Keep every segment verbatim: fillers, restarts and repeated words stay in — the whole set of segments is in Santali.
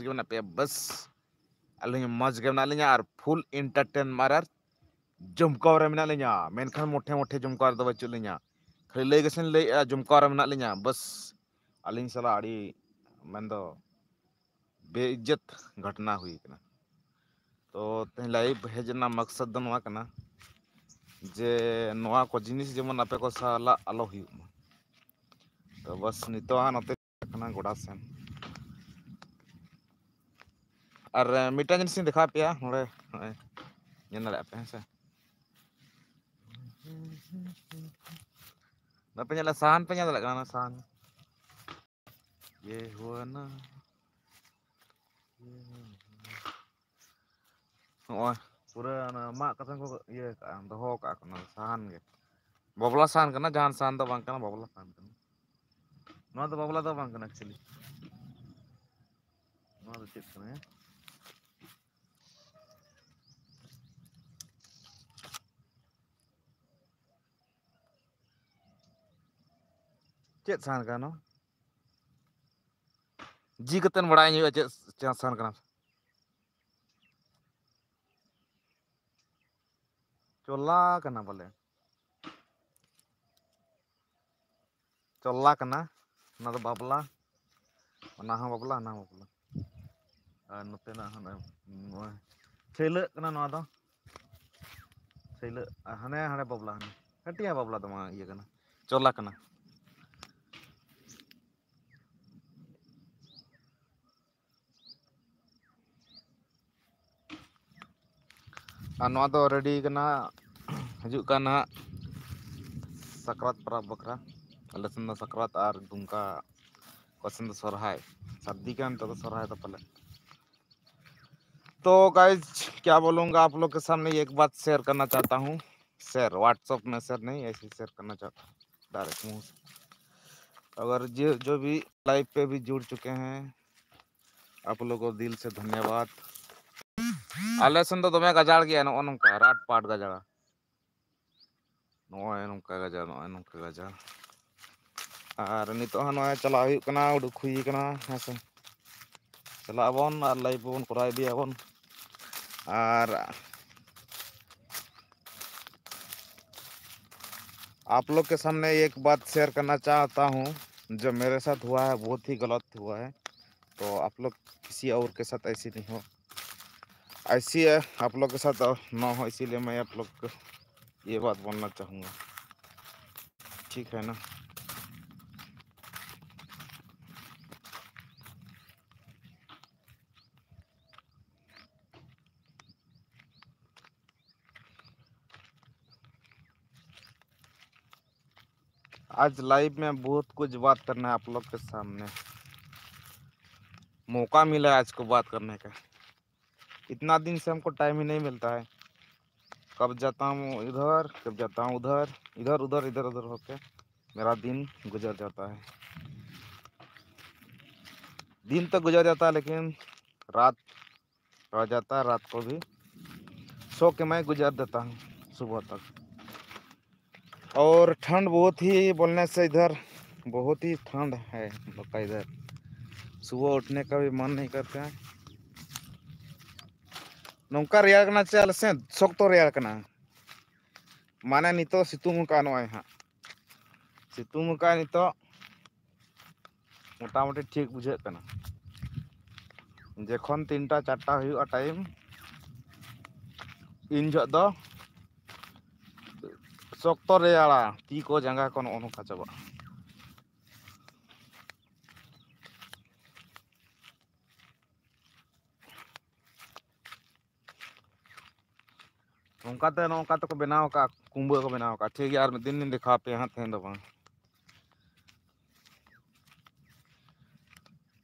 ᱜᱮ ᱢᱮᱱᱟᱜ ᱯᱮᱭᱟ, ᱵᱟᱥ ᱟᱹᱞᱤᱧ ᱢᱚᱡᱽ ᱜᱮ ᱢᱮᱱᱟᱜ ᱞᱤᱧᱟ ᱟᱨ full entertain ᱟᱨ ᱡᱚᱢᱠᱟᱣ ᱨᱮ ᱢᱮᱱᱟᱜ ᱞᱤᱧᱟ, ᱢᱮᱱᱠᱷᱟᱱ ᱢᱚᱴᱷᱮ ᱢᱚᱴᱷᱮ ᱡᱚᱢᱠᱟᱣ ᱨᱮᱫᱚ ᱵᱟᱹᱪᱩᱜ ᱞᱤᱧᱟ᱾ ᱠᱷᱟᱹᱞᱤ ᱞᱟᱹᱭ ᱜᱮᱥᱮᱧ ᱞᱟᱹᱭᱮᱜᱼᱟ, ᱡᱚᱢᱠᱟᱣ ᱨᱮ ᱢᱮᱱᱟᱜ ᱞᱤᱧᱟ᱾ ᱵᱟᱥ ᱟᱹᱞᱤᱧ ᱥᱟᱞᱟᱜ ᱟᱹᱰᱤ ᱢᱮᱱᱫᱚ ᱵᱮᱤᱡᱽᱡᱚᱛ ᱜᱷᱚᱴᱱᱟ ᱦᱩᱭ ᱠᱟᱱᱟ᱾ ᱛᱚ ᱛᱮᱦᱮᱧ live ᱦᱮᱡ ᱨᱮᱱᱟᱜ ᱢᱚᱠᱥᱚᱫ ᱫᱚ ᱱᱚᱣᱟ ᱠᱟᱱᱟ ᱡᱮ ᱱᱚᱣᱟ ᱠᱚ ᱡᱤᱱᱤᱥ ᱡᱮᱢᱚᱱ ᱟᱯᱮ ᱠᱚ ᱥᱟᱞᱟᱜ ᱟᱞᱚ ᱦᱩᱭᱩᱜ ᱢᱟ᱾ ᱛᱚ ᱵᱟᱥ ᱱᱤᱛᱚᱜ ᱦᱟᱸᱜ ᱱᱚᱛᱮ ᱠᱟᱱᱟ ᱜᱚᱰᱟ ᱥᱮᱱ᱾ ᱟᱨ ᱢᱤᱫᱴᱟᱝ ᱡᱤᱱᱤᱥ ᱤᱧ ᱫᱮᱠᱷᱟᱣ ᱯᱮᱭᱟ ᱱᱚᱰᱮ, ᱱᱚᱜᱼᱚᱭ ᱧᱮᱞ ᱫᱟᱲᱮᱭᱟᱜ ᱯᱮ, ᱦᱮᱸ ᱥᱮ? ᱵᱟᱯᱮ ᱧᱮᱞᱟ? ᱥᱟᱦᱟᱱ ᱯᱮ ᱧᱮᱞ ᱫᱟᱲᱮᱭᱟᱜ ᱠᱟᱱᱟ? ᱚᱱᱟ ᱥᱟᱦᱟᱱ ᱤᱭᱟᱹ ᱦᱩᱭᱱᱟ᱾ ᱱᱚᱜᱼᱚᱭ ᱯᱩᱨᱟᱹ ᱚᱱᱟ ᱢᱟᱜ ᱠᱟᱛᱮ ᱠᱚ ᱤᱭᱟᱹ ᱠᱟᱜᱼᱟ, ᱫᱚᱦᱚ ᱠᱟᱜᱼᱟ ᱠᱚ᱾ ᱚᱱᱟ ᱥᱟᱦᱟᱱ ᱜᱮ, ᱵᱟᱵᱞᱟ ᱥᱟᱦᱟᱱ ᱠᱟᱱᱟ, ᱡᱟᱦᱟᱱ ᱥᱟᱦᱟᱱ ᱫᱚ ᱵᱟᱝ ᱠᱟᱱᱟ, ᱵᱟᱵᱞᱟ ᱥᱟᱦᱟᱱ ᱠᱟᱱᱟ᱾ ᱱᱚᱣᱟ ᱫᱚ ᱵᱟᱵᱞᱟ ᱫᱚ ᱵᱟᱝ ᱠᱟᱱᱟ actually, ᱱᱚᱣᱟ ᱫᱚ ᱪᱮᱫ ᱠᱟᱱᱟ? ᱪᱮᱫ ᱥᱟᱦᱟᱱ ᱠᱟᱱᱟ ᱱᱚᱣᱟ? ᱡᱤ ᱠᱟᱛᱮᱱ ᱵᱟᱲᱟᱭ ᱦᱩᱭᱩᱜᱼᱟ ᱪᱮᱫ, ᱪᱮᱫ ᱥᱟᱦᱟᱱ ᱠᱟᱱᱟ᱾ ᱪᱚᱞᱞᱟ ᱠᱟᱱᱟ ᱵᱚᱞᱮ, ᱪᱚᱞᱞᱟ ᱠᱟᱱᱟ᱾ ᱚᱱᱟ ᱫᱚ ᱵᱟᱵᱞᱟ, ᱚᱱᱟ ᱦᱚᱸ ᱵᱟᱵᱞᱟ, ᱚᱱᱟ ᱦᱚᱸ ᱵᱟᱵᱞᱟ᱾ ᱟᱨ ᱱᱚᱛᱮᱱᱟᱜ ᱦᱚᱸ ᱱᱚᱜᱼᱚᱭ ᱱᱚᱜᱼᱚᱭ ᱪᱷᱟᱹᱭᱞᱟᱹᱜ ᱠᱟᱱᱟ ᱱᱚᱣᱟ ᱫᱚ, ᱪᱷᱟᱹᱭᱞᱟᱹᱜ᱾ ᱟᱨ ᱦᱟᱱᱮ ᱦᱟᱸᱰᱮ ᱵᱟᱵᱞᱟ, ᱦᱟᱱᱮ ᱦᱟᱹᱴᱤᱭᱟ ᱵᱟᱵᱞᱟ ᱫᱚ ᱵᱟᱝ, ᱤᱭᱟᱹ ᱠᱟᱱᱟ, ᱪᱚᱞᱞᱟ ᱠᱟᱱᱟ᱾ ᱟᱨ ᱱᱚᱣᱟ ᱫᱚ ready ᱠᱟᱱᱟ, ᱦᱤᱡᱩᱜ ᱠᱟᱱ ᱦᱟᱸᱜ ᱥᱟᱠᱨᱟᱛ ᱯᱚᱨᱚᱵᱽ ᱵᱟᱠᱷᱨᱟ᱾ ᱟᱞᱮ ᱥᱮᱱ ᱫᱚ ᱥᱟᱠᱨᱟᱛ ᱟᱨ ᱫᱩᱢᱠᱟ ᱠᱚ ᱥᱮᱱ ᱫᱚ ᱥᱚᱨᱦᱟᱭ, ᱥᱟᱹᱨᱫᱤ ᱠᱟᱱ ᱱᱤᱛᱚᱜ ᱫᱚ ᱥᱚᱨᱦᱟᱭ ᱫᱚ ᱯᱟᱞᱮ᱾ तो गाइस, क्या बोलूँगा, आप लोग के सामने एक बात शेयर करना चाहता हूँ। शेयर, WhatsApp में शेयर नहीं, ऐसे शेयर करना चाहता हूँ डायरेक्ट मुंह से। अगर जो जो भी लाइव पे भी जुड़ चुके हैं, आप लोगों को दिल से धन्यवाद। ᱟᱞᱮ ᱥᱮᱱ ᱫᱚ ᱫᱚᱢᱮ ᱜᱟᱡᱟᱲ ᱜᱮᱭᱟ, ᱱᱚᱜᱼᱚ ᱱᱚᱝᱠᱟ ᱨᱟᱴ ᱯᱟᱴ ᱜᱟᱡᱟᱲ, ᱱᱚᱜᱼᱚᱭ ᱱᱚᱝᱠᱟ ᱜᱟᱡᱟᱲ, ᱱᱚᱜᱼᱚᱭ ᱱᱚᱝᱠᱟ ᱜᱟᱡᱟᱲ᱾ ᱟᱨ ᱱᱤᱛᱚᱜ ᱦᱚᱸ ᱱᱚᱜᱼᱚᱭ ᱪᱟᱞᱟᱣ ᱦᱩᱭᱩᱜ ᱠᱟᱱᱟ, ᱩᱰᱩᱠ ᱦᱩᱭ ᱠᱟᱱᱟ, ᱦᱮᱸ ᱥᱮ᱾ ᱪᱟᱞᱟᱜ ᱟᱵᱚᱱ ᱟᱨ live ᱵᱚᱱ ᱠᱚᱨᱟᱣ ᱤᱫᱤᱭᱟᱵᱚᱱ᱾ ᱟᱨ आप लोग के सामने एक बात शेयर करना चाहता हूँ, जो मेरे साथ हुआ है, बहुत ही गलत हुआ है। तो आप लोग किसी और के साथ ऐसी नहीं हो, ऐसी है आप लोग के साथ ना हो, इसीलिए मैं आप लोग को ये बात बोलना चाहूँगा, ठीक है ना? आज लाइव में बहुत कुछ बात करना है आप लोग के सामने। मौका मिला है आज को बात करने का। इतना दिन से हमको टाइम ही नहीं मिलता है। कब जाता हूँ इधर, कब जाता हूँ उधर, इधर उधर, इधर उधर होके मेरा दिन गुजर जाता है। दिन तो गुजर जाता है, लेकिन रात रह जाता है, रात को भी सो के मैं गुजार देता हूँ सुबह तक। और ठंड बहुत ही बोलने से इधर बहुत ही ठंड है हम लोग का इधर। सुबह उठने का भी मन नहीं करता है। ᱱᱚᱝᱠᱟ ᱨᱮᱭᱟᱲ ᱠᱟᱱᱟ ᱪᱮ ᱟᱞᱮ ᱥᱮᱫ? ᱥᱚᱠᱛᱚ ᱨᱮᱭᱟᱲ ᱠᱟᱱᱟ᱾ ᱢᱟᱱᱮ ᱱᱤᱛᱚᱜ ᱥᱤᱛᱩᱝ ᱟᱠᱟᱫ ᱱᱚᱜᱼᱚᱭ ᱦᱟᱸᱜ᱾ ᱥᱤᱛᱩᱝ ᱟᱠᱟᱫ ᱱᱤᱛᱚᱜ᱾ ᱢᱚᱴᱟᱢᱩᱴᱤ ᱴᱷᱤᱠ ᱵᱩᱡᱷᱟᱹᱜ ᱠᱟᱱᱟ᱾ ᱡᱚᱠᱷᱚᱱ ᱛᱤᱱᱴᱟ ᱪᱟᱨᱴᱟ ᱦᱩᱭᱩᱜᱼᱟ ᱴᱟᱭᱤᱢ, ᱤᱱ ᱡᱚᱦᱚᱜ ᱫᱚ ᱥᱚᱠᱛᱚ ᱨᱮᱭᱟᱲᱟ, ᱛᱤ ᱠᱚ ᱡᱟᱸᱜᱟ ᱠᱚ ᱱᱚᱜᱼᱚ ᱱᱚᱝᱠᱟ ᱪᱟᱵᱟᱜᱼᱟ᱾ ᱱᱚᱝᱠᱟᱛᱮ ᱱᱚᱝᱠᱟ ᱛᱮᱠᱚ ᱵᱮᱱᱟᱣ ᱟᱠᱟᱫ, ᱠᱩᱢᱵᱟᱹ ᱠᱚ ᱵᱮᱱᱟᱣ ᱟᱠᱟᱫ᱾ ᱴᱷᱤᱠ ᱜᱮᱭᱟ, ᱟᱨ ᱢᱤᱫ ᱫᱤᱱ ᱞᱤᱧ ᱫᱮᱠᱷᱟᱣ ᱟᱯᱮᱭᱟ ᱦᱟᱸᱜ, ᱛᱮᱦᱮᱧ ᱫᱚ ᱵᱟᱝ᱾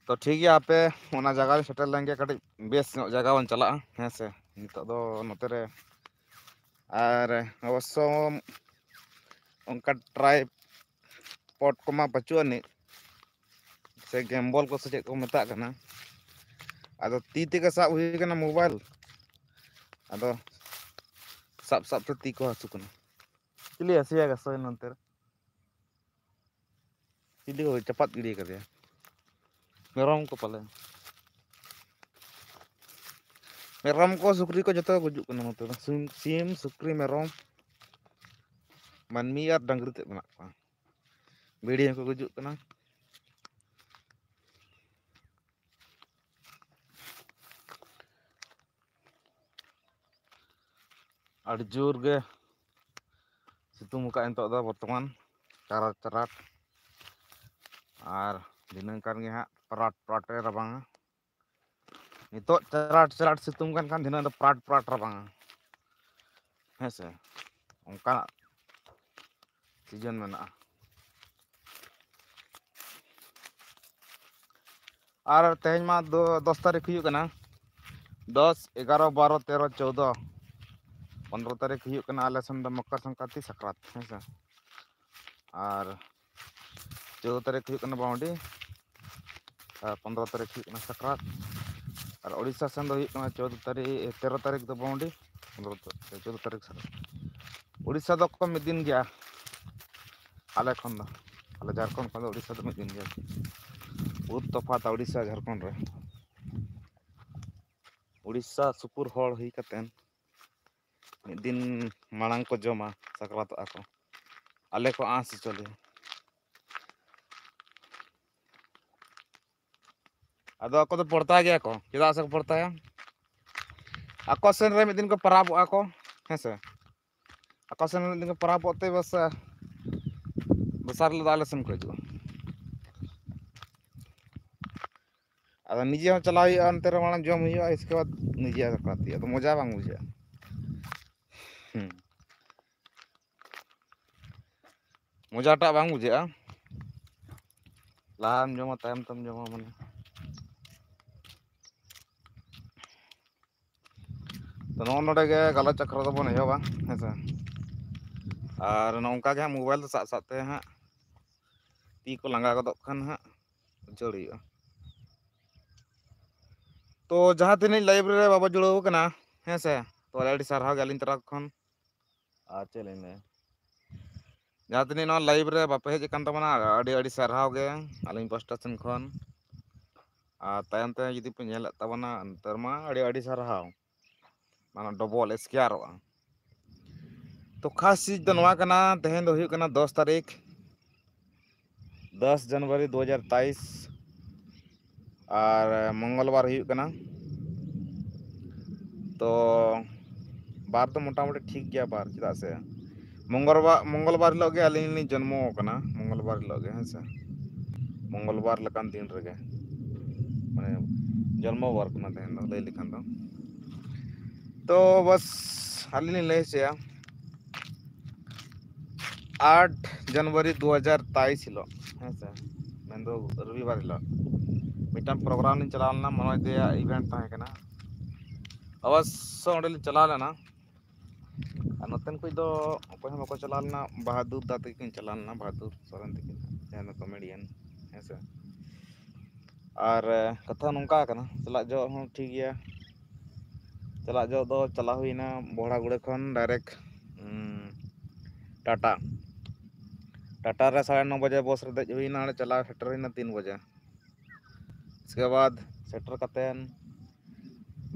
ᱛᱚ ᱴᱷᱤᱠ ᱜᱮᱭᱟ, ᱟᱯᱮ ᱚᱱᱟ ᱡᱟᱭᱜᱟ ᱨᱮ ᱥᱮᱴᱮᱨ ᱞᱮᱱ ᱜᱮ, ᱠᱟᱹᱴᱤᱡ ᱵᱮᱥ ᱧᱚᱜ ᱡᱟᱭᱜᱟ ᱵᱚᱱ ᱪᱟᱞᱟᱜᱼᱟ, ᱦᱮᱸ ᱥᱮ᱾ ᱱᱤᱛᱚᱜ ᱫᱚ ᱱᱚᱛᱮ ᱨᱮ ᱟᱨ ᱚᱵᱚᱥᱥᱚ ᱚᱱᱠᱟ ᱴᱨᱟᱭ ᱯᱚᱴ ᱠᱚᱢᱟ ᱵᱟᱹᱪᱩᱜ ᱟᱹᱱᱤᱡ, ᱥᱮ ᱜᱮᱢᱵᱚᱞ ᱠᱚ ᱥᱮ ᱪᱮᱫ ᱠᱚ ᱢᱮᱛᱟᱜ ᱠᱟᱱᱟ᱾ ᱟᱫᱚ ᱛᱤ ᱛᱮᱜᱮ ᱥᱟᱵ ᱦᱩᱭ ᱠᱟᱱᱟ ᱢᱳᱵᱟᱭᱤᱞ, ᱟᱫᱚ ᱥᱟᱵ ᱥᱟᱵ ᱛᱮ ᱛᱤ ᱠᱚ ᱦᱟᱹᱥᱩ ᱠᱟᱱᱟ᱾ ᱪᱤᱞᱤ ᱦᱟᱹᱥᱩᱭᱟ ᱜᱟᱥᱚᱭ ᱱᱚᱱᱛᱮ ᱨᱮ? ᱪᱤᱞᱤ ᱠᱚ ᱪᱟᱯᱟᱫ ᱜᱤᱰᱤ ᱠᱟᱫᱮᱭᱟ? ᱢᱮᱨᱚᱢ ᱠᱚ ᱯᱟᱞᱮ᱾ ᱢᱮᱨᱚᱢ ᱠᱚ, ᱥᱩᱠᱨᱤ ᱠᱚ ᱡᱚᱛᱚ ᱠᱚ ᱜᱩᱡᱩᱜ ᱠᱟᱱᱟ ᱱᱚᱛᱮ ᱫᱚ᱾ ᱥᱤᱢ, ᱥᱤᱢ, ᱥᱩᱠᱨᱤ, ᱢᱮᱨᱚᱢ, ᱢᱟᱹᱱᱢᱤ ᱟᱨ ᱰᱟᱝᱨᱤ ᱛᱮᱫ ᱢᱮᱱᱟᱜ ᱠᱚᱣᱟ᱾ ᱵᱷᱤᱲᱤ ᱦᱚᱸᱠᱚ ᱜᱩᱡᱩᱜ ᱠᱟᱱᱟ᱾ ᱟᱹᱰᱤ ᱡᱳᱨ ᱜᱮ ᱥᱤᱛᱩᱝ ᱟᱠᱟᱫ ᱱᱤᱛᱚᱜ ᱫᱚ ᱵᱚᱨᱛᱚᱢᱟᱱ ᱪᱟᱨᱟᱴ ᱪᱟᱨᱟᱴ᱾ ᱟᱨ ᱫᱷᱤᱱᱟᱹᱝ ᱠᱷᱟᱱ ᱜᱮ ᱦᱟᱸᱜ ᱯᱟᱨᱟᱴ ᱯᱟᱨᱟᱴ ᱮ ᱨᱟᱵᱟᱝᱟ᱾ ᱱᱤᱛᱚᱜ ᱪᱟᱨᱟᱴ ᱪᱟᱨᱟᱴ ᱥᱤᱛᱩᱝ ᱠᱟᱱ ᱠᱷᱟᱱ ᱫᱷᱤᱱᱟᱹᱝ ᱫᱚ ᱯᱟᱨᱟᱴ ᱯᱟᱨᱟᱴ ᱨᱟᱵᱟᱝᱟ᱾ ᱦᱮᱸ ᱥᱮ, ᱚᱱᱠᱟᱱᱟᱜ ᱥᱤᱡᱚᱱ ᱢᱮᱱᱟᱜᱼᱟ᱾ ᱟᱨ ᱛᱮᱦᱮᱧ ᱢᱟ ᱫᱚ-, ᱫᱚᱥ ᱛᱟᱹᱨᱤᱠᱷ ᱦᱩᱭᱩᱜ ᱠᱟᱱᱟ, ᱫᱚᱥ, ᱮᱜᱟᱨᱚ, ᱵᱟᱨᱚ, ᱛᱮᱨᱚ, ᱪᱳᱫᱚ, ᱯᱚᱱᱨᱚ ᱛᱟᱹᱨᱤᱠᱷ ᱦᱩᱭᱩᱜ ᱠᱟᱱᱟ ᱟᱞᱮ ᱥᱮᱱ ᱫᱚ ᱢᱚᱠᱚᱨ ᱥᱚᱝᱠᱨᱟᱱᱛᱤ, ᱥᱟᱠᱨᱟᱛ, ᱦᱮᱸ ᱥᱮ᱾ ᱟᱨ ᱪᱳᱫᱚ ᱛᱟᱹᱨᱤᱠᱷ ᱦᱩᱭᱩᱜ ᱠᱟᱱᱟ ᱵᱟᱹᱣᱰᱤ, ᱟᱨ ᱯᱚᱱᱨᱚ ᱛᱟᱹᱨᱤᱠᱷ ᱦᱩᱭᱩᱜ ᱠᱟᱱᱟ ᱥᱟᱠᱨᱟᱛ᱾ ᱟᱨ ᱳᱰᱤᱥᱟ ᱥᱮᱱ ᱫᱚ ᱦᱩᱭᱩᱜ ᱠᱟᱱᱟ ᱪᱳᱫᱚ ᱛᱟᱹᱨᱤᱠᱷ, ᱛᱮᱨᱚ ᱛᱟᱹᱨᱤᱠᱷ ᱫᱚ ᱵᱟᱹᱣᱰᱤ, ᱯᱚᱱᱨᱚ ᱛᱟᱹᱨᱤᱠᱷ, ᱪᱳᱫᱚ ᱛᱟᱹᱨᱤᱠᱷ ᱥᱟᱠᱨᱟᱛ᱾ ᱳᱰᱤᱥᱟ ᱫᱚ ᱠᱚ ᱢᱤᱫ ᱫᱤᱱ ᱜᱮᱭᱟ ᱟᱞᱮ ᱠᱷᱚᱱ ᱫᱚ, ᱟᱞᱮ ᱡᱷᱟᱲᱠᱷᱚᱸᱰ ᱠᱷᱚᱱ ᱫᱚ ᱳᱰᱤᱥᱟ ᱫᱚ ᱢᱤᱫ ᱫᱤᱱ ᱜᱮᱭᱟ᱾ ᱵᱚᱦᱩᱛ ᱛᱚᱯᱷᱟᱛᱟ ᱳᱰᱤᱥᱟ ᱡᱷᱟᱲᱠᱷᱚᱸᱰ ᱨᱮ᱾ ᱳᱰᱤᱥᱟ ᱥᱩᱯᱩᱨ ᱦᱚᱲ ᱦᱩᱭ ᱠᱟᱛᱮᱱ ᱢᱤᱫ ᱫᱤᱱ ᱢᱟᱲᱟᱝ ᱠᱚ ᱡᱚᱢᱟ, ᱥᱟᱠᱨᱟᱛᱚᱜᱼᱟ ᱠᱚ᱾ ᱟᱞᱮ ᱠᱚ ᱟᱸᱥ ᱦᱚᱪᱚ ᱞᱮᱭᱟ᱾ ᱟᱫᱚ ᱟᱠᱚ ᱫᱚ ᱯᱚᱲᱛᱟ ᱜᱮᱭᱟ ᱠᱚ᱾ ᱪᱮᱫᱟᱜ ᱥᱮ ᱠᱚ ᱯᱚᱲᱛᱟᱭᱟ? ᱟᱠᱚ ᱥᱮᱱ ᱨᱮ ᱢᱤᱫ ᱫᱤᱱ ᱠᱚ ᱯᱟᱨᱟᱵᱚᱜᱼᱟ ᱠᱚ, ᱦᱮᱸ ᱥᱮ? ᱟᱠᱚ ᱥᱮᱱ ᱨᱮ ᱢᱤᱫ ᱫᱤᱱ ᱠᱚ ᱯᱟᱨᱟᱵᱚᱜ ᱛᱮ ᱵᱟᱥ, ᱫᱚᱥᱟᱨ ᱦᱤᱞᱳᱜ ᱫᱚ ᱟᱞᱮ ᱥᱮᱱ ᱠᱚ ᱦᱤᱡᱩᱜᱼᱟ᱾ ᱟᱫᱚ ᱱᱤᱡᱮ ᱦᱚᱸ ᱪᱟᱞᱟᱣ ᱦᱩᱭᱩᱜᱼᱟ, ᱚᱱᱛᱮ ᱨᱮ ᱢᱟᱲᱟᱝ ᱡᱚᱢ ᱦᱩᱭᱩᱜᱼᱟ, ᱤᱥᱠᱮ ᱵᱟᱫᱽ ᱱᱤᱡᱮ ᱟᱫᱚ ᱯᱟᱨᱟᱵᱽ ᱦᱩᱭᱩᱜᱼᱟ᱾ ᱟᱫᱚ ᱢᱚᱡᱟ ᱵᱟᱝ ᱵᱩᱡᱷᱟᱹᱜᱼᱟ᱾ ᱦᱩᱸ᱾ ᱢᱚᱡᱟᱴᱟᱜ ᱵᱟᱝ ᱵᱩᱡᱷᱟᱹᱜᱼᱟ᱾ ᱞᱟᱦᱟᱢ ᱡᱚᱢᱟ, ᱛᱟᱭᱚᱢ ᱛᱮᱢ ᱡᱚᱢᱟ, ᱢᱟᱱᱮ᱾ ᱛᱚ, ᱱᱚᱜᱼᱚ ᱱᱚᱰᱮ ᱜᱮ ᱜᱟᱞᱚᱪ ᱟᱠᱷᱲᱟ ᱫᱚᱵᱚᱱ ᱮᱦᱚᱵᱟ, ᱦᱮᱸ ᱥᱮ᱾ ᱟᱨ ᱱᱚᱝᱠᱟ ᱜᱮ ᱦᱟᱸᱜ mobile ᱫᱚ ᱥᱟᱵ ᱥᱟᱵ ᱛᱮ ᱦᱟᱸᱜ ᱛᱤ ᱠᱚ ᱞᱟᱸᱜᱟ ᱜᱚᱫᱚᱜ ᱠᱷᱟᱱ ᱦᱟᱸᱜ ᱩᱪᱟᱹᱲ ᱦᱩᱭᱩᱜᱼᱟ᱾ ᱛᱚ, ᱡᱟᱦᱟᱸ ᱛᱤᱱᱟᱹᱜ live ᱨᱮ ᱵᱟᱵᱚ ᱡᱩᱲᱟᱹᱣ ᱠᱟᱱᱟ, ᱦᱮᱸ ᱥᱮ, ᱛᱚ, ᱟᱹᱰᱤ ᱥᱟᱨᱦᱟᱣ ᱜᱮ ᱟᱹᱞᱤᱧ ᱛᱚᱨᱚᱯ ᱠᱷᱚᱱ᱾ ᱟᱨ ᱪᱮᱫ ᱞᱤᱧ ᱞᱟᱹᱭᱟ, ᱡᱟᱦᱟᱸ ᱛᱤᱱᱟᱹᱜ ᱱᱚᱣᱟ live ᱨᱮ ᱵᱟᱯᱮ ᱦᱮᱡ ᱟᱠᱟᱱ ᱛᱟᱵᱚᱱᱟ, ᱟᱹᱰᱤ ᱟᱹᱰᱤ ᱥᱟᱨᱦᱟᱣ ᱜᱮ ᱟᱹᱞᱤᱧ ᱯᱟᱥᱴᱟ ᱥᱮᱱ ᱠᱷᱚᱱ᱾ ᱟᱨ ᱛᱟᱭᱚᱢ ᱛᱮ ᱡᱩᱫᱤ ᱯᱮ ᱧᱮᱞᱮᱫ ᱛᱟᱵᱚᱱᱟ, ᱱᱮᱛᱟᱨ ᱢᱟ ᱟᱹᱰᱤ ᱟᱹᱰᱤ ᱥᱟᱨᱦᱟᱣ, ᱢᱟᱱᱮ ᱰᱚᱵᱚᱞ ᱥᱠᱮᱭᱟᱨᱚᱜᱼᱟ᱾ ᱛᱚ ᱠᱷᱟᱥ ᱪᱤᱡᱽ ᱫᱚ ᱱᱚᱣᱟ ᱠᱟᱱᱟ, ᱛᱮᱦᱮᱧ ᱫᱚ ᱦᱩᱭᱩᱜ ᱠᱟᱱᱟ ᱫᱚᱥ ᱛᱟᱹᱨᱤᱠᱷ, ᱫᱚᱥ ᱡᱟᱱᱩᱣᱟᱨᱤ ᱫᱩ ᱦᱟᱡᱟᱨ ᱛᱮᱭᱤᱥ, ᱟᱨ ᱢᱚᱝᱜᱚᱞ ᱵᱟᱨ ᱦᱩᱭᱩᱜ ᱠᱟᱱᱟ᱾ ᱛᱚ ᱵᱟᱨ ᱫᱚ ᱢᱚᱴᱟᱢᱩᱴᱤ ᱴᱷᱤᱠ ᱜᱮᱭᱟ ᱵᱟᱨ, ᱪᱮᱫᱟᱜ ᱥᱮ ᱢᱚᱝᱜᱚᱞ ᱵᱟᱨ, ᱢᱚᱝᱜᱚᱞ ᱵᱟᱨ ᱦᱤᱞᱳᱜ ᱜᱮ ᱟᱹᱞᱤᱧ ᱞᱤᱧ ᱡᱚᱱᱢᱚ ᱟᱠᱟᱱᱟ, ᱢᱚᱝᱜᱚᱞ ᱵᱟᱨ ᱦᱤᱞᱳᱜ ᱜᱮ, ᱦᱮᱸ ᱥᱮ, ᱢᱚᱝᱜᱚᱞ ᱵᱟᱨ ᱞᱮᱠᱟᱱ ᱫᱤᱱ ᱨᱮᱜᱮ, ᱢᱟᱱᱮ ᱡᱚᱱᱢᱚ ᱵᱟᱨ ᱠᱟᱱᱟ ᱛᱮᱦᱮᱧ ᱫᱚ, ᱞᱟᱹᱭ ᱞᱮᱠᱷᱟᱱ ᱫᱚ᱾ ᱛᱚ ᱵᱟᱥ ᱟᱹᱞᱤᱧ ᱞᱤᱧ ᱞᱟᱹᱭ ᱦᱚᱪᱚᱭᱟ, ᱟᱴ ᱡᱟᱱᱩᱣᱟᱨᱤ ᱫᱩ ᱦᱟᱡᱟᱨ ᱛᱮᱭᱤᱥ ᱦᱤᱞᱳᱜ, ᱦᱮᱸ ᱥᱮ, ᱢᱮᱱᱫᱚ ᱨᱚᱵᱤᱵᱟᱨ ᱦᱤᱞᱳᱜ ᱢᱤᱫᱴᱟᱝ ᱯᱨᱳᱜᱨᱟᱢ ᱞᱤᱧ ᱪᱟᱞᱟᱣ ᱞᱮᱱᱟ, ᱢᱚᱱᱳᱡᱽ ᱫᱮᱭᱟᱜ ᱤᱵᱷᱮᱱᱴ ᱛᱟᱦᱮᱸ ᱠᱟᱱᱟ᱾ ᱚᱵᱚᱥᱥᱚ ᱚᱸᱰᱮ ᱞᱤᱧ ᱪᱟᱞᱟᱣ ᱞᱮᱱᱟ᱾ ᱟᱨ ᱱᱚᱛᱮᱱ ᱠᱚ ᱫᱚ ᱚᱠᱚᱭ ᱦᱚᱸ ᱵᱟᱠᱚ ᱪᱟᱞᱟᱣ ᱞᱮᱱᱟ, ᱵᱟᱦᱟᱫᱩᱨ ᱫᱟ ᱛᱟᱹᱠᱤᱱ ᱪᱟᱞᱟᱣ ᱞᱮᱱᱟ, ᱵᱟᱦᱟᱫᱩᱨ ᱥᱚᱨᱮᱱ ᱛᱟᱹᱠᱤᱱ, ᱡᱟᱦᱟᱸᱭ ᱫᱚ ᱠᱚᱢᱮᱰᱤᱭᱟᱱ, ᱦᱮᱸ ᱥᱮ᱾ ᱟᱨ ᱠᱟᱛᱷᱟ ᱱᱚᱝᱠᱟ ᱠᱟᱱᱟ, ᱪᱟᱞᱟᱜ ᱡᱚᱦᱚᱜ ᱦᱚᱸ ᱴᱷᱤᱠ ᱜᱮᱭᱟ, ᱪᱟᱞᱟᱜ ᱡᱚᱦᱚᱜ ᱫᱚ ᱪᱟᱞᱟᱣ ᱦᱩᱭᱱᱟ ᱵᱚᱦᱲᱟᱜᱩᱲᱟᱹ ᱠᱷᱚᱱ ᱰᱟᱭᱨᱮᱠᱴ ᱴᱟᱴᱟ᱾ ᱴᱟᱴᱟ ᱨᱮ ᱥᱟᱲᱮ ᱱᱚ ᱵᱟᱡᱮ ᱵᱚᱥ ᱨᱮ ᱫᱮᱡ ᱦᱩᱭᱱᱟ, ᱚᱸᱰᱮ ᱪᱟᱞᱟᱣ ᱥᱮᱴᱮᱨ ᱦᱩᱭᱱᱟ ᱛᱤᱱ ᱵᱟᱡᱮ᱾ ᱤᱥᱠᱮ ᱵᱟᱫ ᱥᱮᱴᱮᱨ ᱠᱟᱛᱮᱱ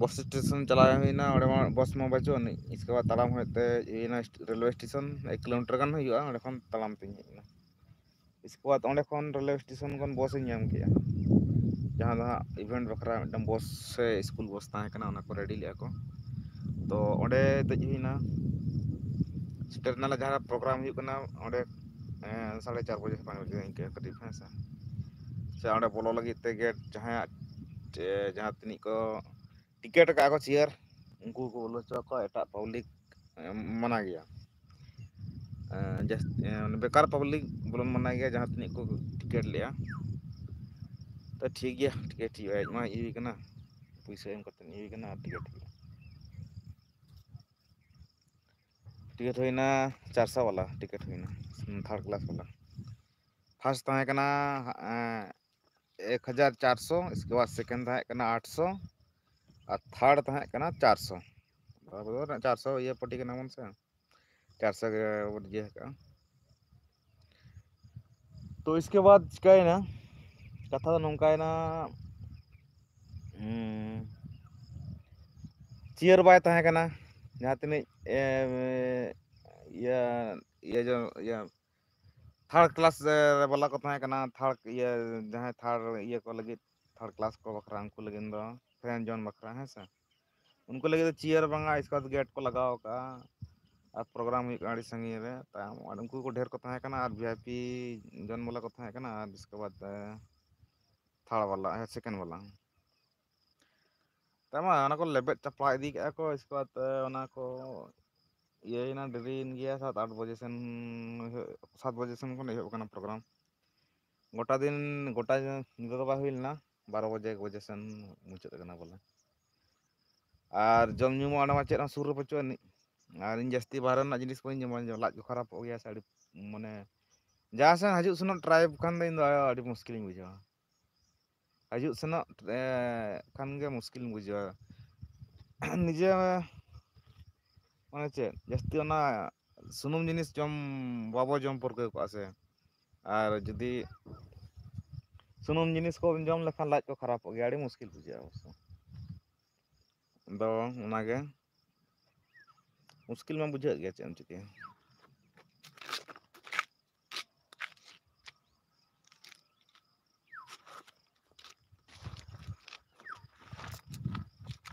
ᱵᱚᱥ ᱥᱴᱮᱥᱚᱱ ᱪᱟᱞᱟᱣ ᱦᱩᱭᱱᱟ, ᱚᱸᱰᱮ ᱢᱟ ᱵᱚᱥ ᱢᱟ ᱵᱟᱹᱪᱩᱜ ᱟᱹᱱᱤᱡ᱾ ᱤᱥᱠᱮ ᱵᱟᱫ ᱛᱟᱲᱟᱢ ᱦᱩᱭᱩᱜ ᱛᱮ ᱦᱮᱡ ᱦᱩᱭᱱᱟ ᱨᱮᱞᱣᱮ ᱥᱴᱮᱥᱚᱱ, ᱮᱠ ᱠᱤᱞᱳᱢᱤᱴᱟᱨ ᱜᱟᱱ ᱦᱩᱭᱩᱜᱼᱟ, ᱚᱸᱰᱮ ᱠᱷᱚᱱ ᱛᱟᱲᱟᱢ ᱛᱤᱧ ᱦᱮᱡ ᱮᱱᱟ᱾ ᱤᱥᱠᱮ ᱵᱟᱫ ᱚᱸᱰᱮ ᱠᱷᱚᱱ ᱨᱮᱞᱣᱮ ᱥᱴᱮᱥᱚᱱ ᱠᱷᱚᱱ ᱵᱚᱥ ᱤᱧ ᱧᱟᱢ ᱠᱮᱜᱼᱟ, ᱡᱟᱦᱟᱸ ᱫᱚ ᱦᱟᱸᱜ ᱤᱵᱷᱮᱱᱴ ᱵᱟᱠᱷᱨᱟ ᱢᱤᱫᱴᱟᱝ ᱵᱚᱥ ᱥᱮ ᱥᱠᱩᱞ ᱵᱚᱥ ᱛᱟᱦᱮᱸ ᱠᱟᱱᱟ, ᱚᱱᱟ ᱠᱚ ᱨᱮᱰᱤ ᱞᱮᱜᱼᱟ ᱠᱚ᱾ ᱛᱚ ᱚᱸᱰᱮ ᱫᱮᱡ ᱦᱩᱭᱱᱟ, ᱥᱮᱴᱮᱨ ᱮᱱᱟᱞᱮ ᱡᱟᱦᱟᱸ ᱯᱨᱳᱜᱨᱟᱢ ᱦᱩᱭᱩᱜ ᱠᱟᱱᱟ ᱚᱸᱰᱮ, ᱮᱸ, ᱥᱟᱲᱮ ᱪᱟᱨ ᱵᱟᱡᱮ ᱥᱮ ᱯᱟᱸᱪ ᱵᱟᱡᱮ ᱤᱱᱠᱟᱹ ᱠᱟᱹᱴᱤᱡ, ᱦᱮᱸ ᱥᱮ᱾ ᱥᱮ ᱚᱸᱰᱮ ᱵᱚᱞᱚ ᱞᱟᱹᱜᱤᱫ ᱛᱮ ᱜᱮᱴ ᱡᱟᱦᱟᱸᱭᱟᱜ, ᱮ, ᱡᱟᱦᱟᱸ ᱛᱤᱱᱟᱹᱜ ᱠᱚ ᱴᱤᱠᱤᱴ ᱟᱠᱟᱫ ᱠᱚ ᱪᱮᱭᱟᱨ, ᱩᱱᱠᱩ ᱠᱚ ᱵᱚᱞᱚ ᱦᱚᱪᱚ ᱟᱠᱚᱣᱟ, ᱮᱴᱟᱜ ᱯᱟᱵᱽᱞᱤᱠ, ᱮ, ᱢᱟᱱᱟ ᱜᱮᱭᱟ᱾ ᱮ, ᱡᱟᱹᱥ-, ᱮ, ᱵᱮᱠᱟᱨ ᱯᱟᱵᱽᱞᱤᱠ ᱵᱚᱞᱚᱱ ᱢᱟᱱᱟ ᱜᱮᱭᱟ, ᱡᱟᱦᱟᱸ ᱛᱤᱱᱟᱹᱜ ᱠᱚ ᱴᱤᱠᱤᱴ ᱞᱮᱜᱼᱟ᱾ ᱛᱚ ᱴᱷᱤᱠ ᱜᱮᱭᱟ, ᱴᱤᱠᱤᱴ ᱦᱩᱭᱩᱜᱼᱟ, ᱦᱮᱡ ᱢᱟ ᱦᱮᱡ ᱦᱩᱭ ᱠᱟᱱᱟ, ᱯᱩᱭᱥᱟᱹ ᱮᱢ ᱠᱟᱛᱮ ᱦᱮᱡ ᱦᱩᱭ ᱠᱟᱱᱟ, ᱟᱨ ᱴᱤᱠᱤᱴ ᱦᱩᱭᱩᱜᱼᱟ᱾ ᱴᱤᱠᱤᱴ ᱦᱩᱭᱱᱟ ᱪᱟᱨᱥᱚ ᱵᱟᱞᱟ, ᱴᱤᱠᱤᱴ ᱦᱩᱭᱱᱟ ᱛᱷᱟᱨᱰ ᱠᱞᱟᱥ ᱵᱟᱞᱟ᱾ ᱯᱷᱟᱥᱴ ᱛᱟᱦᱮᱸ ᱠᱟᱱᱟ, ᱮᱸ, ᱮᱠ ᱦᱟᱡᱟᱨ ᱪᱟᱨᱥᱚ, ᱤᱥᱠᱮ ᱵᱟᱫ ᱥᱮᱠᱮᱱᱰ ᱛᱟᱦᱮᱸ ᱠᱟᱱᱟ ᱟᱴᱥᱚ, ᱟᱨ ᱛᱷᱟᱨᱰ ᱛᱟᱦᱮᱸ ᱠᱟᱱᱟ ᱪᱟᱨᱥᱚ᱾ ᱟᱵᱚ ᱫᱚ ᱪᱟᱨᱥᱚ ᱤᱭᱟᱹ ᱯᱟᱹᱴᱤ ᱠᱟᱱᱟ ᱵᱚᱱ ᱥᱮ, ᱪᱟᱨᱥᱚ ᱜᱮ ᱵᱚᱱ ᱤᱭᱟᱹ ᱟᱠᱟᱜᱼᱟ᱾ ᱛᱚ ᱤᱥᱠᱮ ᱵᱟᱫ ᱪᱤᱠᱟᱹᱭᱮᱱᱟ, ᱠᱟᱛᱷᱟ ᱫᱚ ᱱᱚᱝᱠᱟᱭᱮᱱᱟ, ᱦᱩᱸ᱾ ᱪᱤᱭᱟᱹᱨ ᱵᱟᱭ ᱛᱟᱦᱮᱸ ᱠᱟᱱᱟ᱾ ᱡᱟᱦᱟᱸ ᱛᱤᱱᱟᱹᱜ, ᱮ, ᱤᱭᱟᱹ, ᱤᱭᱟᱹ ᱡᱚ-, ᱤᱭᱟᱹ, third class ᱨᱮ ᱵᱟᱞᱟ ᱠᱚ ᱛᱟᱦᱮᱸ ᱠᱟᱱᱟ, third ᱤᱭᱟᱹ, ᱡᱟᱦᱟᱸᱭ third ᱤᱭᱟᱹ ᱠᱚ ᱞᱟᱹᱜᱤᱫ, third class ᱠᱚ ᱵᱟᱠᱷᱨᱟ, ᱩᱱᱠᱩ ᱞᱟᱹᱜᱤᱫ ᱫᱚ fan zone ᱵᱟᱠᱷᱨᱟ, ᱦᱮᱸ ᱥᱮ? ᱩᱱᱠᱩ ᱞᱟᱹᱜᱤᱫ ᱫᱚ ᱪᱤᱭᱟᱹᱨ ᱵᱟᱝᱟ, ᱤᱥᱠᱮ ᱵᱟᱫ gate ᱠᱚ ᱞᱟᱜᱟᱣ ᱠᱟᱜᱼᱟ᱾ ᱟᱨ program ᱦᱩᱭᱩᱜ ᱠᱟᱱᱟ ᱟᱹᱰᱤ ᱥᱟᱺᱜᱤᱧ ᱨᱮ᱾ ᱛᱟᱭᱚᱢ ᱟᱨ ᱩᱱᱠᱩ ᱠᱚ ᱰᱷᱮᱨ ᱠᱚ ᱛᱟᱦᱮᱸ ᱠᱟᱱᱟ, ᱟᱨ VIP zone ᱵᱟᱞᱟ ᱠᱚ ᱛᱟᱦᱮᱸ ᱠᱟᱱᱟ, ᱟᱨ ᱤᱥᱠᱮ ᱵᱟᱫ, ᱮ, third ᱵᱟᱞᱟ, ᱦᱮᱸ, second ᱵᱟᱞᱟ᱾ ᱛᱟᱭᱚᱢ ᱚᱱᱟ ᱠᱚ ᱞᱮᱵᱮᱫ ᱪᱟᱯᱲᱟ ᱤᱫᱤ ᱠᱟᱜᱼᱟ ᱠᱚ, ᱤᱥᱠᱮ ᱵᱟᱫ, ᱮ, ᱚᱱᱟ ᱠᱚ ᱤᱭᱟᱹᱭᱮᱱᱟ, ᱰᱮᱨᱤᱭᱮᱱ ᱜᱮᱭᱟ, ᱥᱟᱛ ᱟᱴ ᱵᱟᱡᱮ ᱥᱮᱱ, ᱥᱟᱛ ᱵᱟᱡᱮ ᱥᱮᱱ ᱠᱷᱚᱱ ᱮᱦᱚᱵ ᱟᱠᱟᱱᱟ program᱾ ᱜᱚᱴᱟ ᱫᱤᱱ, ᱜᱚᱴᱟ ᱧᱤᱫᱟᱹ ᱫᱚ ᱵᱟᱭ ᱦᱩᱭ ᱞᱮᱱᱟ, ᱵᱟᱨᱚ ᱵᱟᱡᱮ, ᱮᱠ ᱵᱟᱡᱮ ᱥᱮᱱ ᱢᱩᱪᱟᱹᱫ ᱟᱠᱟᱱᱟ ᱵᱚᱞᱮ᱾ ᱟᱨ ᱡᱚᱢ ᱧᱩ ᱢᱟ ᱚᱸᱰᱮ ᱢᱟ ᱪᱮᱫ ᱦᱚᱸ ᱥᱩᱨ ᱨᱮ ᱵᱟᱹᱪᱩᱜ ᱟᱹᱱᱤᱡ᱾ ᱟᱨ ᱤᱧ ᱡᱟᱹᱥᱛᱤ ᱵᱟᱦᱨᱮ ᱨᱮᱱᱟᱜ ᱡᱤᱱᱤᱥ ᱵᱟᱹᱧ ᱡᱚᱢᱟ, ᱞᱟᱡ ᱠᱚ ᱠᱷᱟᱨᱟᱯᱚᱜ ᱜᱮᱭᱟ ᱥᱮ, ᱟᱹᱰᱤ, ᱢᱟᱱᱮ, ᱡᱟᱦᱟᱸ ᱥᱮᱱ ᱦᱤᱡᱩᱜ ᱥᱮᱱᱚᱜ try ᱠᱷᱟᱱ ᱫᱚ ᱤᱧ ᱫᱚ ᱟᱹᱰᱤ ᱢᱩᱥᱠᱤᱞᱤᱧ ᱵᱩᱡᱷᱟᱹᱣᱟ᱾ ᱦᱤᱡᱩᱜ ᱥᱮᱱᱚᱜ, ᱮ, ᱠᱷᱟᱱ ᱜᱮ ᱢᱩᱥᱠᱤᱞᱤᱧ ᱵᱩᱡᱷᱟᱹᱣᱟ᱾ ᱱᱤᱡᱮ, ᱢᱟᱱᱮ ᱪᱮᱫ, ᱡᱟᱹᱥᱛᱤ ᱚᱱᱟ ᱥᱩᱱᱩᱢ ᱡᱤᱱᱤᱥ ᱡᱚᱢ ᱵᱟᱵᱚ ᱡᱚᱢ ᱯᱟᱹᱨᱠᱟᱹᱣ ᱠᱚᱜᱼᱟ ᱥᱮ᱾ ᱟᱨ ᱡᱩᱫᱤ ᱥᱩᱱᱩᱢ ᱡᱤᱱᱤᱥ ᱠᱚ ᱡᱚᱢ ᱞᱮᱠᱷᱟᱱ ᱞᱟᱡ ᱠᱚ ᱠᱷᱟᱨᱟᱯᱚᱜ ᱜᱮᱭᱟ, ᱟᱹᱰᱤ ᱢᱩᱥᱠᱤᱞ ᱵᱩᱡᱷᱟᱹᱜᱼᱟ ᱚᱵᱚᱥᱥᱚ᱾ ᱫᱚ ᱚᱱᱟᱜᱮ ᱢᱩᱥᱠᱤᱞ ᱢᱟ ᱵᱩᱡᱷᱟᱹᱜ ᱜᱮᱭᱟ, ᱪᱮᱫ ᱮᱢ ᱪᱤᱠᱟᱹᱭᱟ᱾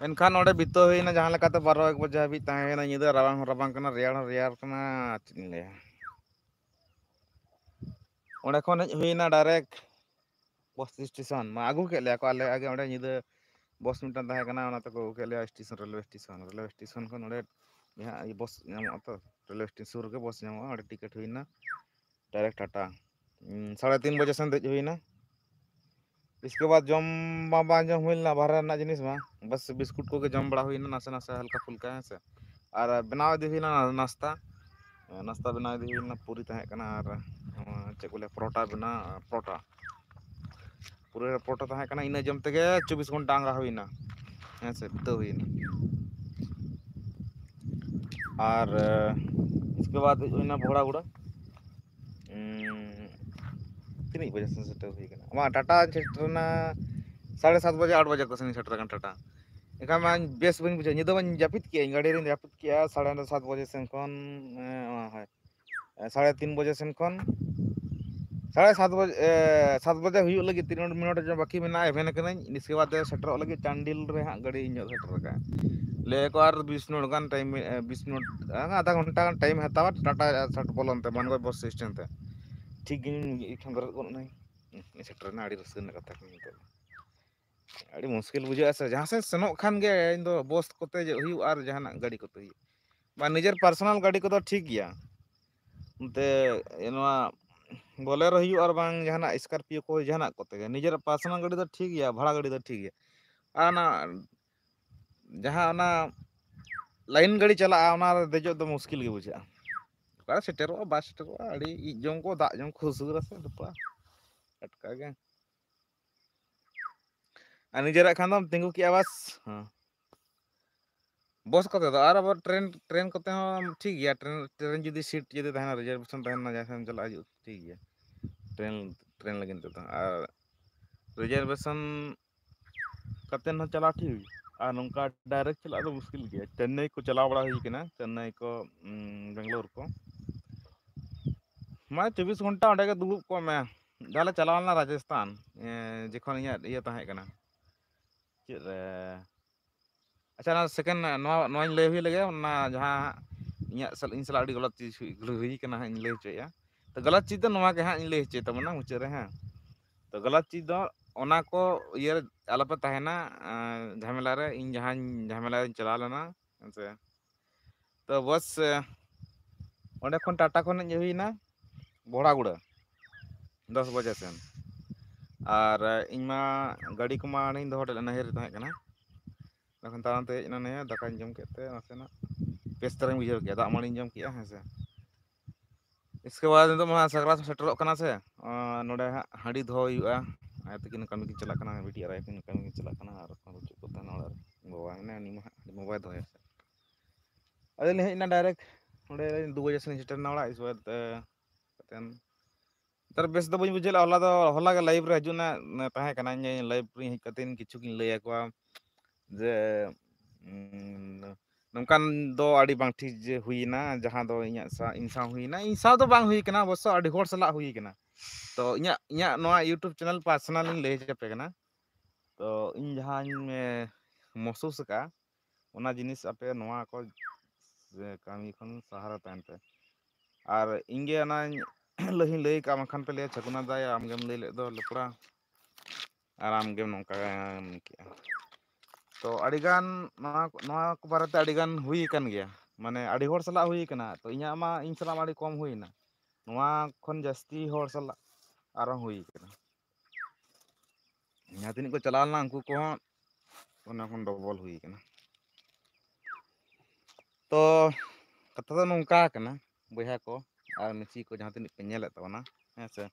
ᱮᱱᱠᱷᱟᱱ ᱱᱚᱰᱮ ᱵᱤᱛᱟᱹᱣ ᱦᱩᱭᱱᱟ ᱡᱟᱦᱟᱸ ᱞᱮᱠᱟᱛᱮ ᱵᱟᱨᱚ ᱮᱠ ᱵᱟᱡᱮ ᱦᱟᱹᱵᱤᱡ ᱛᱟᱦᱮᱸ ᱦᱩᱭᱱᱟ᱾ ᱧᱤᱫᱟᱹ ᱨᱟᱵᱟᱝ ᱦᱚᱸ ᱨᱟᱵᱟᱝ ᱠᱟᱱᱟ, ᱨᱮᱭᱟᱲ ᱦᱚᱸ ᱨᱮᱭᱟᱲ ᱠᱟᱱᱟ, ᱪᱮᱫ ᱤᱧ ᱞᱟᱹᱭᱟ᱾ ᱚᱸᱰᱮ ᱠᱷᱚᱱ ᱦᱮᱡ ᱦᱩᱭᱱᱟ direct ᱵᱚᱥ ᱥᱴᱮᱥᱚᱱ, ᱢᱟ ᱟᱹᱜᱩ ᱠᱮᱫ ᱞᱮᱭᱟ ᱠᱚ ᱟᱞᱮ ᱟᱜᱮ᱾ ᱚᱸᱰᱮ ᱧᱤᱫᱟᱹ ᱵᱚᱥ ᱢᱤᱫᱴᱟᱝ ᱛᱟᱦᱮᱸ ᱠᱟᱱᱟ, ᱚᱱᱟ ᱛᱮᱠᱚ ᱟᱹᱜᱩ ᱠᱮᱫ ᱞᱮᱭᱟ station, railway station. Railway station ᱠᱷᱚᱱ ᱚᱸᱰᱮ ᱡᱟᱦᱟᱸ ᱵᱚᱥ ᱧᱟᱢᱚᱜᱼᱟ ᱛᱚ, ᱨᱮᱞᱣᱮ ᱥᱴᱮᱥᱚᱱ ᱥᱩᱨ ᱨᱮᱜᱮ ᱵᱚᱥ ᱧᱟᱢᱚᱜᱼᱟ, ᱚᱸᱰᱮ ᱴᱤᱠᱤᱴ ᱦᱩᱭᱱᱟ direct ᱴᱟᱴᱟ᱾ ᱩᱸ, ᱥᱟᱲᱮ ᱛᱤᱱ ᱵᱟᱡᱮ ᱥᱮᱱ ᱫᱮᱡ ᱦᱩᱭᱱᱟ᱾ ᱤᱥᱠᱮ ᱵᱟᱫ ᱡᱚᱢ ᱵᱟᱝ, ᱵᱟᱝ ᱡᱚᱢ ᱦᱩᱭ ᱞᱮᱱᱟ ᱵᱟᱦᱨᱮ ᱨᱮᱱᱟᱜ ᱡᱤᱱᱤᱥ ᱢᱟ, ᱵᱟᱥ ᱵᱤᱥᱠᱩᱴ ᱠᱚᱜᱮ ᱡᱚᱢ ᱵᱟᱲᱟ ᱦᱩᱭᱱᱟ ᱱᱟᱥᱮ ᱱᱟᱥᱮ ᱦᱟᱞᱠᱟ ᱯᱷᱩᱞᱠᱟ, ᱦᱮᱸ ᱥᱮ᱾ ᱟᱨ ᱵᱮᱱᱟᱣ ᱤᱫᱤ ᱦᱩᱭᱱᱟ ᱱᱟᱥᱛᱟ, ᱱᱟᱥᱛᱟ ᱵᱮᱱᱟᱣ ᱤᱫᱤ ᱦᱩᱭ ᱞᱮᱱᱟ, ᱯᱩᱨᱤ ᱛᱟᱦᱮᱸ ᱠᱟᱱᱟ ᱟᱨ, ᱱᱚᱣᱟ ᱪᱮᱫ ᱠᱚ ᱞᱟᱹᱭᱟ, ᱯᱚᱨᱚᱴᱟ ᱵᱮᱱᱟᱣ, ᱯᱚᱨᱚᱴᱟ, ᱯᱩᱨᱤ ᱨᱮ ᱯᱚᱨᱚᱴᱟ ᱛᱟᱦᱮᱸ ᱠᱟᱱᱟ᱾ ᱤᱱᱟᱹ ᱡᱚᱢ ᱛᱮᱜᱮ ᱪᱚᱵᱵᱤᱥ ᱜᱷᱚᱱᱴᱟ ᱟᱸᱜᱟ ᱦᱩᱭᱱᱟ, ᱦᱮᱸ ᱥᱮ, ᱵᱤᱛᱟᱹᱣ ᱦᱩᱭᱱᱟ᱾ ᱟᱨ, ᱮ, ᱤᱥᱠᱮ ᱵᱟᱫ ᱦᱮᱡ ᱦᱩᱭᱱᱟ ᱵᱚᱦᱲᱟᱜᱩᱲᱟ᱾ ᱩᱸ, ᱛᱤᱱᱟᱹᱜ ᱵᱟᱡᱮ ᱥᱮᱱ ᱥᱮᱴᱮᱨ ᱦᱩᱭ ᱠᱟᱱᱟ? ᱟᱢᱟᱜ ᱴᱟᱴᱟ ᱥᱮᱴᱮᱨ ᱮᱱᱟ ᱥᱟᱲᱮ ᱥᱟᱛ ᱵᱟᱡᱮ, ᱟᱴ ᱵᱟᱡᱮ ᱠᱚ ᱥᱮᱱ ᱥᱮᱴᱮᱨ ᱟᱠᱟᱱ ᱴᱟᱴᱟ᱾ ᱮᱱᱠᱷᱟᱱ ᱢᱟ ᱵᱮᱥ ᱵᱟᱹᱧ ᱵᱩᱡᱷᱟᱹᱣᱟ, ᱧᱤᱫᱟᱹ ᱢᱟᱧ ᱡᱟᱹᱯᱤᱫ ᱠᱮᱜᱼᱟ, ᱜᱟᱹᱰᱤ ᱨᱤᱧ ᱡᱟᱹᱯᱤᱫ ᱠᱮᱜᱼᱟ ᱥᱟᱲᱮ ᱥᱟᱛ ᱵᱟᱡᱮ ᱥᱮᱱ ᱠᱷᱚᱱ, ᱮᱸ, ᱦᱳᱭ, ᱮᱸ, ᱥᱟᱲᱮ ᱛᱤᱱ ᱵᱟᱡᱮ ᱥᱮᱱ ᱠᱷᱚᱱ, ᱥᱟᱲᱮ ᱥᱟᱛ ᱵᱟᱡᱮ, ᱮᱸ, ᱥᱟᱛ ᱵᱟᱡᱮ ᱦᱩᱭᱩᱜ ᱞᱟᱹᱜᱤᱫ ᱛᱤᱱ ᱢᱤᱱᱤᱴ ᱵᱟᱹᱠᱤ ᱢᱮᱱᱟᱜᱼᱟ, ᱮᱵᱷᱮᱱ ᱠᱟᱹᱱᱟᱹᱧ᱾ ᱤᱥᱠᱮ ᱵᱟᱫ ᱥᱮᱴᱮᱨᱚᱜ ᱞᱟᱹᱜᱤᱫ ᱪᱟᱱᱰᱤᱞ ᱨᱮ ᱦᱟᱸᱜ ᱜᱟᱹᱰᱤ ᱤᱧ ᱧᱚᱜ ᱥᱮᱴᱮᱨ ᱟᱠᱟᱫᱼᱟ᱾ ᱞᱟᱹᱭ ᱟᱠᱚ ᱟᱨ ᱵᱤᱥ ᱢᱤᱱᱤᱴ ᱜᱟᱱ ᱴᱟᱭᱤᱢ, ᱮᱸ, ᱵᱤᱥ ᱢᱤᱱᱤᱴ, ᱮᱸ, ᱟᱫᱷᱟ ᱜᱷᱚᱱᱴᱟ ᱜᱟᱱ ᱴᱟᱭᱤᱢ ᱦᱟᱛᱟᱣᱟ ᱴᱟᱴᱟ ᱥᱟᱴ ᱵᱚᱞᱚᱱ ᱛᱮ, ᱢᱟᱱᱠᱚᱨ ᱵᱚᱥ ᱥᱴᱮᱥᱚᱱ ᱛᱮ᱾ ᱴᱷᱤᱠ ᱜᱤᱧ ᱮᱠᱷᱟᱱ ᱵᱮᱨᱮᱫ ᱜᱚᱫ ᱮᱱᱟᱹᱧ᱾ ᱦᱩᱸ, ᱥᱮᱴᱮᱨᱮᱱᱟ, ᱟᱹᱰᱤ ᱨᱟᱹᱥᱠᱟᱹ ᱨᱮᱱᱟᱜ ᱠᱟᱛᱷᱟ ᱠᱟᱱᱟ ᱱᱤᱛᱚᱜ ᱫᱚ᱾ ᱟᱹᱰᱤ ᱢᱩᱥᱠᱤᱞ ᱵᱩᱡᱷᱟᱹᱜᱼᱟ ᱥᱮ, ᱡᱟᱦᱟᱸ ᱥᱮᱫ ᱥᱮᱱᱚᱜ ᱠᱷᱟᱱ ᱜᱮ ᱤᱧ ᱫᱚ ᱵᱚᱥ ᱠᱚᱛᱮ ᱦᱩᱭᱩᱜ ᱟᱨ ᱡᱟᱦᱟᱱᱟᱜ ᱜᱟᱹᱰᱤ ᱠᱚᱛᱮ ᱦᱩᱭᱩᱜ᱾ ᱵᱟ, ᱱᱤᱡᱮᱨ ᱯᱟᱨᱥᱚᱱᱟᱞ ᱜᱟᱹᱰᱤ ᱠᱚᱫᱚ ᱴᱷᱤᱠ ᱜᱮᱭᱟ, ᱱᱚᱛᱮ ᱱᱚᱣᱟ ᱵᱚᱞᱮᱨᱳ ᱦᱩᱭᱩᱜ ᱟᱨ ᱵᱟᱝ ᱡᱟᱦᱟᱱᱟᱜ ᱥᱠᱚᱨᱯᱤᱭᱳ ᱠᱚ, ᱡᱟᱦᱟᱱᱟᱜ ᱠᱚᱛᱮ ᱜᱮ᱾ ᱱᱤᱡᱮᱨᱟᱜ ᱯᱟᱨᱥᱚᱱᱟᱞ ᱜᱟᱹᱰᱤ ᱫᱚ ᱴᱷᱤᱠ ᱜᱮᱭᱟ, ᱵᱷᱟᱲᱟ ᱜᱟᱹᱰᱤ ᱫᱚ ᱴᱷᱤᱠ ᱜᱮᱭᱟ᱾ ᱟᱨ ᱚᱱᱟ ᱡᱟᱦᱟᱸ ᱚᱱᱟ ᱞᱟᱭᱤᱱ ᱜᱟᱹᱰᱤ ᱪᱟᱞᱟᱜᱼᱟ, ᱚᱱᱟ ᱨᱮ ᱫᱮᱡᱚᱜ ᱫᱚ ᱢᱩᱥᱠᱤᱞ ᱜᱮ ᱵᱩᱡᱷᱟᱹᱜᱼᱟ᱾ ᱚᱠᱟᱨᱮ ᱥᱮᱴᱮᱨᱚᱜᱼᱟ, ᱵᱟᱭ ᱥᱮᱴᱮᱨᱚᱜᱼᱟ, ᱟᱹᱰᱤ ᱤᱡ ᱡᱚᱢ ᱠᱚ, ᱫᱟᱜ ᱡᱚᱢ ᱠᱚ, ᱦᱩᱥᱩᱨ ᱟᱥᱮ ᱰᱷᱟᱯᱟ ᱴᱟᱴᱠᱟ ᱜᱮ᱾ ᱟᱨ ᱱᱤᱡᱮᱨᱟᱜ ᱠᱷᱟᱱ ᱫᱚᱢ ᱛᱤᱸᱜᱩ ᱠᱮᱜᱼᱟ, ᱵᱟᱥ᱾ ᱦᱮᱸ᱾ ᱵᱚᱥ ᱠᱚᱛᱮ ᱫᱚ, ᱟᱨ ᱟᱵᱟᱨ ᱴᱨᱮᱱ, ᱴᱨᱮᱱ ᱠᱚᱛᱮ ᱦᱚᱸ ᱴᱷᱤᱠ ᱜᱮᱭᱟ᱾ ᱴᱨᱮᱱ, ᱴᱨᱮᱱ ᱡᱩᱫᱤ ᱥᱤᱴ ᱡᱩᱫᱤ ᱛᱟᱦᱮᱱᱟ, ᱨᱤᱡᱟᱨᱵᱷᱮᱥᱚᱱ ᱛᱟᱦᱮᱱᱟ, ᱡᱟᱦᱟᱸ ᱥᱮᱫ ᱮᱢ ᱪᱟᱞᱟᱜ ᱦᱤᱡᱩᱜ, ᱴᱷᱤᱠ ᱜᱮᱭᱟ᱾ ᱴᱨᱮᱱ, ᱴᱨᱮᱱ ᱞᱟᱹᱜᱤᱫ ᱛᱮᱫᱚ᱾ ᱟᱨ ᱨᱤᱡᱟᱨᱵᱷᱮᱥᱚᱱ ᱠᱟᱛᱮ ᱦᱚᱸ ᱪᱟᱞᱟᱣ ᱴᱷᱤᱠ, ᱟᱨ ᱱᱚᱝᱠᱟ ᱰᱟᱭᱨᱮᱠᱴ ᱪᱟᱞᱟᱜ ᱫᱚ ᱢᱩᱥᱠᱤᱞ ᱜᱮᱭᱟ᱾ ᱪᱮᱱᱱᱟᱭ ᱠᱚ ᱪᱟᱞᱟᱣ ᱵᱟᱲᱟ ᱦᱩᱭ ᱠᱟᱱᱟ, ᱪᱮᱱᱱᱟᱭ ᱠᱚ, ᱩᱸ, ᱵᱮᱝᱜᱟᱞᱳᱨ ᱠᱚ᱾ ᱢᱟ ᱪᱚᱵᱵᱤᱥ ᱜᱷᱚᱱᱴᱟ ᱚᱸᱰᱮ ᱜᱮ ᱫᱩᱲᱩᱵ ᱠᱚᱜ ᱢᱮ᱾ ᱡᱟᱦᱟᱸ ᱞᱮ ᱪᱟᱞᱟᱣ ᱞᱮᱱᱟ ᱨᱟᱡᱚᱥᱛᱷᱟᱱ, ᱮᱸ, ᱡᱚᱠᱷᱚᱱ ᱤᱧᱟᱹᱜ ᱤᱭᱟᱹ ᱛᱟᱦᱮᱸ ᱠᱟᱱᱟ, ᱪᱮᱫ ᱨᱮ, ᱟᱪᱪᱷᱟ, ᱚᱱᱟ ᱥᱮᱠᱮᱱᱰ, ᱱᱚᱣᱟ, ᱱᱚᱣᱟᱧ ᱞᱟᱹᱭ ᱦᱩᱭ ᱞᱮᱜᱮ, ᱚᱱᱟ ᱡᱟᱦᱟᱸ ᱤᱧᱟᱹᱜ ᱥᱟᱞ-, ᱤᱧ ᱥᱟᱞᱟᱜ ᱟᱹᱰᱤ ᱜᱟᱞᱟᱛ ᱪᱤᱡᱽ ᱦᱩᱭ, ᱦᱩᱭ ᱠᱟᱱᱟ ᱦᱟᱸᱜ, ᱤᱧ ᱞᱟᱹᱭ ᱦᱚᱪᱚᱭᱮᱫᱼᱟ᱾ ᱛᱚ, ᱜᱟᱞᱟᱛ ᱪᱤᱡᱽ ᱫᱚ ᱱᱚᱣᱟ ᱜᱮ ᱦᱟᱸᱜ ᱤᱧ ᱞᱟᱹᱭ ᱦᱚᱪᱚᱭ ᱛᱟᱵᱚᱱᱟ ᱢᱩᱪᱟᱹᱫ ᱨᱮ, ᱦᱮᱸ᱾ ᱛᱚ, ᱜᱟᱞᱟᱛ ᱪᱤᱡᱽ ᱫᱚ ᱚᱱᱟ ᱠᱚ ᱤᱭᱟᱹ ᱨᱮ ᱟᱞᱚᱯᱮ ᱛᱟᱦᱮᱱᱟ, ᱮᱸ, ᱡᱷᱟᱢᱮᱞᱟ ᱨᱮ᱾ ᱤᱧ ᱡᱟᱦᱟᱸᱧ ᱡᱷᱟᱢᱮᱞᱟ ᱨᱤᱧ ᱪᱟᱞᱟᱣ ᱞᱮᱱᱟ, ᱦᱮᱸ ᱥᱮ᱾ ᱛᱚ, ᱵᱟᱥ, ᱮᱸ, ᱚᱸᱰᱮ ᱠᱷᱚᱱ ᱴᱟᱴᱟ ᱠᱷᱚᱱ ᱦᱮᱡ ᱦᱩᱭᱱᱟ ᱵᱚᱲᱟᱜᱩᱲᱟᱹ ᱫᱚᱥ ᱵᱟᱡᱮ ᱥᱮᱱ᱾ ᱟᱨ, ᱮᱸ, ᱤᱧ ᱢᱟ ᱜᱟᱹᱰᱤ ᱠᱚᱢᱟ ᱦᱟᱸᱰᱮᱧ ᱫᱚᱦᱚ ᱦᱚᱴᱚ ᱞᱮᱫ, ᱱᱟᱹᱭᱦᱟᱹᱨ ᱨᱮ ᱛᱟᱦᱮᱸ ᱠᱟᱱᱟ᱾ ᱮᱱᱠᱷᱟᱱ ᱛᱟᱲᱟᱢ ᱛᱮ ᱦᱮᱡ ᱮᱱᱟ ᱱᱤᱭᱟᱹ, ᱫᱟᱠᱟᱧ ᱡᱚᱢ ᱠᱮᱫ ᱛᱮ ᱱᱟᱥᱮᱱᱟᱜ ᱵᱮᱥ ᱫᱷᱟᱨᱟᱧ ᱵᱩᱡᱷᱟᱹᱣ ᱠᱮᱫᱼᱟ, ᱫᱟᱜ ᱢᱟᱹᱲᱤᱧ ᱡᱚᱢ ᱠᱮᱫᱼᱟ, ᱦᱮᱸ ᱥᱮ᱾ ᱤᱥᱠᱮ ᱵᱟᱫᱽ ᱱᱤᱛᱚᱜ ᱢᱟ ᱥᱟᱠᱨᱟᱛ ᱥᱮᱴᱮᱨᱚᱜ ᱠᱟᱱᱟ ᱥᱮ, ᱟᱸ, ᱱᱚᱰᱮ ᱦᱟᱸᱜ ᱦᱟᱺᱰᱤ ᱫᱚᱦᱚ ᱦᱩᱭᱩᱜᱼᱟ᱾ ᱟᱭᱳ ᱛᱟᱹᱠᱤᱱ ᱠᱟᱹᱢᱤ ᱠᱤᱱ ᱪᱟᱞᱟᱜ ᱠᱟᱱᱟ, ᱵᱤᱴᱤ ᱟᱨ ᱟᱭᱳ ᱠᱤᱱ ᱠᱟᱹᱢᱤ ᱠᱤᱱ ᱪᱟᱞᱟᱜ ᱠᱟᱱᱟ, ᱟᱨ ᱚᱠᱚᱭ ᱵᱟᱹᱪᱩᱜ ᱠᱚ ᱛᱟᱦᱮᱱᱟ ᱚᱲᱟᱜ ᱨᱮ, ᱵᱟᱵᱟ ᱢᱮᱱᱟᱭᱟ, ᱩᱱᱤ ᱢᱟ ᱦᱟᱸᱜ ᱦᱟᱺᱰᱤ ᱢᱟ ᱵᱟᱭ ᱫᱚᱦᱚᱭᱟ ᱥᱮ᱾ ᱟᱫᱚ ᱞᱤᱧ ᱦᱮᱡ ᱮᱱᱟ ᱰᱟᱭᱨᱮᱠᱴ, ᱱᱚᱰᱮ ᱫᱩ ᱵᱟᱡᱮ ᱥᱮᱫ ᱞᱤᱧ ᱥᱮᱴᱮᱨ ᱮᱱᱟ ᱚᱲᱟᱜ, ᱤᱥᱠᱮ ᱵᱟᱫᱽ, ᱮ, ᱠᱟᱛᱮᱱ ᱟᱨ ᱵᱮᱥ ᱫᱚ ᱵᱟᱹᱧ ᱵᱩᱡᱷᱟᱹᱣ ᱞᱮᱫᱼᱟ᱾ ᱦᱚᱞᱟ ᱫᱚ, ᱦᱚᱞᱟ ᱜᱮ live ᱨᱮ ᱦᱤᱡᱩᱜ ᱨᱮᱱᱟᱜ ᱛᱟᱦᱮᱸ ᱠᱟᱱᱟ᱾ ᱤᱧ live ᱨᱮᱧ ᱦᱮᱡ ᱠᱟᱛᱮ ᱠᱤᱪᱷᱩ ᱜᱤᱧ ᱞᱟᱹᱭ ᱟᱠᱚᱣᱟ ᱡᱮ, ᱩᱸ, ᱱᱚᱝᱠᱟᱱ ᱫᱚ ᱟᱹᱰᱤ ᱵᱟᱝ ᱴᱷᱤᱠ ᱡᱮ ᱦᱩᱭᱮᱱᱟ, ᱡᱟᱦᱟᱸ ᱫᱚ ᱤᱧᱟᱹᱜ ᱥᱟ-, ᱤᱧ ᱥᱟᱶ ᱦᱩᱭᱮᱱᱟ᱾ ᱤᱧ ᱥᱟᱶ ᱫᱚ ᱵᱟᱝ ᱦᱩᱭ ᱠᱟᱱᱟ, ᱚᱵᱚᱥᱥᱚ ᱟᱹᱰᱤ ᱦᱚᱲ ᱥᱟᱞᱟᱜ ᱦᱩᱭ ᱠᱟᱱᱟ᱾ ᱛᱚ ᱤᱧᱟᱹᱜ, ᱤᱧᱟᱹᱜ ᱱᱚᱣᱟ YouTube channel personal ᱤᱧ ᱞᱟᱹᱭ ᱦᱚᱪᱚ ᱟᱯᱮ ᱠᱟᱱᱟ᱾ ᱛᱚ ᱤᱧ ᱡᱟᱦᱟᱸᱧ, ᱮ, ᱢᱚᱦᱥᱩᱥ ᱟᱠᱟᱫᱼᱟ, ᱚᱱᱟ ᱡᱤᱱᱤᱥ ᱟᱯᱮ ᱱᱚᱣᱟ ᱠᱚ, ᱮ, ᱠᱟᱹᱢᱤ ᱠᱷᱚᱱ ᱥᱟᱦᱟ ᱨᱮ ᱛᱟᱦᱮᱱ ᱯᱮ᱾ ᱟᱨ ᱤᱧ ᱜᱮ ᱚᱱᱟᱧ ᱞᱟᱹᱭ ᱦᱚᱸᱧ ᱞᱟᱹᱭ ᱟᱠᱟᱫᱼᱟ, ᱵᱟᱝᱠᱷᱟᱱ ᱯᱮ ᱞᱟᱹᱭᱟ, "ᱪᱷᱟᱹᱜᱩᱱᱟ ᱫᱟᱭ, ᱟᱢ ᱜᱮᱢ ᱞᱟᱹᱭ ᱞᱮᱫ ᱫᱚ ᱞᱮᱯᱲᱟ, ᱟᱨ ᱟᱢ ᱜᱮᱢ ᱱᱚᱝᱠᱟ ᱮᱢ ᱠᱮᱜᱼᱟ᱾" ᱛᱚ ᱟᱹᱰᱤᱜᱟᱱ ᱱᱚᱣᱟ, ᱱᱚᱣᱟ ᱠᱚ ᱵᱟᱨᱮᱛᱮ ᱟᱹᱰᱤᱜᱟᱱ ᱦᱩᱭ ᱟᱠᱟᱱ ᱜᱮᱭᱟ, ᱢᱟᱱᱮ ᱟᱹᱰᱤ ᱦᱚᱲ ᱥᱟᱞᱟᱜ ᱦᱩᱭ ᱟᱠᱟᱱᱟ᱾ ᱛᱚ ᱤᱧᱟᱹᱜ ᱢᱟ, ᱤᱧ ᱥᱟᱞᱟᱜ ᱢᱟ ᱟᱹᱰᱤ ᱠᱚᱢ ᱦᱩᱭ ᱮᱱᱟ, ᱱᱚᱣᱟ ᱠᱷᱚᱱ ᱡᱟᱹᱥᱛᱤ ᱦᱚᱲ ᱥᱟᱞᱟᱜ ᱟᱨᱦᱚᱸ ᱦᱩᱭ ᱟᱠᱟᱱᱟ᱾ ᱡᱟᱦᱟᱸ ᱛᱤᱱᱟᱹᱜ ᱠᱚ ᱪᱟᱞᱟᱣ ᱞᱮᱱᱟ, ᱩᱱᱠᱩ ᱠᱚᱦᱚᱸ ᱚᱱᱟ ᱠᱷᱚᱱ double ᱦᱩᱭ ᱟᱠᱟᱱᱟ᱾ ᱛᱚ ᱠᱟᱛᱷᱟ ᱫᱚ ᱱᱚᱝᱠᱟ ᱠᱟᱱᱟ, ᱵᱚᱭᱦᱟ ᱠᱚ ᱟᱨ ᱢᱤᱥᱤ ᱠᱚ, ᱡᱟᱦᱟᱸ ᱛᱤᱱᱟᱹᱜ ᱯᱮ ᱧᱮᱞᱮᱫ ᱛᱟᱵᱚᱱᱟ, ᱦᱮᱸ ᱥᱮ,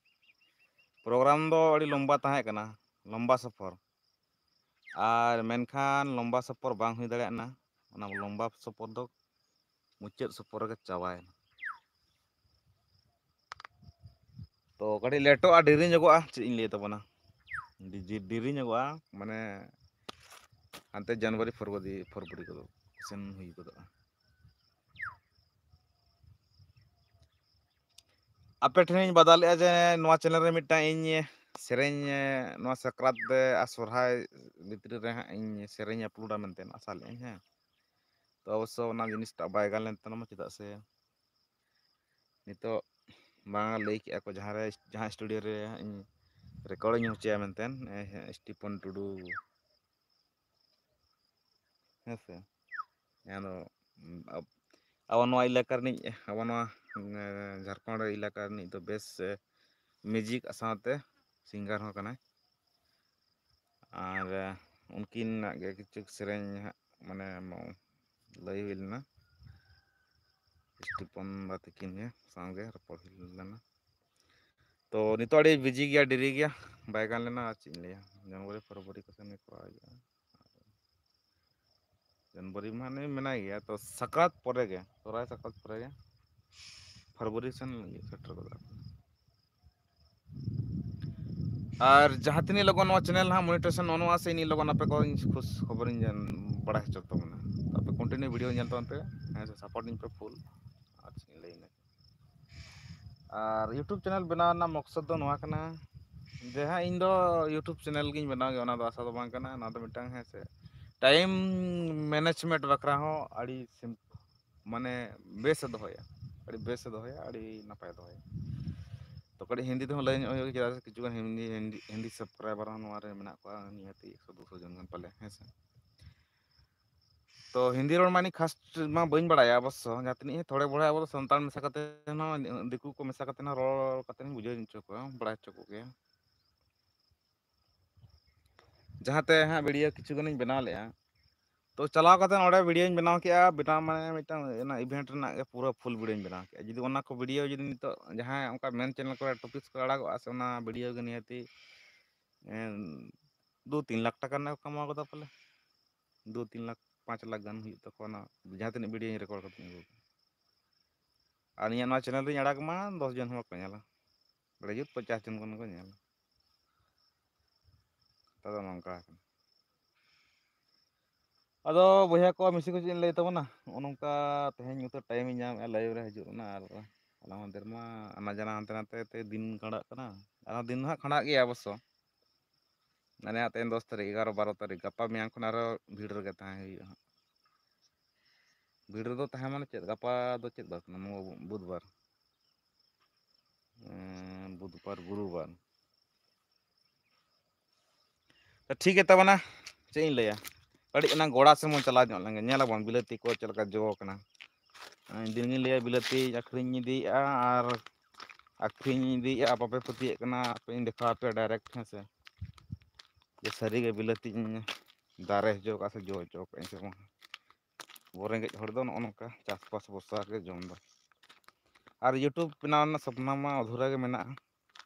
program ᱫᱚ ᱟᱹᱰᱤ ᱞᱚᱢᱵᱟ ᱛᱟᱦᱮᱸ ᱠᱟᱱᱟ, ᱞᱚᱢᱵᱟ ᱥᱚᱯᱷᱚᱨ᱾ ᱟᱨ ᱢᱮᱱᱠᱷᱟᱱ ᱞᱚᱢᱵᱟ ᱥᱚᱯᱷᱚᱨ ᱵᱟᱝ ᱦᱩᱭ ᱫᱟᱲᱮᱭᱟᱜ ᱠᱟᱱᱟ᱾ ᱚᱱᱟ ᱞᱚᱢᱵᱟ ᱥᱚᱯᱷᱚᱨ ᱫᱚ ᱢᱩᱪᱟᱹᱫ ᱥᱚᱯᱷᱚᱨ ᱨᱮᱜᱮ ᱪᱟᱵᱟᱭᱮᱱᱟ᱾ ᱛᱚ ᱠᱟᱹᱴᱤᱡ ᱞᱮᱴᱚᱜᱼᱟ, ᱰᱮᱨᱤ ᱧᱚᱜᱚᱜᱼᱟ, ᱪᱮᱫ ᱤᱧ ᱞᱟᱹᱭ ᱛᱟᱵᱚᱱᱟ, ᱰᱤ-, ᱰᱮᱨᱤ ᱧᱚᱜᱚᱜᱼᱟ, ᱢᱟᱱᱮ ᱦᱟᱱᱛᱮ ᱡᱟᱱᱩᱣᱟᱨᱤ, ᱯᱷᱮᱵᱽᱨᱩᱣᱟᱨᱤ, ᱯᱷᱮᱵᱽᱨᱩᱣᱟᱨᱤ ᱠᱚᱫᱚ ᱥᱮᱱ ᱦᱩᱭ ᱜᱚᱫᱚᱜᱼᱟ᱾ ᱟᱯᱮ ᱴᱷᱮᱱᱤᱧ ᱵᱟᱫᱟᱞᱮᱜᱼᱟ ᱡᱮ ᱱᱚᱣᱟ channel ᱨᱮ ᱢᱤᱫᱴᱟᱝ ᱤᱧ ᱥᱮᱨᱮᱧ, ᱱᱚᱣᱟ ᱥᱟᱠᱨᱟᱛ ᱨᱮ ᱟᱨ ᱥᱚᱨᱦᱟᱭ ᱵᱷᱤᱛᱨᱤ ᱨᱮ ᱦᱟᱸᱜ ᱤᱧ ᱥᱮᱨᱮᱧ uploadᱟ ᱢᱮᱱᱛᱮ ᱟᱥᱟ ᱞᱮᱫᱟᱹᱧ, ᱦᱮᱸ᱾ ᱛᱚ ᱚᱵᱚᱥᱥᱚ ᱚᱱᱟ ᱡᱤᱱᱤᱥᱴᱟᱜ ᱵᱟᱭ ᱜᱟᱱ ᱞᱮᱱ ᱛᱟᱞᱟᱝᱟ, ᱪᱮᱫᱟᱜ ᱥᱮ ᱱᱤᱛᱚᱜ ᱵᱟᱝ ᱞᱟᱹᱭ ᱠᱮᱜᱼᱟ ᱠᱚ ᱡᱟᱦᱟᱸ ᱨᱮ, ᱡᱟᱦᱟᱸ studio ᱨᱮ ᱤᱧ recordᱤᱧ ᱦᱚᱪᱚᱭᱟ ᱢᱮᱱᱛᱮ, ᱮ, ᱥᱴᱤᱯᱚᱱ ᱴᱩᱰᱩ, ᱦᱮᱸ ᱥᱮ᱾ ᱟᱫᱚ, ᱟᱵ-, ᱟᱵᱚ ᱱᱚᱣᱟ ᱮᱞᱟᱠᱟ ᱨᱤᱱᱤᱡ, ᱟᱵᱚ ᱱᱚᱣᱟ, ᱮ, ᱡᱷᱟᱲᱠᱷᱚᱸᱰ ᱮᱞᱟᱠᱟ ᱨᱤᱱᱤᱡ ᱫᱚ ᱵᱮᱥ, ᱮ, music ᱥᱟᱶᱛᱮ singer ᱦᱚᱸ ᱠᱟᱱᱟᱭ᱾ ᱟᱨ, ᱮ, ᱩᱱᱠᱤᱱᱟᱜ ᱜᱮ ᱠᱤᱪᱷᱩ ᱥᱮᱨᱮᱧ ᱦᱟᱸᱜ, ᱢᱟᱱᱮ, ᱢᱚ-, ᱞᱟᱹᱭ ᱦᱩᱭ ᱞᱮᱱᱟ᱾ ᱥᱴᱤᱯᱚᱱ ᱫᱟ ᱛᱟᱹᱠᱤᱱ ᱜᱮ ᱥᱟᱶᱜᱮ ᱨᱚᱯᱚᱲ ᱦᱩᱭ ᱞᱮᱱᱟ᱾ ᱛᱚ ᱱᱤᱛᱚᱜ ᱟᱹᱰᱤ busy ᱜᱮᱭᱟ, ᱰᱮᱨᱤ ᱜᱮᱭᱟ, ᱵᱟᱭ ᱜᱟᱱ ᱞᱮᱱᱟ᱾ ᱟᱨ ᱪᱮᱫ ᱤᱧ ᱞᱟᱹᱭᱟ, ᱡᱟᱱᱩᱣᱟᱨᱤ ᱯᱷᱮᱵᱽᱨᱩᱣᱟᱨᱤ ᱠᱚᱥᱮᱱ ᱜᱮ ᱠᱚᱨᱟᱣ ᱦᱩᱭᱩᱜᱼᱟ᱾ ᱡᱟᱱᱩᱣᱟᱨᱤ ᱢᱟᱱᱮ ᱢᱮᱱᱟᱭ ᱜᱮᱭᱟ, ᱛᱚ ᱥᱟᱠᱨᱟᱛ ᱯᱚᱨᱮ ᱜᱮ, ᱥᱚᱦᱨᱟᱭ ᱥᱟᱠᱨᱟᱛ ᱯᱚᱨᱮ ᱜᱮ ᱯᱷᱮᱵᱽᱨᱩᱣᱟᱨᱤ ᱥᱮᱱ ᱥᱮᱴᱮᱨ ᱜᱚᱫᱚᱜᱼᱟ᱾ ᱟᱨ ᱡᱟᱦᱟᱸ ᱛᱤᱱᱟᱹᱜ ᱞᱚᱜᱚᱱ ᱱᱚᱣᱟ ᱪᱮᱱᱮᱞ ᱦᱟᱸᱜ ᱢᱚᱱᱤᱴᱟᱭᱡᱮᱥᱚᱱ ᱱᱚᱜᱼᱚ ᱱᱚᱣᱟ ᱥᱮ, ᱤᱱᱟᱹᱜ ᱞᱚᱜᱚᱱ ᱟᱯᱮ ᱠᱚ ᱤᱧ ᱠᱷᱩᱥ ᱠᱷᱚᱵᱚᱨᱤᱧ ᱡᱟᱱ-, ᱵᱟᱲᱟᱭ ᱦᱚᱪᱚ ᱛᱟᱵᱚᱱᱟ᱾ ᱟᱯᱮ ᱠᱚᱱᱴᱤᱱᱤᱭᱩ ᱵᱷᱤᱰᱤᱭᱳ ᱧᱮᱞ ᱛᱟᱵᱚᱱ ᱯᱮ, ᱦᱮᱸ ᱥᱮ, ᱥᱟᱯᱳᱨᱴ ᱤᱧ ᱯᱮ ᱯᱷᱩᱞ᱾ ᱟᱨ ᱪᱮᱫ ᱤᱧ ᱞᱟᱹᱭᱟ, ᱟᱨ ᱤᱭᱩᱴᱩᱵᱽ ᱪᱮᱱᱮᱞ ᱵᱮᱱᱟᱣ ᱨᱮᱱᱟᱜ ᱢᱚᱠᱥᱚᱫ ᱫᱚ ᱱᱚᱣᱟ ᱠᱟᱱᱟ ᱡᱮ, ᱦᱮᱸ, ᱤᱧ ᱫᱚ ᱤᱭᱩᱴᱩᱵᱽ ᱪᱮᱱᱮᱞ ᱜᱤᱧ ᱵᱮᱱᱟᱣ ᱜᱮᱭᱟ, ᱚᱱᱟ ᱫᱚ ᱟᱥᱟ ᱫᱚ ᱵᱟᱝ ᱠᱟᱱᱟ᱾ ᱚᱱᱟ ᱫᱚ ᱢᱤᱫᱴᱟᱝ, ᱦᱮᱸ ᱥᱮ, ᱴᱟᱭᱤᱢ ᱢᱮᱱᱮᱡᱽᱢᱮᱱᱴ ᱵᱟᱠᱷᱨᱟ ᱦᱚᱸ ᱟᱹᱰᱤ ᱥᱤᱢ-, ᱢᱟᱱᱮ ᱵᱮᱥᱮ ᱫᱚᱦᱚᱭᱟ, ᱟᱹᱰᱤ ᱵᱮᱥᱮ ᱫᱚᱦᱚᱭᱟ, ᱟᱹᱰᱤ ᱱᱟᱯᱟᱭᱮ ᱫᱚᱦᱚᱭᱟ᱾ ᱛᱚ, ᱠᱟᱹᱴᱤᱡ ᱦᱤᱱᱫᱤ ᱛᱮᱦᱚᱸ ᱞᱟᱹᱭ ᱧᱚᱜ ᱦᱩᱭᱩᱜᱼᱟ, ᱪᱮᱫᱟᱜ ᱥᱮ ᱠᱤᱪᱷᱩᱜᱟᱱ ᱦᱤᱱᱫᱤ, ᱦᱤᱱᱫᱤ, ᱦᱤᱱᱫᱤ ᱥᱟᱵᱥᱠᱨᱟᱭᱵᱟᱨ ᱦᱚᱸ ᱱᱚᱣᱟ ᱨᱮ ᱢᱮᱱᱟᱜ ᱠᱚᱣᱟ, ᱱᱤᱦᱟᱹᱛᱤ ᱮᱠᱥᱚ ᱫᱩᱥᱚ ᱡᱚᱱ ᱜᱟᱱ ᱯᱟᱞᱮ, ᱦᱮᱸ ᱥᱮ᱾ ᱛᱚ, ᱦᱤᱱᱫᱤ ᱨᱚᱲ ᱢᱟ ᱤᱧ ᱯᱷᱟᱥᱴ ᱢᱟ ᱵᱟᱹᱧ ᱵᱟᱲᱟᱭᱟ ᱚᱵᱚᱥᱥᱚ, ᱡᱟᱦᱟᱸ ᱛᱤᱱᱟᱹᱜ ᱤᱧ ᱛᱷᱚᱲᱮ ᱵᱚᱲᱦᱮ ᱟᱵᱚ ᱫᱚ ᱥᱟᱱᱛᱟᱲ ᱢᱮᱥᱟ ᱠᱟᱛᱮ ᱦᱚᱸ, ᱫᱤᱠᱩ ᱠᱚ ᱢᱮᱥᱟ ᱠᱟᱛᱮ ᱦᱚᱸ ᱨᱚᱲ ᱠᱟᱛᱮ ᱤᱧ ᱵᱩᱡᱷᱟᱹᱣ ᱦᱚᱪᱚ ᱠᱚᱣᱟ, ᱵᱟᱲᱟᱭ ᱦᱚᱪᱚ ᱠᱚᱜᱮᱭᱟ᱾ ᱡᱟᱦᱟᱸᱛᱮ ᱦᱟᱸᱜ ᱵᱷᱤᱰᱤᱭᱳ ᱠᱤᱪᱷᱩ ᱜᱟᱱᱤᱧ ᱵᱮᱱᱟᱣ ᱞᱮᱜᱼᱟ, ᱛᱚ, ᱪᱟᱞᱟᱣ ᱠᱟᱛᱮ ᱚᱸᱰᱮ ᱵᱷᱤᱰᱤᱭᱳᱧ ᱵᱮᱱᱟᱣ ᱠᱮᱜᱼᱟ, ᱵᱮᱱᱟᱣ ᱢᱟᱱᱮ ᱢᱤᱫᱴᱟᱝ ᱚᱱᱟ ᱤᱵᱷᱮᱱᱴ ᱨᱮᱱᱟᱜ ᱜᱮ ᱯᱩᱨᱟᱹ ᱯᱷᱩᱞ ᱵᱷᱤᱰᱤᱭᱳᱧ ᱵᱮᱱᱟᱣ ᱠᱮᱜᱼᱟ᱾ ᱡᱩᱫᱤ ᱚᱱᱟ ᱠᱚ ᱵᱷᱤᱰᱤᱭᱳ ᱡᱩᱫᱤ ᱱᱤᱛᱚᱜ ᱡᱟᱦᱟᱸᱭ ᱚᱱᱠᱟ ᱢᱮᱱ ᱪᱮᱱᱮᱞ ᱠᱚᱨᱮ ᱴᱚᱯᱤᱠᱥ ᱠᱚ ᱟᱲᱟᱜᱚᱜᱼᱟ ᱥᱮ, ᱚᱱᱟ ᱵᱷᱤᱰᱤᱭᱳ ᱜᱮ ᱱᱤᱦᱟᱹᱛᱤ, ᱮᱸ, ᱫᱩ ᱛᱤᱱ ᱞᱟᱠᱷ ᱴᱟᱠᱟ ᱨᱮᱱᱟᱜ ᱠᱚ ᱠᱟᱢᱟᱣ ᱠᱟᱫᱟ ᱯᱟᱞᱮ᱾ ᱫᱩ ᱛᱤᱱ ᱞᱟᱠᱷ, ᱯᱟᱸᱪ ᱞᱟᱠᱷ ᱜᱟᱱ ᱦᱩᱭᱩᱜ ᱛᱟᱠᱚᱣᱟ ᱚᱱᱟ ᱡᱟᱦᱟᱸ ᱛᱤᱱᱟᱹᱜ ᱵᱷᱤᱰᱤᱭᱳᱧ ᱨᱮᱠᱚᱨᱰ ᱠᱟᱛᱮᱧ ᱟᱹᱜᱩ ᱠᱟᱜᱼᱟ᱾ ᱟᱨ ᱤᱧᱟᱹᱜ ᱱᱚᱣᱟ ᱪᱮᱱᱮᱞ ᱨᱤᱧ ᱟᱲᱟᱜᱽ ᱢᱟ, ᱫᱚᱥ ᱡᱚᱱ ᱦᱚᱸ ᱵᱟᱠᱚ ᱧᱮᱞᱟ, ᱵᱟᱲᱮ ᱡᱩᱛ ᱯᱚᱧᱪᱟᱥ ᱡᱚᱱ ᱜᱟᱱ ᱠᱚ ᱧᱮᱞᱟ᱾ ᱠᱟᱛᱷᱟ ᱫᱚ ᱱᱚᱝᱠᱟ ᱠᱟᱱᱟ᱾ ᱟᱫᱚ ᱵᱚᱭᱦᱟ ᱠᱚ, ᱢᱤᱥᱤ ᱠᱚ, ᱪᱮᱫ ᱤᱧ ᱞᱟᱹᱭ ᱛᱟᱵᱚᱱᱟ, ᱱᱚᱜᱼᱚ ᱱᱚᱝᱠᱟ ᱛᱮᱦᱮᱧ ᱱᱤᱛᱚᱜ ᱴᱟᱭᱤᱢ ᱤᱧ ᱧᱟᱢᱮᱫᱼᱟ, ᱞᱟᱭᱤᱵᱷ ᱨᱮ ᱦᱤᱡᱩᱜ ᱨᱮᱱᱟᱜ, ᱟᱨ ᱦᱚᱞᱟ ᱢᱟᱫᱷᱮᱨ ᱢᱟ ᱟᱱᱟ ᱡᱟᱱᱟ ᱦᱟᱱᱛᱮ ᱱᱟᱛᱮ ᱛᱮ ᱫᱤᱱ ᱠᱷᱟᱸᱰᱟᱜ ᱠᱟᱱᱟ᱾ ᱟᱨᱦᱚᱸ ᱫᱤᱱ ᱫᱚ ᱦᱟᱸᱜ ᱠᱷᱟᱸᱰᱟᱜ ᱜᱮᱭᱟ ᱚᱵᱚᱥᱥᱚ, ᱢᱟᱱᱮ ᱦᱟᱸᱜ ᱛᱮᱦᱮᱧ ᱫᱚᱥ ᱛᱟᱹᱨᱤᱠᱷ, ᱮᱜᱟᱨᱚ, ᱵᱟᱨᱚ ᱛᱟᱹᱨᱤᱠᱷ, ᱜᱟᱯᱟ ᱢᱮᱭᱟᱝ ᱠᱷᱚᱱ ᱟᱨᱦᱚᱸ ᱵᱷᱤᱲ ᱨᱮᱜᱮ ᱛᱟᱦᱮᱸ ᱦᱩᱭᱩᱜᱼᱟ ᱦᱟᱸᱜ᱾ ᱵᱷᱤᱲ ᱨᱮᱫᱚ ᱛᱟᱦᱮᱸ ᱢᱟᱱᱮ ᱪᱮᱫ, ᱜᱟᱯᱟ ᱫᱚ ᱪᱮᱫ ᱵᱟᱨ ᱠᱟᱱᱟ? ᱢᱚ-, ᱵᱩᱫᱷᱵᱟᱨ᱾ ᱮᱸ, ᱵᱩᱫᱷᱵᱟᱨ, ᱜᱩᱨᱩᱵᱟᱨ᱾ ᱛᱚ, ᱴᱷᱤᱠ ᱜᱮ ᱛᱟᱵᱚᱱᱟ, ᱪᱮᱫ ᱤᱧ ᱞᱟᱹᱭᱟ, ᱠᱟᱹᱴᱤᱡ ᱚᱱᱟ ᱜᱚᱲᱟ ᱥᱮᱫ ᱵᱚᱱ ᱪᱟᱞᱟᱣ ᱧᱚᱜ ᱞᱮᱱ ᱜᱮ, ᱧᱮᱞ ᱟᱵᱚᱱ ᱵᱤᱞᱟᱹᱛᱤ ᱠᱚ ᱪᱮᱫ ᱞᱮᱠᱟ ᱡᱚ ᱠᱟᱱᱟ᱾ ᱫᱤᱱ ᱜᱤᱧ ᱞᱟᱹᱭᱟ ᱵᱤᱞᱟᱹᱛᱤ ᱟᱹᱠᱷᱨᱤᱧ ᱤᱫᱤᱭᱮᱫᱼᱟ, ᱟᱨ ᱟᱹᱠᱷᱨᱤᱧ ᱤᱫᱤᱭᱮᱫᱼᱟ, ᱵᱟᱯᱮ ᱯᱟᱹᱛᱭᱟᱹᱜ ᱠᱟᱱᱟ, ᱟᱯᱮᱧ ᱫᱮᱠᱷᱟᱣ ᱟᱯᱮᱭᱟ ᱰᱟᱭᱨᱮᱠᱴ, ᱦᱮᱸ ᱥᱮ, ᱡᱮ ᱥᱟᱹᱨᱤᱜᱮ ᱵᱤᱞᱟᱹᱛᱤᱧ ᱫᱟᱨᱮ ᱦᱚᱪᱚ ᱠᱟᱜᱼᱟ ᱥᱮ ᱡᱚ ᱦᱚᱪᱚ ᱠᱟᱜᱼᱟᱹᱧ ᱥᱮ ᱵᱟᱝ᱾ ᱟᱵᱚ ᱨᱮᱸᱜᱮᱡ ᱦᱚᱲ ᱫᱚ ᱱᱚᱜᱼᱚ ᱱᱚᱝᱠᱟ ᱪᱟᱥᱵᱟᱥ ᱵᱷᱚᱨᱥᱟ ᱜᱮ ᱡᱚᱢ ᱫᱚ᱾ ᱟᱨ YouTube ᱵᱮᱱᱟᱣ ᱨᱮᱱᱟᱜ ᱥᱚᱯᱱᱚ ᱢᱟ ᱚᱫᱷᱩᱨᱟ ᱜᱮ ᱢᱮᱱᱟᱜᱼᱟ,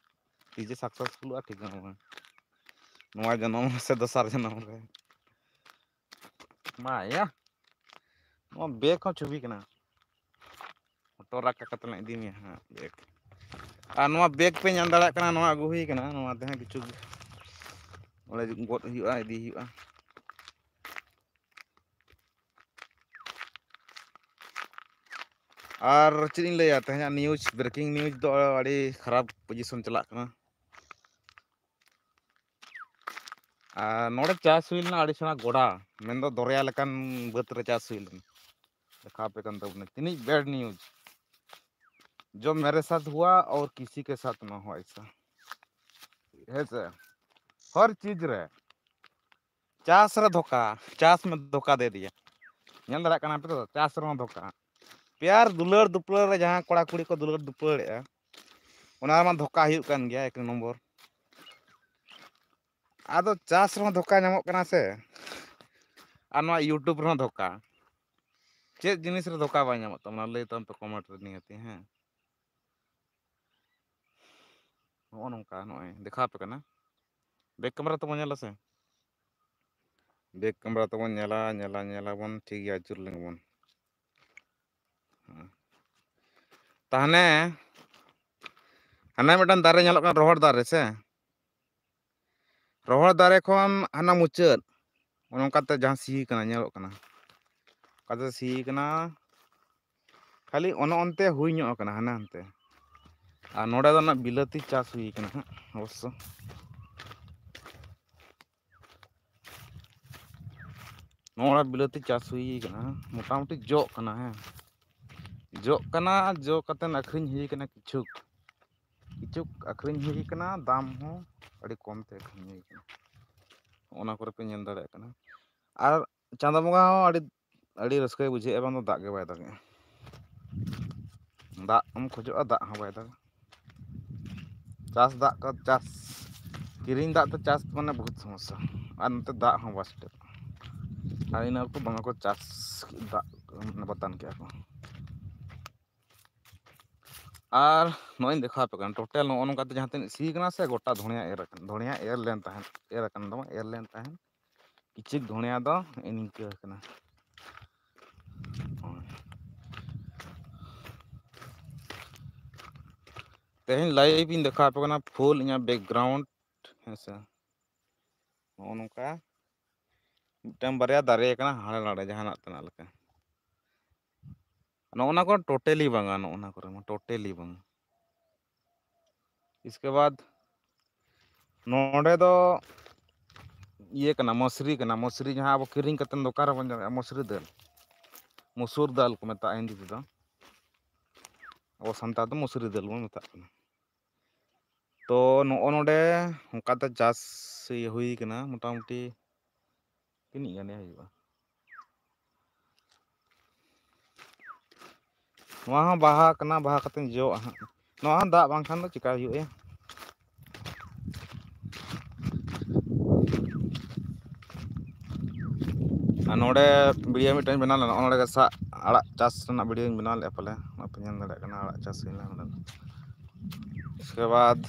ᱛᱤᱥ ᱡᱮ ᱥᱟᱠᱥᱮᱥᱯᱷᱩᱞᱚᱜᱼᱟ ᱴᱷᱤᱠ ᱵᱟᱹᱱᱩᱜᱼᱟ, ᱱᱚᱣᱟ ᱡᱚᱱᱚᱢ ᱥᱮ ᱫᱚᱥᱟᱨ ᱡᱚᱱᱚᱢ ᱨᱮ᱾ ᱢᱟ ᱭᱟ, ᱱᱚᱣᱟ ᱵᱮᱜᱽ ᱦᱚᱸ ᱪᱷᱚᱵᱤ ᱠᱟᱱᱟ, ᱦᱚᱴᱚᱜ ᱨᱟᱠᱟᱵ ᱠᱟᱛᱮ ᱞᱟᱝ ᱤᱫᱤ ᱢᱮᱭᱟ ᱦᱟᱸᱜ ᱵᱮᱜᱽ᱾ ᱟᱨ ᱱᱚᱣᱟ ᱵᱮᱜᱽ ᱯᱮ ᱧᱮᱞ ᱫᱟᱲᱮᱭᱟᱜ ᱠᱟᱱᱟ, ᱱᱚᱣᱟ ᱟᱹᱜᱩ ᱦᱩᱭ ᱠᱟᱱᱟ, ᱱᱚᱣᱟ ᱛᱮᱦᱚᱸ ᱠᱤᱪᱷᱩ ᱚᱸᱰᱮ ᱜᱚᱫ ᱦᱩᱭᱩᱜᱼᱟ, ᱤᱫᱤ ᱦᱩᱭᱩᱜᱼᱟ᱾ ᱟᱨ ᱪᱮᱫ ᱤᱧ ᱞᱟᱹᱭᱟ, ᱛᱮᱦᱮᱧᱟᱜ news, breaking news ᱫᱚ ᱟᱹᱰᱤ ᱠᱷᱟᱨᱟᱯ position ᱪᱟᱞᱟᱜ ᱠᱟᱱᱟ᱾ ᱟᱨ ᱱᱚᱰᱮ ᱪᱟᱥ ᱦᱩᱭ ᱞᱮᱱᱟ ᱟᱹᱰᱤ ᱥᱮᱬᱟ ᱜᱚᱰᱟ, ᱢᱮᱱᱫᱚ ᱫᱚᱨᱭᱟ ᱞᱮᱠᱟᱱ ᱵᱟᱹᱫᱽ ᱨᱮ ᱪᱟᱥ ᱦᱩᱭ ᱞᱮᱱᱟ᱾ ᱫᱮᱠᱷᱟᱣ ᱟᱯᱮ ᱠᱟᱱ ᱛᱟᱵᱚᱱᱟ ᱛᱤᱱᱟᱹᱜ bad news, ᱡᱚ ᱢᱮᱨᱮ ᱥᱟᱛᱷ ᱦᱩᱣᱟ ᱟᱨ ᱠᱤᱥᱤ ᱠᱮ ᱥᱟᱛᱷ ᱱᱟ ᱦᱩᱣᱟ ᱮᱥᱟ᱾ ᱦᱮᱸ ᱥᱮ, ᱦᱚᱨ ᱪᱤᱡᱽ ᱨᱮ ᱪᱟᱥ ᱨᱮ ᱫᱷᱳᱠᱟ, ᱪᱟᱥ ᱢᱮ ᱫᱷᱳᱠᱟ ᱫᱮ ᱫᱤᱭᱟ᱾ ᱧᱮᱞ ᱫᱟᱲᱮᱭᱟᱜ ᱠᱟᱱᱟ ᱯᱮ ᱛᱚ, ᱪᱟᱥ ᱨᱮᱦᱚᱸ ᱫᱷᱳᱠᱟ᱾ ᱯᱮᱭᱟᱨ ᱫᱩᱞᱟᱹᱲ ᱫᱩᱯᱞᱟᱹᱲ ᱨᱮ ᱡᱟᱦᱟᱸ ᱠᱚᱲᱟ ᱠᱩᱲᱤ ᱠᱚ ᱫᱩᱞᱟᱹᱲ ᱫᱩᱯᱞᱟᱹᱲᱮᱜᱼᱟ, ᱚᱱᱟ ᱨᱮᱢᱟ ᱫᱷᱳᱠᱟ ᱦᱩᱭᱩᱜ ᱠᱟᱱ ᱜᱮᱭᱟ ᱮᱠ ᱱᱚᱢᱵᱚᱨ᱾ ᱟᱫᱚ ᱪᱟᱥ ᱨᱮᱦᱚᱸ ᱫᱷᱳᱠᱟ ᱧᱟᱢᱚᱜ ᱠᱟᱱᱟ ᱥᱮ, ᱟᱨ ᱱᱚᱣᱟ YouTube ᱨᱮᱦᱚᱸ ᱫᱷᱳᱠᱟ᱾ ᱪᱮᱫ ᱡᱤᱱᱤᱥ ᱨᱮ ᱫᱷᱳᱠᱟ ᱵᱟᱭ ᱧᱟᱢᱚᱜ ᱛᱟᱵᱚᱱᱟ, ᱞᱟᱹᱭ ᱛᱟᱵᱚᱱ ᱯᱮ comment ᱨᱮ ᱱᱤᱦᱟᱹᱛᱤ, ᱦᱮᱸ᱾ ᱱᱚᱜᱼᱚ ᱱᱚᱝᱠᱟ, ᱱᱚᱜᱼᱚᱭ ᱫᱮᱠᱷᱟᱣ ᱟᱯᱮ ᱠᱟᱱᱟ᱾ Back camera ᱛᱮᱵᱚᱱ ᱧᱮᱞᱟ ᱥᱮ, back camera ᱛᱮᱵᱚᱱ ᱧᱮᱞᱟ, ᱧᱮᱞᱟ, ᱧᱮᱞᱟᱵᱚᱱ, ᱴᱷᱤᱠ ᱜᱮᱭᱟ, ᱟᱹᱪᱩᱨ ᱞᱮᱱ ᱜᱮᱵᱚᱱ᱾ ᱦᱮᱸ᱾ ᱛᱟᱦᱚᱞᱮ ᱦᱟᱱᱮ ᱢᱤᱫᱴᱟᱝ ᱫᱟᱨᱮ ᱧᱮᱞᱚᱜ ᱠᱟᱱᱟ, ᱨᱚᱦᱚᱲ ᱫᱟᱨᱮ ᱥᱮ, ᱨᱚᱦᱚᱲ ᱫᱟᱨᱮ ᱠᱷᱚᱱ ᱦᱟᱱᱟ ᱢᱩᱪᱟᱹᱫ ᱚᱱᱮ ᱚᱱᱠᱟᱛᱮ ᱡᱟᱦᱟᱸ ᱥᱤ ᱠᱟᱱᱟ, ᱧᱮᱞᱚᱜ ᱠᱟᱱᱟ, ᱚᱱᱠᱟᱛᱮ ᱥᱤ ᱠᱟᱱᱟ, ᱠᱷᱟᱹᱞᱤ ᱚᱱᱮ ᱚᱱᱛᱮ ᱦᱩᱭ ᱧᱚᱜ ᱠᱟᱱᱟ, ᱦᱟᱱᱮ ᱦᱟᱱᱛᱮ᱾ ᱟᱨ ᱱᱚᱰᱮ ᱫᱚ ᱚᱱᱟ ᱵᱤᱞᱟᱹᱛᱤ ᱪᱟᱥ ᱦᱩᱭ ᱠᱟᱱᱟ ᱦᱟᱸᱜ ᱚᱵᱚᱥᱥᱚ᱾ ᱱᱚᱣᱟ ᱵᱤᱞᱟᱹᱛᱤ ᱪᱟᱥ ᱦᱩᱭ ᱠᱟᱱᱟ, ᱢᱚᱴᱟᱢᱩᱴᱤ ᱡᱚᱜ ᱠᱟᱱᱟ᱾ ᱦᱮᱸ, ᱡᱚᱜ ᱠᱟᱱᱟ, ᱡᱚ ᱠᱟᱛᱮᱫ ᱟᱹᱠᱷᱨᱤᱧ ᱦᱩᱭ ᱠᱟᱱᱟ ᱠᱤᱪᱷᱩ, ᱠᱤᱪᱷᱩ ᱟᱹᱠᱷᱨᱤᱧ ᱦᱩᱭ ᱠᱟᱱᱟ, ᱫᱟᱢ ᱦᱚᱸ ᱟᱹᱰᱤ ᱠᱚᱢ ᱛᱮ ᱟᱹᱠᱷᱨᱤᱧ ᱦᱩᱭ ᱠᱟᱱᱟ᱾ ᱚᱱᱟ ᱠᱚᱨᱮ ᱯᱮ ᱧᱮᱞ ᱫᱟᱲᱮᱭᱟᱜ ᱠᱟᱱᱟ᱾ ᱟᱨ ᱪᱟᱸᱫᱳ ᱵᱚᱸᱜᱟ ᱦᱚᱸ ᱟᱹᱰᱤ, ᱟᱹᱰᱤ ᱨᱟᱹᱥᱠᱟᱹᱭ ᱵᱩᱡᱷᱟᱹᱣᱮᱫᱼᱟ, ᱵᱟᱝ ᱫᱚ ᱫᱟᱜ ᱜᱮ ᱵᱟᱭ ᱫᱟᱜᱮᱜᱼᱟ᱾ ᱫᱟᱜ ᱮᱢ ᱠᱷᱚᱡᱚᱜᱼᱟ, ᱫᱟᱜ ᱦᱚᱸ ᱵᱟᱭ ᱫᱟᱜᱟ᱾ ᱪᱟᱥ ᱫᱟᱜ ᱠᱚ, ᱪᱟᱥ, ᱠᱤᱨᱤᱧ ᱫᱟᱜ ᱛᱮ ᱪᱟᱥ ᱢᱟᱱᱮ ᱵᱚᱦᱩᱛ ᱥᱚᱢᱚᱥᱥᱟ᱾ ᱟᱨ ᱱᱚᱛᱮ ᱫᱟᱜ ᱦᱚᱸ ᱵᱟᱥᱴᱮᱫ᱾ ᱟᱨ ᱤᱱᱟᱹ ᱚᱠᱛᱚ ᱫᱚᱢᱮ ᱠᱚ ᱪᱟᱥ, ᱫᱟᱜ ᱢᱟᱱᱮ ᱵᱟᱛᱟᱱ ᱠᱮᱜᱼᱟ ᱠᱚ᱾ ᱟᱨ ᱱᱚᱜᱼᱚᱭ ᱤᱧ ᱫᱮᱠᱷᱟᱣ ᱟᱯᱮ ᱠᱟᱱᱟ, total ᱱᱚᱜᱼᱚ ᱱᱚᱝᱠᱟᱛᱮ ᱡᱟᱦᱟᱸ ᱛᱤᱱᱟᱹᱜ ᱥᱤ ᱠᱟᱱᱟ ᱥᱮ, ᱜᱚᱴᱟ ᱫᱷᱩᱲᱤᱭᱟ ᱮᱨ ᱟᱠᱟᱱ, ᱫᱷᱩᱲᱤᱭᱟ ᱮᱨ ᱞᱮᱱ ᱛᱟᱦᱮᱸᱫ, ᱮᱨ ᱟᱠᱟᱱ ᱫᱚ ᱵᱟᱝ, ᱮᱨ ᱞᱮᱱ ᱛᱟᱦᱮᱸᱫ᱾ ᱠᱤᱪᱷᱩ ᱫᱷᱩᱲᱤᱭᱟ ᱫᱚ ᱱᱤᱝᱠᱟᱹ ᱠᱟᱱᱟ᱾ ᱛᱮᱦᱮᱧ ᱞᱟᱭᱤᱵᱷ ᱤᱧ ᱫᱮᱠᱷᱟᱣ ᱟᱯᱮ ᱠᱟᱱᱟ ᱯᱷᱩᱞ ᱤᱧᱟᱹᱜ ᱵᱮᱠᱜᱨᱟᱣᱩᱱᱰ᱾ ᱦᱮᱸ ᱥᱮ, ᱱᱚᱜᱼᱚ ᱱᱚᱝᱠᱟ ᱢᱤᱫᱴᱟᱝ ᱵᱟᱨᱭᱟ ᱫᱟᱨᱮ ᱠᱟᱱᱟ ᱦᱟᱸᱰᱮ ᱱᱟᱰᱮ ᱡᱟᱦᱟᱱᱟᱜ ᱛᱮᱱᱟᱜ ᱞᱮᱠᱟ᱾ ᱱᱚᱜᱼᱚ ᱱᱟ ᱠᱚ ᱴᱳᱴᱟᱞᱤ ᱵᱟᱝᱟ, ᱱᱚᱜᱼᱚ ᱱᱟ ᱠᱚᱨᱮ ᱢᱟ ᱴᱳᱴᱟᱞᱤ ᱵᱟᱝᱟ᱾ ᱤᱥᱠᱮ ᱵᱟᱫ ᱱᱚᱰᱮ ᱫᱚ ᱤᱭᱟᱹ ᱠᱟᱱᱟ, ᱢᱟᱹᱥᱨᱤ ᱠᱟᱱᱟ᱾ ᱢᱟᱹᱥᱨᱤ ᱡᱟᱦᱟᱸ ᱟᱵᱚ ᱠᱤᱨᱤᱧ ᱠᱟᱛᱮ ᱫᱚᱠᱟᱱ ᱨᱮᱵᱚᱱ ᱧᱟᱢᱮᱫᱼᱟ, ᱢᱟᱹᱥᱨᱤ ᱫᱟᱹᱞ, ᱢᱩᱥᱩᱨ ᱫᱟᱹᱞ ᱠᱚ ᱢᱮᱛᱟᱜᱼᱟ ᱦᱤᱱᱫᱤ ᱛᱮᱫᱚ᱾ ᱟᱵᱚ ᱥᱟᱱᱛᱟᱲ ᱫᱚ ᱢᱟᱹᱥᱨᱤ ᱫᱟᱹᱞ ᱵᱚᱱ ᱢᱮᱛᱟᱜ ᱠᱟᱱᱟ᱾ ᱛᱚ ᱱᱚᱜᱼᱚ ᱱᱚᱰᱮ ᱚᱱᱠᱟᱛᱮ ᱪᱟᱥ ᱤᱭᱟᱹ ᱦᱩᱭ ᱠᱟᱱᱟ, ᱢᱚᱴᱟᱢᱩᱴᱤ ᱛᱤᱱᱟᱹᱜ ᱜᱟᱱ ᱦᱩᱭᱩᱜᱼᱟ? ᱱᱚᱣᱟ ᱦᱚᱸ ᱵᱟᱦᱟ ᱠᱟᱱᱟ, ᱵᱟᱦᱟ ᱠᱟᱛᱮᱧ ᱡᱚᱜᱼᱟ ᱦᱟᱸᱜ᱾ ᱱᱚᱣᱟ ᱦᱚᱸ ᱫᱟᱜ ᱵᱟᱝᱠᱷᱟᱱ ᱫᱚ ᱪᱤᱠᱟ ᱦᱩᱭᱩᱜᱼᱟ? ᱟᱨ ᱱᱚᱰᱮ ᱵᱷᱤᱰᱤᱭᱳ ᱢᱤᱫᱴᱟᱝ ᱵᱮᱱᱟᱣ ᱞᱮᱱᱟ, ᱱᱚᱜᱼᱚ ᱱᱚᱰᱮ ᱜᱮ ᱥᱟᱜ ᱟᱲᱟᱜ ᱪᱟᱥ ᱨᱮᱱᱟᱜ ᱵᱷᱤᱰᱤᱭᱳᱧ ᱵᱮᱱᱟᱣ ᱞᱮᱫᱼᱟ ᱯᱟᱞᱮ, ᱚᱱᱟ ᱯᱮ ᱧᱮᱞ ᱫᱟᱲᱮᱭᱟᱜ ᱠᱟᱱᱟ, ᱟᱲᱟᱜ ᱪᱟᱥ ᱦᱩᱭ ᱞᱮᱱᱟ ᱱᱚᱰᱮ ᱫᱚ᱾ ᱤᱥᱠᱮ ᱵᱟᱫ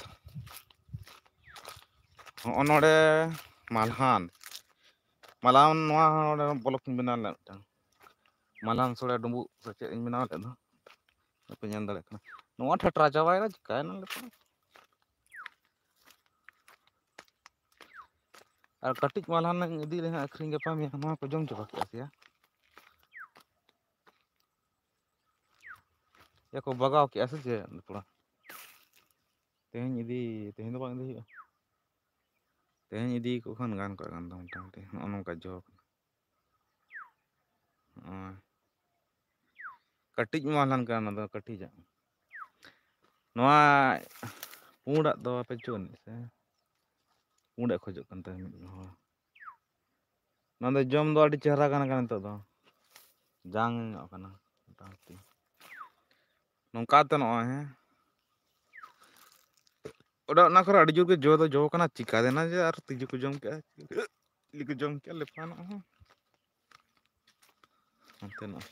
ᱦᱚᱸᱜᱼᱚ ᱱᱚᱰᱮ ᱢᱟᱞᱦᱟᱱ, ᱢᱟᱞᱦᱟᱱ ᱱᱚᱣᱟ ᱦᱚᱸ ᱱᱚᱰᱮ ᱵᱞᱚᱠ ᱤᱧ ᱵᱮᱱᱟᱣ ᱞᱮᱫᱟ ᱢᱤᱫᱴᱟᱝ, ᱢᱟᱞᱦᱟᱱ ᱥᱳᱲᱮ ᱰᱩᱸᱵᱩᱜ ᱥᱮ ᱪᱮᱫ ᱤᱧ ᱵᱮᱱᱟᱣ ᱞᱮᱫ ᱫᱚ, ᱵᱟᱯᱮ ᱧᱮᱞ ᱫᱟᱲᱮᱭᱟᱜ ᱠᱟᱱᱟ᱾ ᱱᱚᱣᱟ ᱴᱷᱮᱴᱨᱟ ᱪᱟᱵᱟᱭᱮᱱᱟ, ᱪᱤᱠᱟᱭᱮᱱᱟ ᱞᱮᱯᱟ? ᱟᱨ ᱠᱟᱹᱴᱤᱡ ᱢᱟᱞᱦᱟᱱ ᱤᱧ ᱤᱫᱤ ᱞᱮᱠᱷᱟᱱ ᱟᱹᱠᱷᱨᱤᱧ ᱜᱟᱯᱟ ᱢᱮᱭᱟᱝ, ᱱᱚᱣᱟ ᱠᱚ ᱡᱚᱢ ᱪᱟᱵᱟ ᱠᱮᱫᱼᱟ ᱥᱮᱭᱟ᱾ ᱭᱟ ᱠᱚ ᱵᱟᱜᱟᱣ ᱠᱮᱫᱼᱟ ᱥᱮ ᱪᱮᱫ ᱛᱷᱚᱲᱟ? ᱛᱮᱦᱮᱧ ᱤᱫᱤ, ᱛᱮᱦᱮᱧ ᱫᱚ ᱵᱟᱝ ᱤᱫᱤ ᱦᱩᱭᱩᱜᱼᱟ᱾ ᱛᱮᱦᱮᱧ ᱤᱫᱤ ᱠᱚ ᱠᱷᱟᱱ ᱜᱟᱱ ᱠᱚᱜᱼᱟ, ᱜᱟᱱ ᱫᱚ ᱢᱚᱴᱟᱢᱩᱴᱤ ᱱᱚᱜᱼᱚ ᱱᱚᱝᱠᱟ ᱡᱚ ᱠᱟᱱᱟ᱾ ᱱᱚᱜᱼᱚᱭ ᱠᱟᱹᱴᱤᱡ ᱢᱟᱞᱦᱟᱱ ᱠᱟᱱᱟ, ᱚᱱᱟ ᱫᱚ ᱠᱟᱹᱴᱤᱡᱟᱜ᱾ ᱱᱚᱣᱟ ᱯᱩᱸᱰᱟᱜ ᱫᱚ ᱟᱯᱮ ᱪᱚ ᱟᱹᱱᱤᱡ ᱥᱮ? ᱯᱩᱸᱰᱟᱜ ᱠᱷᱚᱡᱚᱜ ᱠᱟᱱ ᱛᱟᱦᱮᱸ ᱢᱤᱫ ᱦᱚᱲ᱾ ᱱᱚᱣᱟ ᱫᱚ ᱡᱚᱢ ᱫᱚ ᱟᱹᱰᱤ ᱪᱮᱦᱨᱟ ᱠᱟᱱᱟ, ᱠᱟᱱᱟ ᱱᱤᱛᱚᱜ ᱫᱚ᱾ ᱡᱟᱝ ᱧᱚᱜ ᱠᱟᱱᱟ ᱢᱚᱴᱟᱢᱩᱴᱤ᱾ ᱱᱚᱝᱠᱟ ᱛᱮ ᱱᱚᱜᱼᱚᱭ, ᱦᱮᱸ᱾ ᱚᱱᱟ, ᱚᱱᱟ ᱠᱚᱨᱮ ᱟᱹᱰᱤ ᱡᱳᱨ ᱜᱮ ᱡᱚ ᱫᱚ ᱡᱚ ᱠᱟᱱᱟ, ᱪᱤᱠᱟ ᱞᱮᱱᱟ ᱡᱮ ᱟᱨ ᱛᱤᱡᱩ ᱠᱚ ᱡᱚᱢ ᱠᱮᱜᱼᱟ, ᱛᱤᱡᱩ ᱠᱚ ᱡᱚᱢ ᱠᱮᱜᱼᱟ, ᱞᱮᱯᱷᱟᱱᱚᱜ ᱦᱚᱸ᱾ ᱦᱟᱱᱛᱮ ᱱᱚᱜᱼᱚᱭ᱾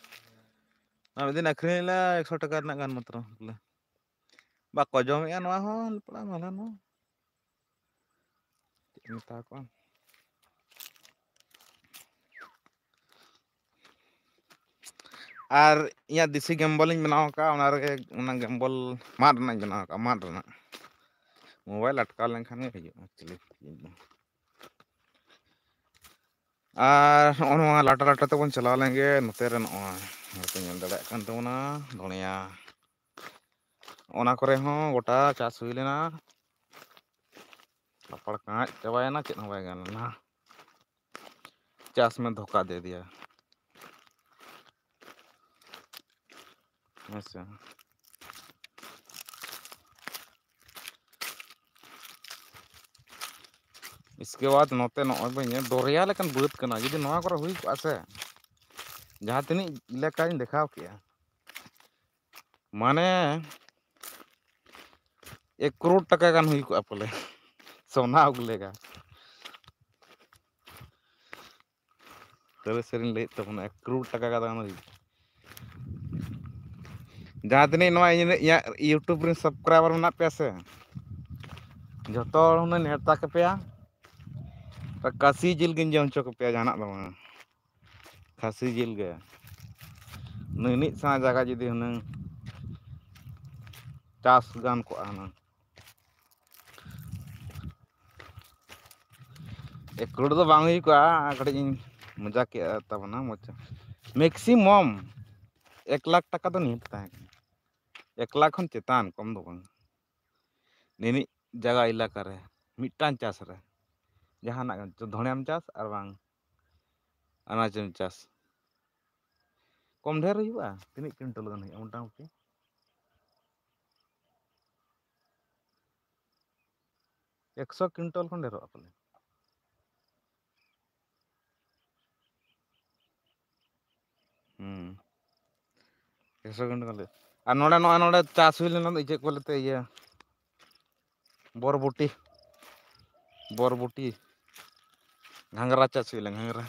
ᱟᱨ ᱢᱤᱫ ᱫᱤᱱ ᱟᱹᱠᱷᱨᱤᱧ ᱞᱮᱫᱼᱟ ᱮᱠᱥᱚ ᱴᱟᱠᱟ ᱨᱮᱱᱟᱜ ᱜᱟᱱ ᱢᱟᱛᱨᱚ ᱵᱚᱞᱮ᱾ ᱵᱟᱠᱚ ᱡᱚᱢᱮᱜᱼᱟ ᱱᱚᱣᱟ ᱦᱚᱸ, ᱯᱮᱲᱟ ᱢᱟᱞᱦᱟᱱ ᱦᱚᱸ᱾ ᱪᱮᱫ ᱤᱧ ᱢᱮᱛᱟ ᱠᱚᱣᱟ? ᱟᱨ ᱤᱧᱟᱹᱜ ᱫᱮᱥᱤ ᱜᱮᱢᱵᱚᱞ ᱤᱧ ᱵᱮᱱᱟᱣ ᱟᱠᱟᱫᱼᱟ, ᱚᱱᱟ ᱨᱮᱜᱮ, ᱚᱱᱟ ᱜᱮᱢᱵᱚᱞ ᱢᱟᱫ ᱨᱮᱱᱟᱜ ᱤᱧ ᱵᱮᱱᱟᱣ ᱟᱠᱟᱫᱼᱟ, ᱢᱟᱫ ᱨᱮᱱᱟᱜ᱾ ᱢᱳᱵᱟᱭᱤᱞ ᱟᱴᱠᱟᱣ ᱞᱮᱱᱠᱷᱟᱱ ᱜᱮ ᱦᱤᱡᱩᱜᱼᱟ actually᱾ ᱟᱨ ᱱᱚᱜᱼᱚ ᱱᱚᱣᱟ ᱞᱟᱴᱟ ᱞᱟᱴᱟ ᱛᱮᱵᱚᱱ ᱪᱟᱞᱟᱣ ᱞᱮᱱ ᱜᱮ, ᱱᱚᱛᱮ ᱨᱮ ᱱᱚᱜᱼᱚᱭ ᱱᱚᱛᱮ ᱧᱮᱞ ᱫᱟᱲᱮᱭᱟᱜ ᱠᱟᱱ ᱛᱟᱵᱚᱱᱟ ᱫᱷᱚᱱᱤᱭᱟ᱾ ᱚᱱᱟ ᱠᱚᱨᱮ ᱦᱚᱸ ᱜᱚᱴᱟ ᱪᱟᱥ ᱦᱩᱭ ᱞᱮᱱᱟ, ᱯᱟᱯᱟᱲ ᱠᱟᱸᱪ ᱪᱟᱵᱟᱭᱮᱱᱟ, ᱪᱮᱫ ᱦᱚᱸ ᱵᱟᱭ ᱜᱟᱱ ᱞᱮᱱᱟ᱾ ᱪᱟᱥ ᱢᱮ ᱫᱷᱳᱠᱟ ᱫᱮ ᱫᱤᱭᱟ᱾ ᱦᱮᱸ ᱥᱮ᱾ ᱤᱥᱠᱮ ᱵᱟᱫ ᱱᱚᱛᱮ ᱱᱚᱜᱼᱚᱭ ᱵᱟᱹᱧ ᱧᱮᱞ, ᱫᱚᱨᱭᱟ ᱞᱮᱠᱟᱱ ᱵᱟᱹᱫᱽ ᱠᱟᱱᱟ᱾ ᱡᱩᱫᱤ ᱱᱚᱣᱟ ᱠᱚᱨᱮ ᱦᱩᱭ ᱠᱚᱜᱼᱟ ᱥᱮ, ᱡᱟᱦᱟᱸ ᱛᱤᱱᱟᱹᱜ ᱮᱞᱟᱠᱟᱧ ᱫᱮᱠᱷᱟᱣ ᱠᱮᱜᱼᱟ, ᱢᱟᱱᱮ ᱮᱠ ᱠᱨᱳᱲ ᱴᱟᱠᱟ ᱜᱟᱱ ᱦᱩᱭ ᱠᱚᱜᱼᱟ ᱯᱟᱞᱮ, ᱥᱚᱱᱟ ᱩᱜᱽᱞᱮ ᱜᱟ᱾ ᱛᱚᱵᱮ ᱥᱮᱨᱮᱧ ᱞᱟᱹᱭᱮᱫ ᱛᱟᱵᱚᱱᱟ, ᱮᱠ ᱠᱨᱳᱲ ᱴᱟᱠᱟ ᱜᱟᱱ ᱦᱩᱭ ᱠᱚᱜᱼᱟ᱾ ᱡᱟᱦᱟᱸ ᱛᱤᱱᱟᱹᱜ ᱱᱚᱣᱟ ᱤᱧᱟᱹᱜ, ᱤᱧᱟᱹᱜ YouTube ᱨᱮᱱ subscriber ᱢᱮᱱᱟᱜ ᱯᱮᱭᱟ ᱥᱮ, ᱡᱚᱛᱚ ᱦᱚᱲ ᱦᱩᱱᱟᱹᱝ ᱱᱮᱣᱛᱟ ᱠᱮᱯᱮᱭᱟ᱾ ᱠᱟᱥᱤ ᱡᱤᱞ ᱜᱤᱧ ᱡᱚᱢ ᱦᱚᱪᱚ ᱠᱮᱯᱮᱭᱟ, ᱡᱟᱦᱟᱱᱟᱜ ᱫᱚ ᱵᱟᱝ, ᱠᱷᱟᱹᱥᱤ ᱡᱤᱞ ᱜᱮ᱾ ᱱᱤᱱᱤᱡ ᱥᱮᱬᱟ ᱡᱟᱭᱜᱟ ᱡᱩᱫᱤ ᱦᱩᱱᱟᱹᱝ ᱪᱟᱥ ᱜᱟᱱ ᱠᱚᱜᱼᱟ ᱦᱩᱱᱟᱹᱝ᱾ ᱮᱠ ᱠᱨᱳᱲ ᱫᱚ ᱵᱟᱝ ᱦᱩᱭ ᱠᱚᱜᱼᱟ, ᱠᱟᱹᱴᱤᱡ ᱤᱧ ᱢᱚᱡᱟ ᱠᱮᱜᱼᱟ ᱛᱟᱵᱚᱱᱟ, ᱢᱚᱡᱟ᱾ Maximum ᱮᱠ ᱞᱟᱠᱷ ᱴᱟᱠᱟ ᱫᱚ ᱱᱤᱦᱟᱹᱛ ᱛᱟᱦᱮᱸ ᱠᱟᱱᱟ᱾ ᱮᱠ ᱞᱟᱠᱷ ᱠᱷᱚᱱ ᱪᱮᱛᱟᱱ, ᱠᱚᱢ ᱫᱚ ᱵᱟᱝ᱾ ᱱᱤᱱᱤᱡ ᱡᱟᱭᱜᱟ ᱮᱞᱟᱠᱟ ᱨᱮ ᱢᱤᱫᱴᱟᱝ ᱪᱟᱥ ᱨᱮ, ᱡᱟᱦᱟᱱᱟᱜ ᱜᱮ, ᱫᱷᱚᱱᱮᱢ ᱪᱟᱥ ᱟᱨ ᱵᱟᱝ ᱟᱱᱟᱡᱮᱢ ᱪᱟᱥ, ᱠᱚᱢ ᱰᱷᱮᱨ ᱦᱩᱭᱩᱜᱼᱟ᱾ ᱛᱤᱱᱟᱹᱜ ᱠᱩᱭᱤᱱᱴᱟᱞ ᱜᱟᱱ ᱦᱩᱭᱩᱜᱼᱟ ᱢᱚᱴᱟᱢᱩᱴᱤ? ᱮᱠᱥᱚ ᱠᱩᱭᱤᱱᱴᱟᱞ ᱠᱷᱚᱱ ᱰᱷᱮᱨᱚᱜᱼᱟ ᱯᱟᱞᱮ᱾ ᱦᱩᱸ, ᱮᱠᱥᱚ ᱠᱩᱭᱤᱱᱴᱟᱞ ᱠᱷᱚᱱ ᱰᱷᱮᱨ᱾ ᱟᱨ ᱱᱚᱰᱮ, ᱱᱚᱜᱼᱚᱭ ᱱᱚᱰᱮ ᱪᱟᱥ ᱦᱩᱭ ᱞᱮᱱᱟ, ᱪᱮᱫ ᱠᱚ ᱞᱟᱹᱭᱛᱮ, ᱤᱭᱟᱹ, ᱵᱚᱨᱵᱚᱴᱤ, ᱵᱚᱨᱵᱚᱴᱤ, ᱜᱷᱟᱸᱜᱽᱨᱟ ᱪᱟᱥ ᱦᱩᱭ ᱞᱮᱱᱟ, ᱜᱷᱟᱸᱜᱽᱨᱟ᱾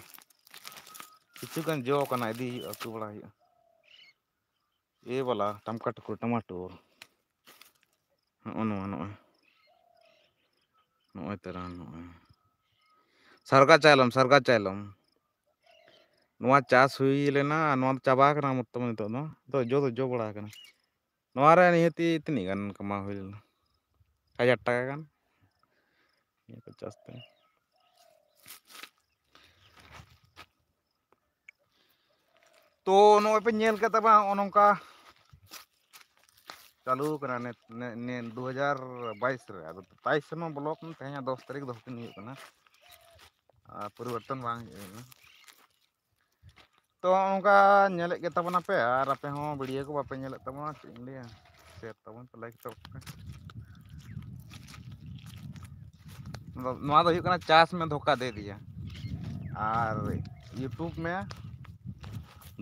ᱠᱤᱪᱷᱩ ᱜᱟᱱ ᱡᱚ ᱠᱟᱱᱟ, ᱤᱫᱤ ᱦᱩᱭᱩᱜᱼᱟ, ᱩᱛᱩ ᱵᱟᱲᱟ ᱦᱩᱭᱩᱜᱼᱟ᱾ ᱮ ᱵᱟᱞᱟ, ᱴᱟᱢᱠᱟ ᱴᱩᱠᱩᱨ, ᱴᱟᱢᱟᱴᱩᱨ᱾ ᱦᱚᱸᱜᱼᱚ ᱱᱚᱣᱟ, ᱱᱚᱜᱼᱚᱭ᱾ ᱱᱚᱜᱼᱚᱭ ᱛᱟᱨᱟ, ᱱᱚᱜᱼᱚᱭ᱾ ᱥᱟᱨᱜᱟ ᱪᱟᱭᱞᱚᱢ, ᱥᱟᱨᱜᱟ ᱪᱟᱭᱞᱚᱢ᱾ ᱱᱚᱣᱟ ᱪᱟᱥ ᱦᱩᱭ ᱞᱮᱱᱟ, ᱟᱨ ᱱᱚᱣᱟ ᱫᱚ ᱪᱟᱵᱟ ᱟᱠᱟᱱᱟ ᱢᱚᱛᱞᱚᱵ ᱱᱤᱛᱚᱜ ᱫᱚ, ᱱᱤᱛᱚᱜ ᱡᱚ ᱫᱚ ᱡᱚ ᱵᱟᱲᱟ ᱟᱠᱟᱱᱟ᱾ ᱱᱚᱣᱟ ᱨᱮ ᱱᱤᱦᱟᱹᱛᱤ ᱛᱤᱱᱟᱹᱜ ᱜᱟᱱ ᱠᱟᱢᱟᱣ ᱦᱩᱭ ᱞᱮᱱᱟ? ᱦᱟᱡᱟᱨ ᱴᱟᱠᱟ ᱜᱟᱱ᱾ ᱱᱤᱭᱟᱹ ᱠᱚ ᱪᱟᱥ ᱛᱮ᱾ ᱛᱚ ᱱᱚᱜᱼᱚᱭ ᱯᱮ ᱧᱮᱞ ᱠᱮᱫ ᱛᱟᱵᱚᱱᱟ, ᱱᱚᱜᱼᱚ ᱱᱚᱝᱠᱟ ᱪᱟᱹᱞᱩ ᱠᱟᱱᱟ ᱱᱮ-, ᱱᱮ-, ᱱᱮ-, ᱫᱩ ᱦᱟᱡᱟᱨ ᱵᱟᱭᱤᱥ ᱨᱮ᱾ ᱟᱫᱚ ᱛᱟᱭᱤᱥ ᱥᱮᱨᱢᱟ ᱵᱚᱞᱚ ᱠᱟᱱᱟ, ᱛᱮᱦᱮᱧ ᱫᱚᱥ ᱛᱟᱹᱨᱤᱠᱷ, ᱫᱚᱥ ᱫᱤᱱ ᱦᱩᱭᱩᱜ ᱠᱟᱱᱟ᱾ ᱟᱨ ᱯᱚᱨᱤᱵᱚᱨᱛᱚᱱ ᱵᱟᱝ ᱦᱩᱭᱩᱜ ᱠᱟᱱᱟ᱾ ᱛᱚ ᱱᱚᱝᱠᱟ ᱧᱮᱞᱮᱫ ᱜᱮ ᱛᱟᱵᱚᱱᱟᱯᱮ, ᱟᱨ ᱟᱯᱮ ᱦᱚᱸ ᱵᱷᱤᱰᱤᱭᱳ ᱠᱚ ᱵᱟᱯᱮ ᱧᱮᱞᱮᱫ ᱛᱟᱵᱚᱱᱟ, ᱪᱮᱫ ᱤᱧ ᱞᱟᱹᱭᱟ, ᱥᱮᱭᱟᱨ ᱛᱟᱵᱚᱱ ᱯᱮ, ᱞᱟᱭᱤᱠ ᱛᱟᱵᱚᱱ ᱯᱮ᱾ ᱱᱚᱣᱟ ᱫᱚ ᱦᱩᱭᱩᱜ ᱠᱟᱱᱟ ᱪᱟᱥ ᱢᱮ ᱫᱷᱳᱠᱟ ᱫᱮ ᱫᱤᱭᱟ, ᱟᱨ YouTube ᱢᱮ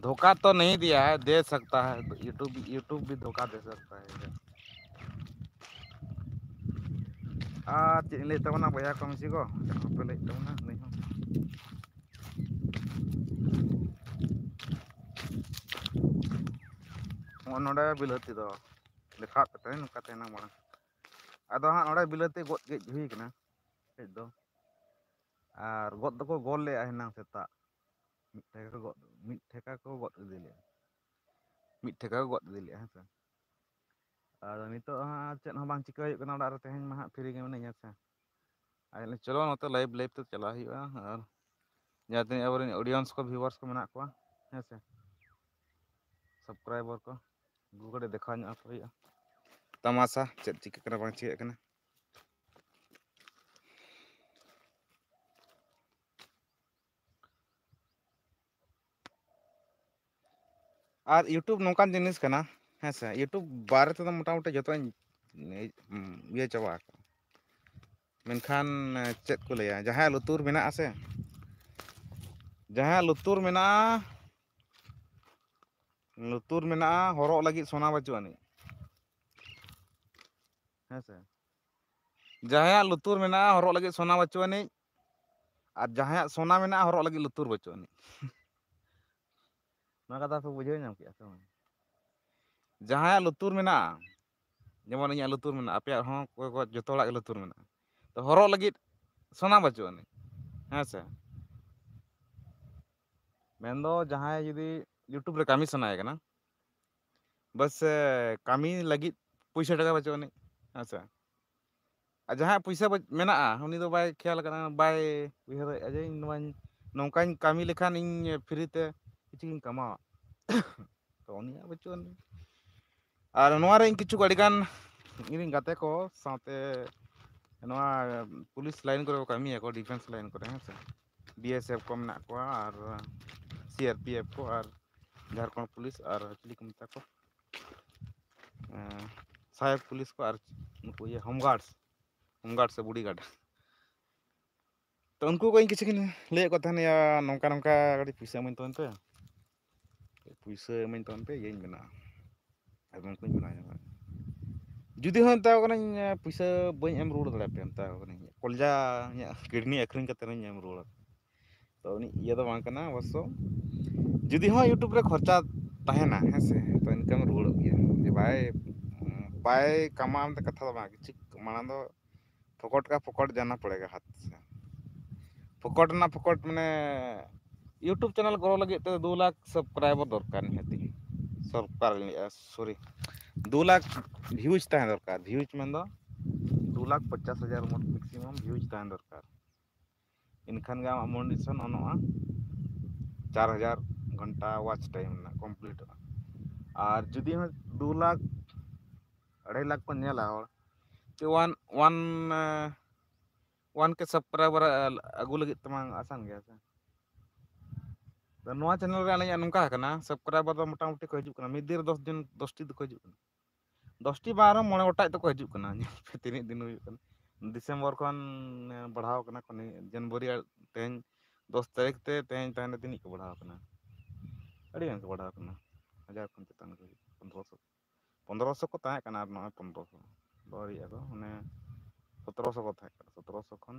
ᱫᱷᱳᱠᱟ ᱛᱚ ᱱᱟᱦᱤ ᱫᱤᱭᱟ ᱦᱟᱭ, ᱫᱮ ᱥᱟᱠᱛᱟ ᱦᱟᱭ, YouTube, YouTube ᱵᱷᱤ ᱫᱷᱳᱠᱟ ᱫᱮ ᱥᱟᱠᱛᱟ ᱦᱟᱭ᱾ ᱟᱨ ᱪᱮᱫ ᱤᱧ ᱞᱟᱹᱭ ᱛᱟᱵᱚᱱᱟ ᱵᱚᱭᱦᱟ ᱠᱚ ᱢᱤᱥᱤ ᱠᱚ, ᱪᱮᱫ ᱦᱚᱸᱯᱮ ᱞᱟᱹᱭᱮᱫ ᱛᱟᱵᱚᱱᱟ ᱞᱟᱹᱭ ᱦᱚᱸ᱾ ᱱᱚᱜᱼᱚ ᱱᱚᱰᱮ ᱵᱤᱞᱟᱹᱛᱤ ᱫᱚ ᱫᱮᱠᱷᱟᱣ ᱯᱮ ᱛᱟᱦᱮᱸ, ᱱᱚᱝᱠᱟ ᱛᱟᱦᱮᱱᱟ ᱢᱟᱲᱟᱝ᱾ ᱟᱫᱚ ᱦᱟᱸᱜ ᱱᱚᱰᱮ ᱵᱤᱞᱟᱹᱛᱤ ᱜᱚᱫ ᱜᱮᱫ ᱦᱩᱭ ᱠᱟᱱᱟ, ᱦᱮᱡ ᱫᱚ᱾ ᱟᱨ ᱜᱚᱫ ᱫᱚᱠᱚ ᱜᱚᱫ ᱞᱮᱜᱼᱟ ᱦᱮᱱᱟᱝ ᱥᱮᱛᱟᱜ, ᱢᱤᱫ ᱴᱷᱮᱠᱟ ᱠᱚ ᱜᱚᱫ, ᱢᱤᱫ ᱴᱷᱮᱠᱟ ᱠᱚ ᱜᱚᱫ ᱤᱫᱤ ᱞᱮᱜᱼᱟ, ᱢᱤᱫ ᱴᱷᱮᱠᱟ ᱠᱚ ᱜᱚᱫ ᱤᱫᱤ ᱞᱮᱜᱼᱟ, ᱦᱮᱸ ᱥᱮ᱾ ᱟᱫᱚ ᱱᱤᱛᱚᱜ ᱦᱟᱸᱜ ᱪᱮᱫ ᱦᱚᱸ ᱵᱟᱝ ᱪᱤᱠᱟᱹ ᱦᱩᱭᱩᱜ ᱠᱟᱱᱟ, ᱚᱲᱟᱜ ᱨᱮ ᱛᱮᱦᱮᱧ ᱢᱟ ᱦᱟᱸᱜ ᱯᱷᱨᱤ ᱜᱮ ᱢᱤᱱᱟᱹᱧᱟ, ᱦᱮᱸ ᱥᱮ᱾ ᱟᱨ ᱪᱚᱞᱚ ᱱᱚᱛᱮ ᱞᱟᱭᱤᱵᱷ ᱞᱟᱭᱤᱵᱷ ᱛᱮ ᱪᱟᱞᱟᱜ ᱦᱩᱭᱩᱜᱼᱟ, ᱟᱨ ᱡᱟᱦᱟᱸ ᱛᱤᱱᱟᱹᱜ ᱟᱵᱚᱨᱮᱱ ᱚᱰᱤᱭᱮᱱᱥ ᱠᱚ, ᱵᱷᱤᱭᱩᱣᱟᱨᱥ ᱠᱚ ᱢᱮᱱᱟᱜ ᱠᱚᱣᱟ, ᱦᱮᱸ ᱥᱮ, ᱥᱟᱵᱥᱠᱨᱟᱭᱵᱟᱨ ᱠᱚ, ᱩᱱᱠᱩ ᱠᱟᱹᱴᱤᱡ ᱫᱮᱠᱷᱟᱣ ᱧᱚᱜ ᱟᱠᱚ ᱦᱩᱭᱩᱜᱼᱟ ᱛᱟᱢᱟᱥᱟ ᱪᱮᱫ ᱪᱤᱠᱟᱹᱜ ᱠᱟᱱᱟ ᱵᱟᱝ ᱪᱤᱠᱟᱹᱜ ᱠᱟᱱᱟ᱾ ᱟᱨ YouTube ᱱᱚᱝᱠᱟᱱ ᱡᱤᱱᱤᱥ ᱠᱟᱱᱟ, ᱦᱮᱸ ᱥᱮ, YouTube ᱵᱟᱨᱮ ᱛᱮᱫᱚ ᱢᱚᱴᱟᱢᱩᱴᱤ ᱡᱚᱛᱚᱧ ᱤᱭᱟᱹ ᱪᱟᱵᱟ ᱟᱠᱟᱫᱟ᱾ ᱢᱮᱱᱠᱷᱟᱱ ᱪᱮᱫ ᱠᱚ ᱞᱟᱹᱭᱟ, ᱡᱟᱦᱟᱸᱭᱟᱜ ᱞᱩᱛᱩᱨ ᱢᱮᱱᱟᱜᱼᱟ ᱥᱮ, ᱡᱟᱦᱟᱸᱭᱟᱜ ᱞᱩᱛᱩᱨ ᱢᱮᱱᱟᱜᱼᱟ, ᱞᱩᱛᱩᱨ ᱢᱮᱱᱟᱜᱼᱟ, ᱦᱚᱨᱚᱜ ᱞᱟᱹᱜᱤᱫ ᱥᱚᱱᱟ ᱵᱟᱹᱪᱩᱜ ᱟᱹᱱᱤᱡ, ᱦᱮᱸ ᱥᱮ᱾ ᱡᱟᱦᱟᱸᱭᱟᱜ ᱞᱩᱛᱩᱨ ᱢᱮᱱᱟᱜᱼᱟ, ᱦᱚᱨᱚᱜ ᱞᱟᱹᱜᱤᱫ ᱥᱚᱱᱟ ᱵᱟᱹᱪᱩᱜ ᱟᱹᱱᱤᱡ, ᱟᱨ ᱡᱟᱦᱟᱸᱭᱟᱜ ᱥᱚᱱᱟ ᱢᱮᱱᱟᱜᱼᱟ, ᱦᱚᱨᱚᱜ ᱞᱟᱹᱜᱤᱫ ᱞᱩᱛᱩᱨ ᱵᱟᱹᱪᱩᱜ ᱟᱹᱱᱤᱡ᱾ ᱱᱚᱣᱟ ᱠᱟᱛᱷᱟ ᱯᱮ ᱵᱩᱡᱷᱟᱹᱣ ᱧᱟᱢ ᱠᱮᱜᱼᱟ ᱥᱮ ᱵᱟᱝ? ᱡᱟᱦᱟᱸᱭᱟᱜ ᱞᱩᱛᱩᱨ ᱢᱮᱱᱟᱜᱼᱟ, ᱡᱮᱢᱚᱱ ᱤᱧᱟᱹᱜ ᱞᱩᱛᱩᱨ ᱢᱮᱱᱟᱜᱼᱟ, ᱟᱯᱮᱭᱟᱜ ᱦᱚᱸ ᱚᱠᱚᱭ ᱠᱚ ᱡᱚᱛᱚ ᱦᱚᱲᱟᱜ ᱜᱮ ᱞᱩᱛᱩᱨ ᱢᱮᱱᱟᱜᱼᱟ, ᱛᱚ ᱦᱚᱨᱚᱜ ᱞᱟᱹᱜᱤᱫ ᱥᱚᱱᱟ ᱵᱟᱹᱪᱩᱜ ᱟᱹᱱᱤᱡ, ᱦᱮᱸ ᱥᱮ᱾ ᱢᱮᱱᱫᱚ ᱡᱟᱦᱟᱸᱭ ᱡᱩᱫᱤ YouTube ᱨᱮ ᱠᱟᱹᱢᱤ ᱥᱟᱱᱟᱭᱮ ᱠᱟᱱᱟ, ᱵᱟᱥ ᱠᱟᱹᱢᱤ ᱞᱟᱹᱜᱤᱫ ᱯᱩᱭᱥᱟᱹ ᱴᱟᱠᱟ ᱵᱟᱹᱪᱩᱜ ᱟᱹᱱᱤᱡ, ᱦᱮᱸ ᱥᱮ? ᱟᱨ ᱡᱟᱦᱟᱸᱭᱟᱜ ᱯᱩᱭᱥᱟᱹ ᱵᱟᱹᱪ- ᱢᱮᱱᱟᱜᱼᱟ, ᱩᱱᱤ ᱫᱚ ᱵᱟᱭ ᱠᱷᱮᱭᱟᱞ ᱠᱟᱱᱟ, ᱵᱟᱭ ᱩᱭᱦᱟᱹᱨᱮᱫᱼᱟ ᱡᱮ ᱤᱧ ᱱᱚᱣᱟᱧ, ᱱᱚᱝᱠᱟᱧ ᱠᱟᱹᱢᱤ ᱞᱮᱠᱷᱟᱱ ᱤᱧ free ᱛᱮ ᱠᱤᱪᱷᱩᱧ ᱠᱟᱢᱟᱣᱟ᱾ ᱛᱚ ᱩᱱᱤᱭᱟᱜ ᱵᱟᱹᱪᱩᱜ ᱟᱹᱱᱤᱡ᱾ ᱟᱨ ᱱᱚᱣᱟ ᱨᱮ ᱤᱧ ᱠᱤᱪᱷᱩ ᱟᱹᱰᱤᱜᱟᱱ ᱤᱧᱨᱮᱱ ᱜᱟᱛᱮ ᱠᱚ ᱥᱟᱶᱛᱮ ᱱᱚᱣᱟ ᱯᱩᱞᱤᱥ ᱞᱟᱭᱤᱱ ᱠᱚᱨᱮ ᱠᱚ ᱠᱟᱹᱢᱤᱭᱟᱠᱚ, ᱰᱤᱯᱷᱮᱱᱥ ᱞᱟᱭᱤᱱ ᱠᱚᱨᱮ, ᱦᱮᱸ ᱥᱮ? BSF ᱠᱚ ᱢᱮᱱᱟᱜ ᱠᱚᱣᱟ, ᱟᱨ CRPF ᱠᱚ, ᱟᱨ ᱡᱷᱟᱲᱠᱷᱚᱸᱰ ᱯᱩᱞᱤᱥ, ᱟᱨ ᱪᱤᱞᱤ ᱠᱚ ᱢᱮᱛᱟ ᱠᱚ, ᱮᱸ, ᱥᱟᱦᱮᱵᱽ ᱯᱩᱞᱤᱥ ᱠᱚ, ᱟᱨ ᱱᱩᱠᱩ ᱤᱭᱟᱹ home guards, home guard ᱥᱮ bodyguard᱾ ᱛᱚ ᱩᱱᱠᱩ ᱠᱚ ᱤᱧ ᱠᱤᱪᱷᱩ ᱠᱤᱱ ᱞᱟᱹᱭᱮᱫ ᱠᱚ ᱛᱟᱦᱮᱱ, "ᱭᱟ, ᱱᱚᱝᱠᱟ ᱱᱚᱝᱠᱟ ᱠᱟᱹᱴᱤᱡ ᱯᱩᱭᱥᱟᱹ ᱤᱢᱟᱹᱧ ᱛᱟᱵᱚᱱ ᱯᱮ, ᱯᱩᱭᱥᱟᱹ ᱤᱢᱟᱹᱧ ᱛᱟᱵᱚᱱ ᱯᱮ, ᱤᱭᱟᱹᱧ ᱵᱮᱱᱟᱜᱼᱟ, ᱮᱞᱵᱟᱢ ᱠᱚᱧ ᱵᱮᱱᱟᱣ ᱧᱚᱜᱟ᱾" ᱡᱩᱫᱤ ᱦᱚᱸ ᱢᱮᱛᱟ ᱠᱚ ᱠᱟᱹᱱᱟᱹᱧ, "ᱯᱩᱭᱥᱟᱹ ᱵᱟᱹᱧ ᱮᱢ ᱨᱩᱣᱟᱹᱲ ᱫᱟᱲᱮᱭᱟᱯᱮᱭᱟ", ᱢᱮᱛᱟ ᱠᱚ ᱠᱟᱹᱱᱟᱹᱧ, "ᱠᱚᱞᱡᱟ ᱤᱧᱟᱹᱜ ᱠᱤᱰᱱᱤ ᱟᱹᱠᱷᱨᱤᱧ ᱠᱟᱛᱮ ᱦᱚᱸᱧ ᱮᱢ ᱨᱩᱣᱟᱹᱲᱟ᱾" ᱛᱚ ᱩᱱᱤ ᱤᱭᱟᱹ ᱫᱚ ᱵᱟᱝ ᱠᱟᱱᱟ ᱚᱵᱚᱥᱥᱚ᱾ ᱡᱩᱫᱤ ᱦᱚᱸ YouTube ᱨᱮ ᱠᱷᱚᱨᱪᱟ ᱛᱟᱦᱮᱱᱟ, ᱦᱮᱸ ᱥᱮ, ᱛᱚ ᱤᱱᱠᱟᱢ ᱨᱩᱣᱟᱹᱲᱚᱜ ᱜᱮᱭᱟ᱾ ᱡᱮ ᱵᱟᱭ, ᱵᱟᱭ ᱠᱟᱢᱟᱣᱟ ᱢᱮᱱᱛᱮ ᱠᱟᱛᱷᱟ ᱫᱚ ᱵᱟᱝ, ᱠᱤᱪᱷᱩ ᱢᱟᱲᱟᱝ ᱫᱚ ᱯᱷᱚᱠᱚᱴ ᱠᱟ ᱯᱷᱚᱠᱚᱴ ᱡᱟᱱᱟ ᱯᱚᱲᱮᱜᱟ ᱦᱟᱛ ᱥᱮ᱾ ᱯᱷᱚᱠᱚᱴ ᱨᱮᱱᱟᱜ ᱯᱷᱚᱠᱚᱴ, ᱢᱟᱱᱮ YouTube channel grow ᱞᱟᱹᱜᱤᱫ ᱛᱮ ᱫᱩ ᱞᱟᱠᱷ subscriber ᱫᱚᱨᱠᱟᱨ ᱱᱤᱦᱟᱹᱛᱤ᱾ ᱥᱚᱨᱠᱟᱨ ᱞᱟᱹᱭᱮᱜᱼᱟ, sorry, ᱫᱩ ᱞᱟᱠᱷ views ᱛᱟᱦᱮᱸ ᱫᱚᱨᱠᱟᱨ᱾ Views ᱢᱮᱱᱫᱚ ᱫᱩ ᱞᱟᱠᱷ ᱯᱚᱧᱪᱟᱥ ᱦᱟᱡᱟᱨ ᱢᱚᱛ maximum views ᱛᱟᱦᱮᱸ ᱫᱚᱨᱠᱟᱨ᱾ ᱮᱱᱠᱷᱟᱱ ᱜᱮ ᱟᱢᱟᱜ monetization ᱚᱱᱚᱜᱼᱟ᱾ ᱪᱟᱨ ᱦᱟᱡᱟᱨ ᱜᱷᱚᱱᱴᱟ watch time ᱨᱮᱱᱟᱜ completeᱚᱜᱼᱟ᱾ ᱟᱨ ᱡᱩᱫᱤ ᱦᱚᱸ ᱫᱩ ᱞᱟᱠᱷ, ᱟᱹᱲᱟᱹᱭ ᱞᱟᱠᱷ ᱠᱚ ᱧᱮᱞᱟ ᱦᱚᱲ, ᱛᱚ one, one, ᱮᱸ, one K subscriber ᱟᱹᱜᱩ ᱞᱟᱹᱜᱤᱫ ᱛᱮᱢᱟ ᱟᱥᱟᱱ ᱜᱮᱭᱟ ᱥᱮ᱾ ᱛᱚ ᱱᱚᱣᱟ channel ᱨᱮ ᱟᱹᱞᱤᱧᱟᱜ ᱱᱚᱝᱠᱟ ᱟᱠᱟᱱᱟ, subscriber ᱫᱚ ᱢᱚᱴᱟᱢᱩᱴᱤ ᱠᱚ ᱦᱤᱡᱩᱜ ᱠᱟᱱᱟ, ᱢᱤᱫ ᱫᱤᱱ ᱨᱮ ᱫᱚᱥ ᱡᱚᱱ, ᱫᱚᱥ ᱴᱤ ᱫᱚᱠᱚ ᱦᱤᱡᱩᱜ ᱠᱟᱱᱟ᱾ ᱫᱚᱥ ᱴᱤ ᱵᱟᱝ ᱨᱮᱦᱚᱸ ᱢᱚᱬᱮ ᱜᱚᱴᱟᱝ ᱫᱚᱠᱚ ᱦᱤᱡᱩᱜ ᱠᱟᱱᱟ᱾ ᱧᱮᱞ ᱯᱮ ᱛᱤᱱᱟᱹᱜ ᱫᱤᱱ ᱦᱩᱭᱩᱜ ᱠᱟᱱᱟ, December ᱠᱷᱚᱱ, ᱮ, ᱵᱟᱲᱦᱟᱣ ᱠᱟᱱᱟ ᱠᱚ᱾ ᱱᱤᱭᱟᱹ January ᱟᱨ ᱛᱮᱦᱮᱧ ᱫᱚᱥ ᱛᱟᱹᱨᱤᱠᱷ ᱛᱮ, ᱛᱮᱦᱮᱧ ᱛᱟᱦᱮᱸᱱᱟ ᱛᱤᱱᱟᱹᱜ ᱠᱚ ᱵᱟᱲᱦᱟᱣ ᱠᱟᱱᱟ, ᱟᱹᱰᱤ ᱜᱟᱱ ᱠᱚ ᱵᱟᱲᱦᱟᱣ ᱠᱟᱱᱟ, ᱦᱟᱡᱟᱨ ᱠᱷᱚᱱ ᱪᱮᱛᱟᱱ ᱠᱚ ᱦᱤᱡᱩᱜ ᱠᱟᱱᱟ, ᱯᱚᱱᱨᱚᱥᱚ᱾ ᱯᱚᱱᱨᱚᱥᱚ ᱠᱚ ᱛᱟᱦᱮᱸ ᱠᱟᱱᱟ ᱟᱨ ᱱᱚᱜᱼᱚᱭ ᱯᱚᱱᱨᱚᱥᱚ ᱫᱚ ᱟᱹᱣᱨᱤᱭᱟᱜ ᱠᱚ, ᱢᱟᱱᱮ ᱥᱚᱛᱨᱚᱥᱚ ᱠᱚ ᱛᱟᱦᱮᱸ ᱠᱟᱱᱟ, ᱥᱚᱛᱨᱚᱥᱚ ᱠᱷᱚᱱ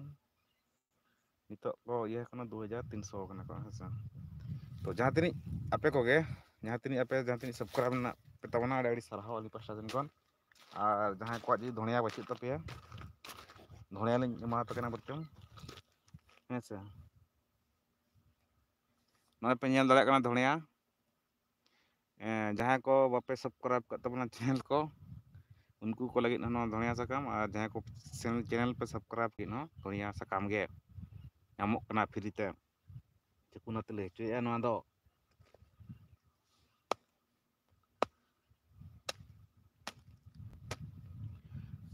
ᱱᱤᱛᱚᱜ ᱠᱚ ᱤᱭᱟᱹ ᱠᱟᱱᱟ, ᱫᱩ ᱦᱟᱡᱟᱨ ᱛᱤᱱᱥᱚ ᱠᱟᱱᱟ ᱠᱚ, ᱦᱮᱸ ᱥᱮ᱾ ᱛᱚ ᱡᱟᱦᱟᱸ ᱛᱤᱱᱟᱹᱜ ᱟᱯᱮ ᱠᱚᱜᱮ, ᱡᱟᱦᱟᱸ ᱛᱤᱱᱟᱹᱜ ᱟᱯᱮ, ᱡᱟᱦᱟᱸ ᱛᱤᱱᱟᱹᱜ subscribe ᱢᱮᱱᱟᱜ ᱯᱮ ᱛᱟᱵᱚᱱᱟ, ᱟᱹᱰᱤ ᱟᱹᱰᱤ ᱥᱟᱨᱦᱟᱣ ᱟᱹᱞᱤᱧ ᱯᱟᱥᱴᱟ ᱥᱮᱱ ᱠᱷᱚᱱ᱾ ᱟᱨ ᱡᱟᱦᱟᱸᱭ ᱠᱚᱣᱟᱜ ᱡᱩᱫᱤ ᱫᱷᱚᱬᱤᱭᱟ ᱵᱟᱹᱪᱩᱜ ᱛᱟᱯᱮᱭᱟ, ᱫᱷᱚᱬᱤᱭᱟ ᱞᱤᱧ ᱮᱢᱟ ᱯᱮ ᱠᱟᱱᱟ ᱵᱚᱨᱪᱚᱝ, ᱦᱮᱸ ᱥᱮ᱾ ᱱᱚᱜᱼᱚᱭ ᱯᱮ ᱧᱮᱞ ᱫᱟᱲᱮᱭᱟᱜ ᱠᱟᱱᱟ ᱫᱷᱚᱱᱤᱭᱟ᱾ ᱮᱸ, ᱡᱟᱦᱟᱸᱭ ᱠᱚ ᱵᱟᱯᱮ subscribe ᱠᱟᱜ ᱛᱟᱵᱚᱱᱟ channel ᱠᱚ, ᱩᱱᱠᱩ ᱠᱚ ᱞᱟᱹᱜᱤᱫ ᱦᱚᱸ ᱱᱚᱣᱟ ᱫᱷᱚᱱᱤᱭᱟ ᱥᱟᱠᱟᱢ, ᱟᱨ ᱡᱟᱦᱟᱸᱭ ᱠᱚ channel, channel ᱯᱮ subscribe ᱠᱮᱫ ᱦᱚᱸ, ᱫᱷᱚᱱᱤᱭᱟ ᱥᱟᱠᱟᱢ ᱜᱮ ᱧᱟᱢᱚᱜ ᱠᱟᱱᱟ free ᱛᱮ᱾ ᱪᱩᱠᱩᱱᱟ ᱛᱮᱞᱮ ᱦᱚᱪᱚᱭᱮᱫᱼᱟ ᱱᱚᱣᱟ ᱫᱚ᱾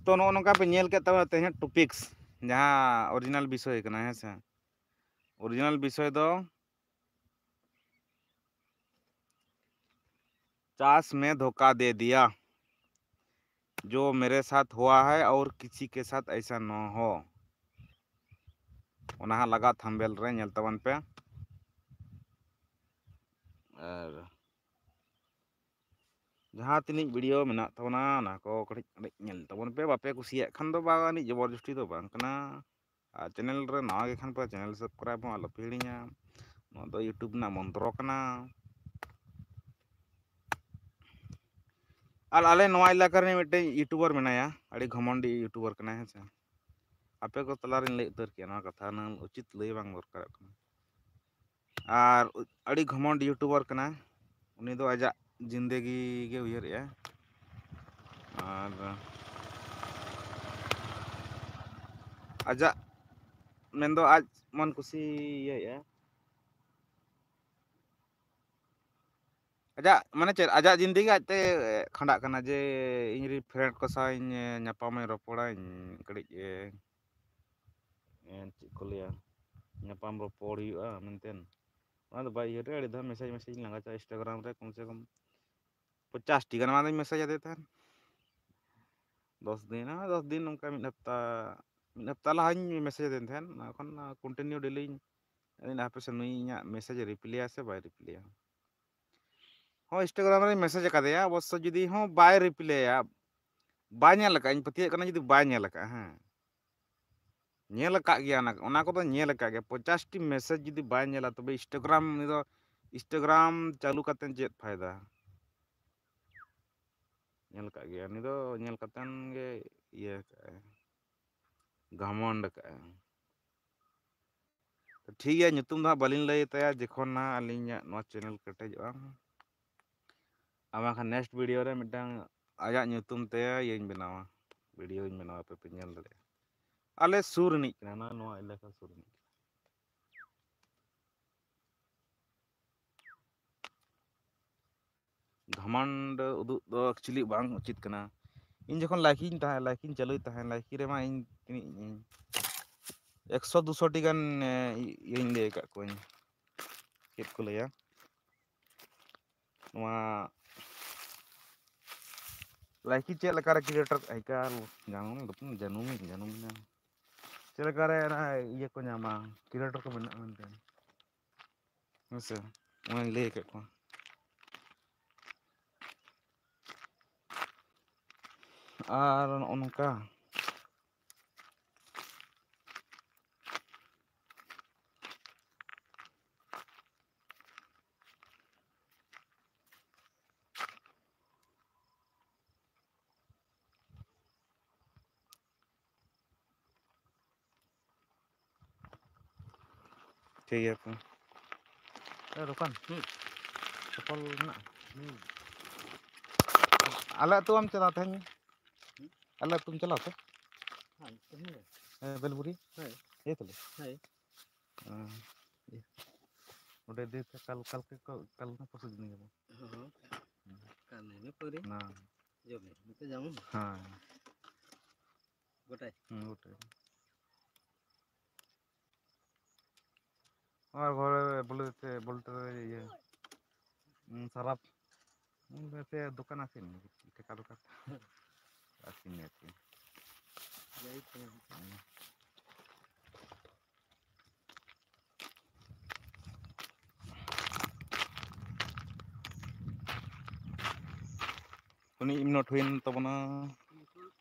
ᱛᱚ, ᱱᱚᱜᱼᱚ ᱱᱚᱝᱠᱟ ᱯᱮ ᱧᱮᱞ ᱠᱮᱫ ᱛᱟᱵᱚᱱᱟ ᱛᱮᱦᱮᱧᱟᱜ topics, ᱡᱟᱦᱟᱸ original ᱵᱤᱥᱚᱭ ᱠᱟᱱᱟ, ᱦᱮᱸ ᱥᱮ? Original ᱵᱤᱥᱚᱭ ᱫᱚ ᱪᱟᱥ ᱢᱮ ᱫᱷᱳᱠᱟ ᱫᱮ ᱫᱤᱭᱟ, ᱡᱳ ᱢᱮᱨᱮ ᱥᱟᱛᱷ ᱦᱩᱣᱟ ᱦᱟᱭ ᱚᱨ ᱠᱤᱥᱤ ᱠᱮ ᱥᱟᱛᱷ ᱮᱭᱥᱟ ᱱᱟ ᱦᱳ᱾ ᱚᱱᱟ ᱦᱟᱸᱜ ᱞᱟᱜᱟ thumbnail ᱨᱮ ᱧᱮᱞ ᱛᱟᱵᱚᱱ ᱯᱮ᱾ ᱟᱨ ᱡᱟᱦᱟᱸ ᱛᱤᱱᱟᱹᱜ video ᱢᱮᱱᱟᱜ ᱛᱟᱵᱚᱱᱟ, ᱚᱱᱟ ᱠᱚ ᱠᱟᱹᱴᱤᱡ, ᱠᱟᱹᱴᱤᱡ ᱧᱮᱞ ᱛᱟᱵᱚᱱ ᱯᱮ᱾ ᱵᱟᱯᱮ ᱠᱩᱥᱤᱭᱟᱜ ᱠᱷᱟᱱ ᱫᱚ ᱵᱟᱝ, ᱟᱹᱱᱤᱡ ᱡᱚᱵᱚᱨ ᱡᱚᱥᱴᱤ ᱫᱚ ᱵᱟᱝ ᱠᱟᱱᱟ᱾ ᱟᱨ channel ᱨᱮ ᱱᱟᱣᱟ ᱜᱮ ᱠᱷᱟᱱ ᱯᱮ, channel subscribe ᱦᱚᱸ ᱟᱞᱚ ᱯᱮ ᱦᱤᱲᱤᱧᱟ᱾ ᱱᱚᱣᱟ ᱫᱚ YouTube ᱨᱮᱱᱟᱜ ᱢᱚᱱᱛᱨᱚ ᱠᱟᱱᱟ᱾ ᱟᱨ ᱟᱞᱮ ᱱᱚᱣᱟ ᱮᱞᱟᱠᱟ ᱨᱮ ᱢᱤᱫᱴᱮᱱ YouTuber ᱢᱮᱱᱟᱭᱟ, ᱟᱹᱰᱤ ᱜᱷᱚᱢᱚᱱᱰᱤ YouTuber ᱠᱟᱱᱟᱭ, ᱦᱮᱸ ᱥᱮ᱾ ᱟᱯᱮ ᱠᱚ ᱛᱟᱞᱟᱨᱤᱧ ᱞᱟᱹᱭ ᱩᱛᱟᱹᱨ ᱠᱮᱜᱼᱟ, ᱱᱚᱣᱟ ᱠᱟᱛᱷᱟ ᱩᱱᱟᱹᱝ ᱩᱪᱤᱛ ᱞᱟᱹᱭ ᱵᱟᱝ ᱫᱚᱨᱠᱟᱨᱚᱜ ᱠᱟᱱᱟ᱾ ᱟᱨ ᱟᱹᱰᱤ ᱜᱷᱚᱢᱚᱱᱰ YouTuber ᱠᱟᱱᱟᱭ᱾ ᱩᱱᱤ ᱫᱚ ᱟᱡᱟᱜ ᱡᱤᱱᱫᱮᱜᱤ ᱜᱮ ᱩᱭᱦᱟᱹᱨᱮᱜᱼᱟ᱾ ᱟᱨ ᱟᱡᱟᱜ ᱢᱮᱱᱫᱚ ᱟᱡ ᱢᱚᱱ ᱠᱩᱥᱤ ᱤᱭᱟᱹᱭᱮᱜᱼᱟ᱾ ᱟᱡᱟᱜ, ᱢᱟᱱᱮ ᱪᱮᱫ, ᱟᱡᱟᱜ ᱡᱤᱱᱫᱮᱜᱤ ᱟᱡᱛᱮ ᱠᱷᱟᱸᱰᱟᱜ ᱠᱟᱱᱟ, ᱡᱮ ᱤᱧ ᱨᱮᱱ friend ᱠᱚ ᱥᱟᱶ ᱤᱧ ᱧᱟᱯᱟᱢᱟᱹᱧ, ᱨᱚᱯᱚᱲᱟᱹᱧ, ᱠᱟᱹᱴᱤᱡ, ᱮ, ᱮ, ᱪᱮᱫ ᱠᱚ ᱞᱟᱹᱭᱟ, ᱧᱟᱯᱟᱢ ᱨᱚᱯᱚᱲ ᱦᱩᱭᱩᱜᱼᱟ ᱢᱮᱱᱛᱮ᱾ ᱚᱱᱟ ᱫᱚ ᱵᱟᱭ ᱩᱭᱦᱟᱹᱨ ᱨᱮ, ᱟᱹᱰᱤ ᱫᱷᱟᱣ message, message ᱤᱧ ᱞᱟᱸᱜᱟ ᱪᱟᱵᱟ, Instagram ᱨᱮ ᱠᱚᱢ ᱥᱮ ᱠᱚᱢ ᱯᱚᱧᱪᱟᱥ ᱴᱤ ᱜᱟᱱ ᱢᱟ ᱫᱚᱧ message ᱟᱫᱮ ᱛᱟᱦᱮᱸᱫ᱾ ᱫᱚᱥ ᱫᱤᱱ, ᱦᱮᱸ, ᱫᱚᱥ ᱫᱤᱱ, ᱱᱚᱝᱠᱟ ᱢᱤᱫ ᱦᱟᱯᱛᱟ, ᱢᱤᱫ ᱦᱟᱯᱛᱟ ᱞᱟᱦᱟᱧ message ᱟᱫᱮ ᱛᱟᱦᱮᱸᱫ᱾ ᱚᱱᱟ ᱠᱷᱚᱱ continue ᱰᱮᱞᱤᱧ, ᱟᱹᱞᱤᱧ ᱦᱟᱯᱮ ᱥᱮ ᱱᱩᱭ ᱤᱧᱟᱹᱜ message ᱨᱤᱯᱞᱟᱭᱟ ᱥᱮ ᱵᱟᱭ ᱨᱤᱯᱞᱟᱭᱟ᱾ ᱦᱚᱸ, Instagram ᱨᱮᱧ message ᱟᱠᱟᱫᱮᱭᱟ, ᱚᱵᱚᱥᱥᱚ ᱡᱩᱫᱤ ᱦᱚᱸ ᱵᱟᱭ ᱨᱤᱯᱞᱟᱭᱟ, ᱵᱟᱭ ᱧᱮᱞ ᱟᱠᱟᱫᱼᱟ, ᱤᱧ ᱯᱟᱹᱛᱭᱟᱹᱜ ᱠᱟᱱᱟ ᱡᱩᱫᱤ ᱵᱟᱭ ᱧᱮᱞ ᱟᱠᱟᱫᱼᱟ, ᱦᱮᱸ, ᱧᱮᱞ ᱟᱠᱟᱫ ᱜᱮᱭᱟ, ᱚᱱᱟ, ᱚᱱᱟ ᱠᱚᱫᱚ ᱧᱮᱞ ᱟᱠᱟᱫ ᱜᱮᱭᱟ᱾ ᱯᱚᱧᱪᱟᱥ ᱴᱤ message ᱡᱩᱫᱤ ᱵᱟᱭ ᱧᱮᱞᱟ, ᱛᱚᱵᱮ Instagram, ᱩᱱᱤ ᱫᱚ Instagram ᱪᱟᱹᱞᱩ ᱠᱟᱛᱮ ᱪᱮᱫ ᱯᱷᱟᱭᱫᱟ? ᱧᱮᱞ ᱟᱠᱟᱫ ᱜᱮᱭᱟ, ᱩᱱᱤ ᱫᱚ ᱧᱮᱞ ᱠᱟᱛᱮᱱ ᱜᱮ ᱤᱭᱟᱹ ᱟᱠᱟᱫᱼᱟᱭ, ᱜᱷᱟᱢᱚᱱᱰ ᱟᱠᱟᱫᱼᱟᱭ᱾ ᱛᱚ ᱴᱷᱤᱠ ᱜᱮᱭᱟ, ᱧᱩᱛᱩᱢ ᱫᱚ ᱦᱟᱸᱜ ᱵᱟᱹᱞᱤᱧ ᱞᱟᱹᱭ ᱛᱟᱭᱟ ᱡᱚᱠᱷᱚᱱ ᱦᱟᱸᱜ ᱟᱹᱞᱤᱧᱟᱜ ᱱᱚᱣᱟ ᱪᱮᱱᱮᱞ ᱠᱮᱴᱮᱡᱚᱜᱼᱟ᱾ ᱟᱨ ᱵᱟᱝᱠᱷᱟᱱ ᱱᱮᱠᱥᱴ ᱵᱷᱤᱰᱤᱭᱳ ᱨᱮ ᱢᱤᱫᱴᱟᱝ ᱟᱡᱟᱜ ᱧᱩᱛᱩᱢ ᱛᱮ ᱤᱭᱟᱹᱧ ᱵᱮᱱᱟᱣᱟ, ᱵᱷᱤᱰᱤᱭᱳᱧ ᱵᱮᱱᱟᱣᱟ, ᱟᱯᱮ ᱯᱮ ᱧᱮᱞ ᱫᱟᱲᱮᱭᱟᱜᱼᱟ᱾ ᱟᱞᱮ ᱥᱩᱨ ᱨᱤᱱᱤᱡ ᱠᱟᱱᱟ, ᱱᱚᱣᱟ, ᱱᱚᱣᱟ ᱮᱞᱟᱠᱟ ᱥᱩᱨ ᱨᱤᱱᱤᱡ ᱠᱟᱱᱟ᱾ ᱜᱷᱟᱢᱟᱱᱰ ᱩᱫᱩᱜ ᱫᱚ ᱮᱠᱪᱩᱭᱮᱞᱤ ᱵᱟᱝ ᱩᱪᱤᱛ ᱠᱟᱱᱟ᱾ ᱤᱧ ᱡᱚᱠᱷᱚᱱ ᱞᱟᱭᱠᱤᱧ ᱛᱟᱦᱮᱸ, ᱞᱟᱭᱠᱤᱧ ᱪᱟᱹᱞᱩᱭ ᱛᱟᱦᱮᱸ, ᱞᱟᱭᱠᱤ ᱨᱮᱢᱟ ᱤᱧ ᱛᱤᱱᱟᱹᱜ ᱤᱧ ᱮᱠᱥᱚ ᱫᱩᱥᱚ ᱴᱤ ᱜᱟᱱ, ᱮ, ᱤᱭᱟᱹᱧ ᱞᱟᱹᱭ ᱟᱠᱟᱫ ᱠᱚᱣᱟᱧ, ᱪᱮᱫ ᱠᱚ ᱞᱟᱹᱭᱟ, ᱱᱚᱣᱟ ᱞᱟᱭᱠᱤ ᱪᱮᱫ ᱞᱮᱠᱟᱨᱮ ᱠᱨᱤᱭᱮᱴᱚᱨ ᱟᱭᱠᱟᱞ ᱡᱟᱱᱩᱢ ᱡᱟᱱᱩᱢ ᱡᱟᱱᱩᱢ ᱪᱮᱫ ᱞᱮᱠᱟᱨᱮ ᱚᱱᱟ ᱤᱭᱟᱹ ᱠᱚ ᱧᱟᱢᱟ, ᱠᱨᱤᱭᱮᱴᱚᱨ ᱠᱚ ᱵᱮᱱᱟᱜᱼᱟ ᱢᱮᱱᱛᱮ, ᱦᱮᱸ ᱥᱮ? ᱚᱱᱟᱧ ᱞᱟᱹᱭ ᱟᱠᱟᱫ ᱠᱚᱣᱟ᱾ ᱟᱨ ᱱᱚᱜᱼᱚ ᱱᱚᱝᱠᱟ ᱴᱷᱤᱠ ᱜᱮᱭᱟ ᱛᱚ᱾ ᱮ, ᱫᱚᱠᱟᱱ? ᱦᱩᱸ᱾ ᱪᱟᱯᱚᱞ ᱢᱮᱱᱟᱜᱼᱟ? ᱦᱩᱸ᱾ ᱟᱞᱮ ᱟᱹᱛᱩ ᱵᱟᱢ ᱪᱟᱞᱟᱣ ᱛᱮᱦᱮᱧ? ᱦᱩᱸ? ᱟᱞᱮ ᱟᱹᱛᱩᱢ ᱪᱟᱞᱟᱣ ᱛᱮ? ᱦᱮᱸ, ᱛᱮᱦᱮᱧ ᱜᱮ᱾ ᱦᱮᱸ, ᱵᱮᱞᱵᱩᱨᱤ? ᱦᱮᱸ᱾ ᱦᱮᱸ ᱛᱟᱦᱞᱮ? ᱦᱮᱸ᱾ ᱚᱸᱰᱮ ᱫᱤ ᱠᱟᱞ, ᱠᱟᱞ, ᱠᱟᱞ, ᱠᱟᱞ ᱯᱚᱨᱥᱚ ᱫᱤᱱ ᱜᱮᱵᱚ᱾ ᱦᱚᱸ᱾ ᱦᱩᱸ᱾ ᱠᱟᱞ ᱯᱚᱨᱮ᱾ ᱦᱮᱸ᱾ ᱡᱚᱢ ᱧᱩ ᱠᱚ ᱡᱟᱢᱚᱱ᱾ ᱦᱮᱸ᱾ ᱜᱚᱴᱟᱭ? ᱦᱩᱸ, ᱜᱚᱴᱟᱭ᱾ ᱟᱨ ᱜᱷᱚᱨᱮ ᱵᱚᱞᱛᱮ, ᱵᱚᱞᱛᱮ ᱤᱭᱟᱹ, ᱩᱸ, ᱥᱟᱨᱟᱯ, ᱩᱸ, ᱵᱚᱞᱛᱮ ᱫᱚᱠᱟᱱ ᱟᱥᱮ ᱱᱤᱭᱟᱹ, ᱴᱷᱮᱠᱟ ᱫᱚᱠᱟᱱ᱾ ᱟᱥᱮ ᱱᱤᱭᱟᱹ ᱟᱨᱠᱤ᱾ ᱞᱟᱹᱭ ᱯᱮ᱾ ᱦᱩᱸ᱾ ᱩᱱᱤ ᱤᱢᱱᱚᱴ ᱦᱩᱭᱮᱱ ᱛᱟᱵᱚᱱᱟ᱾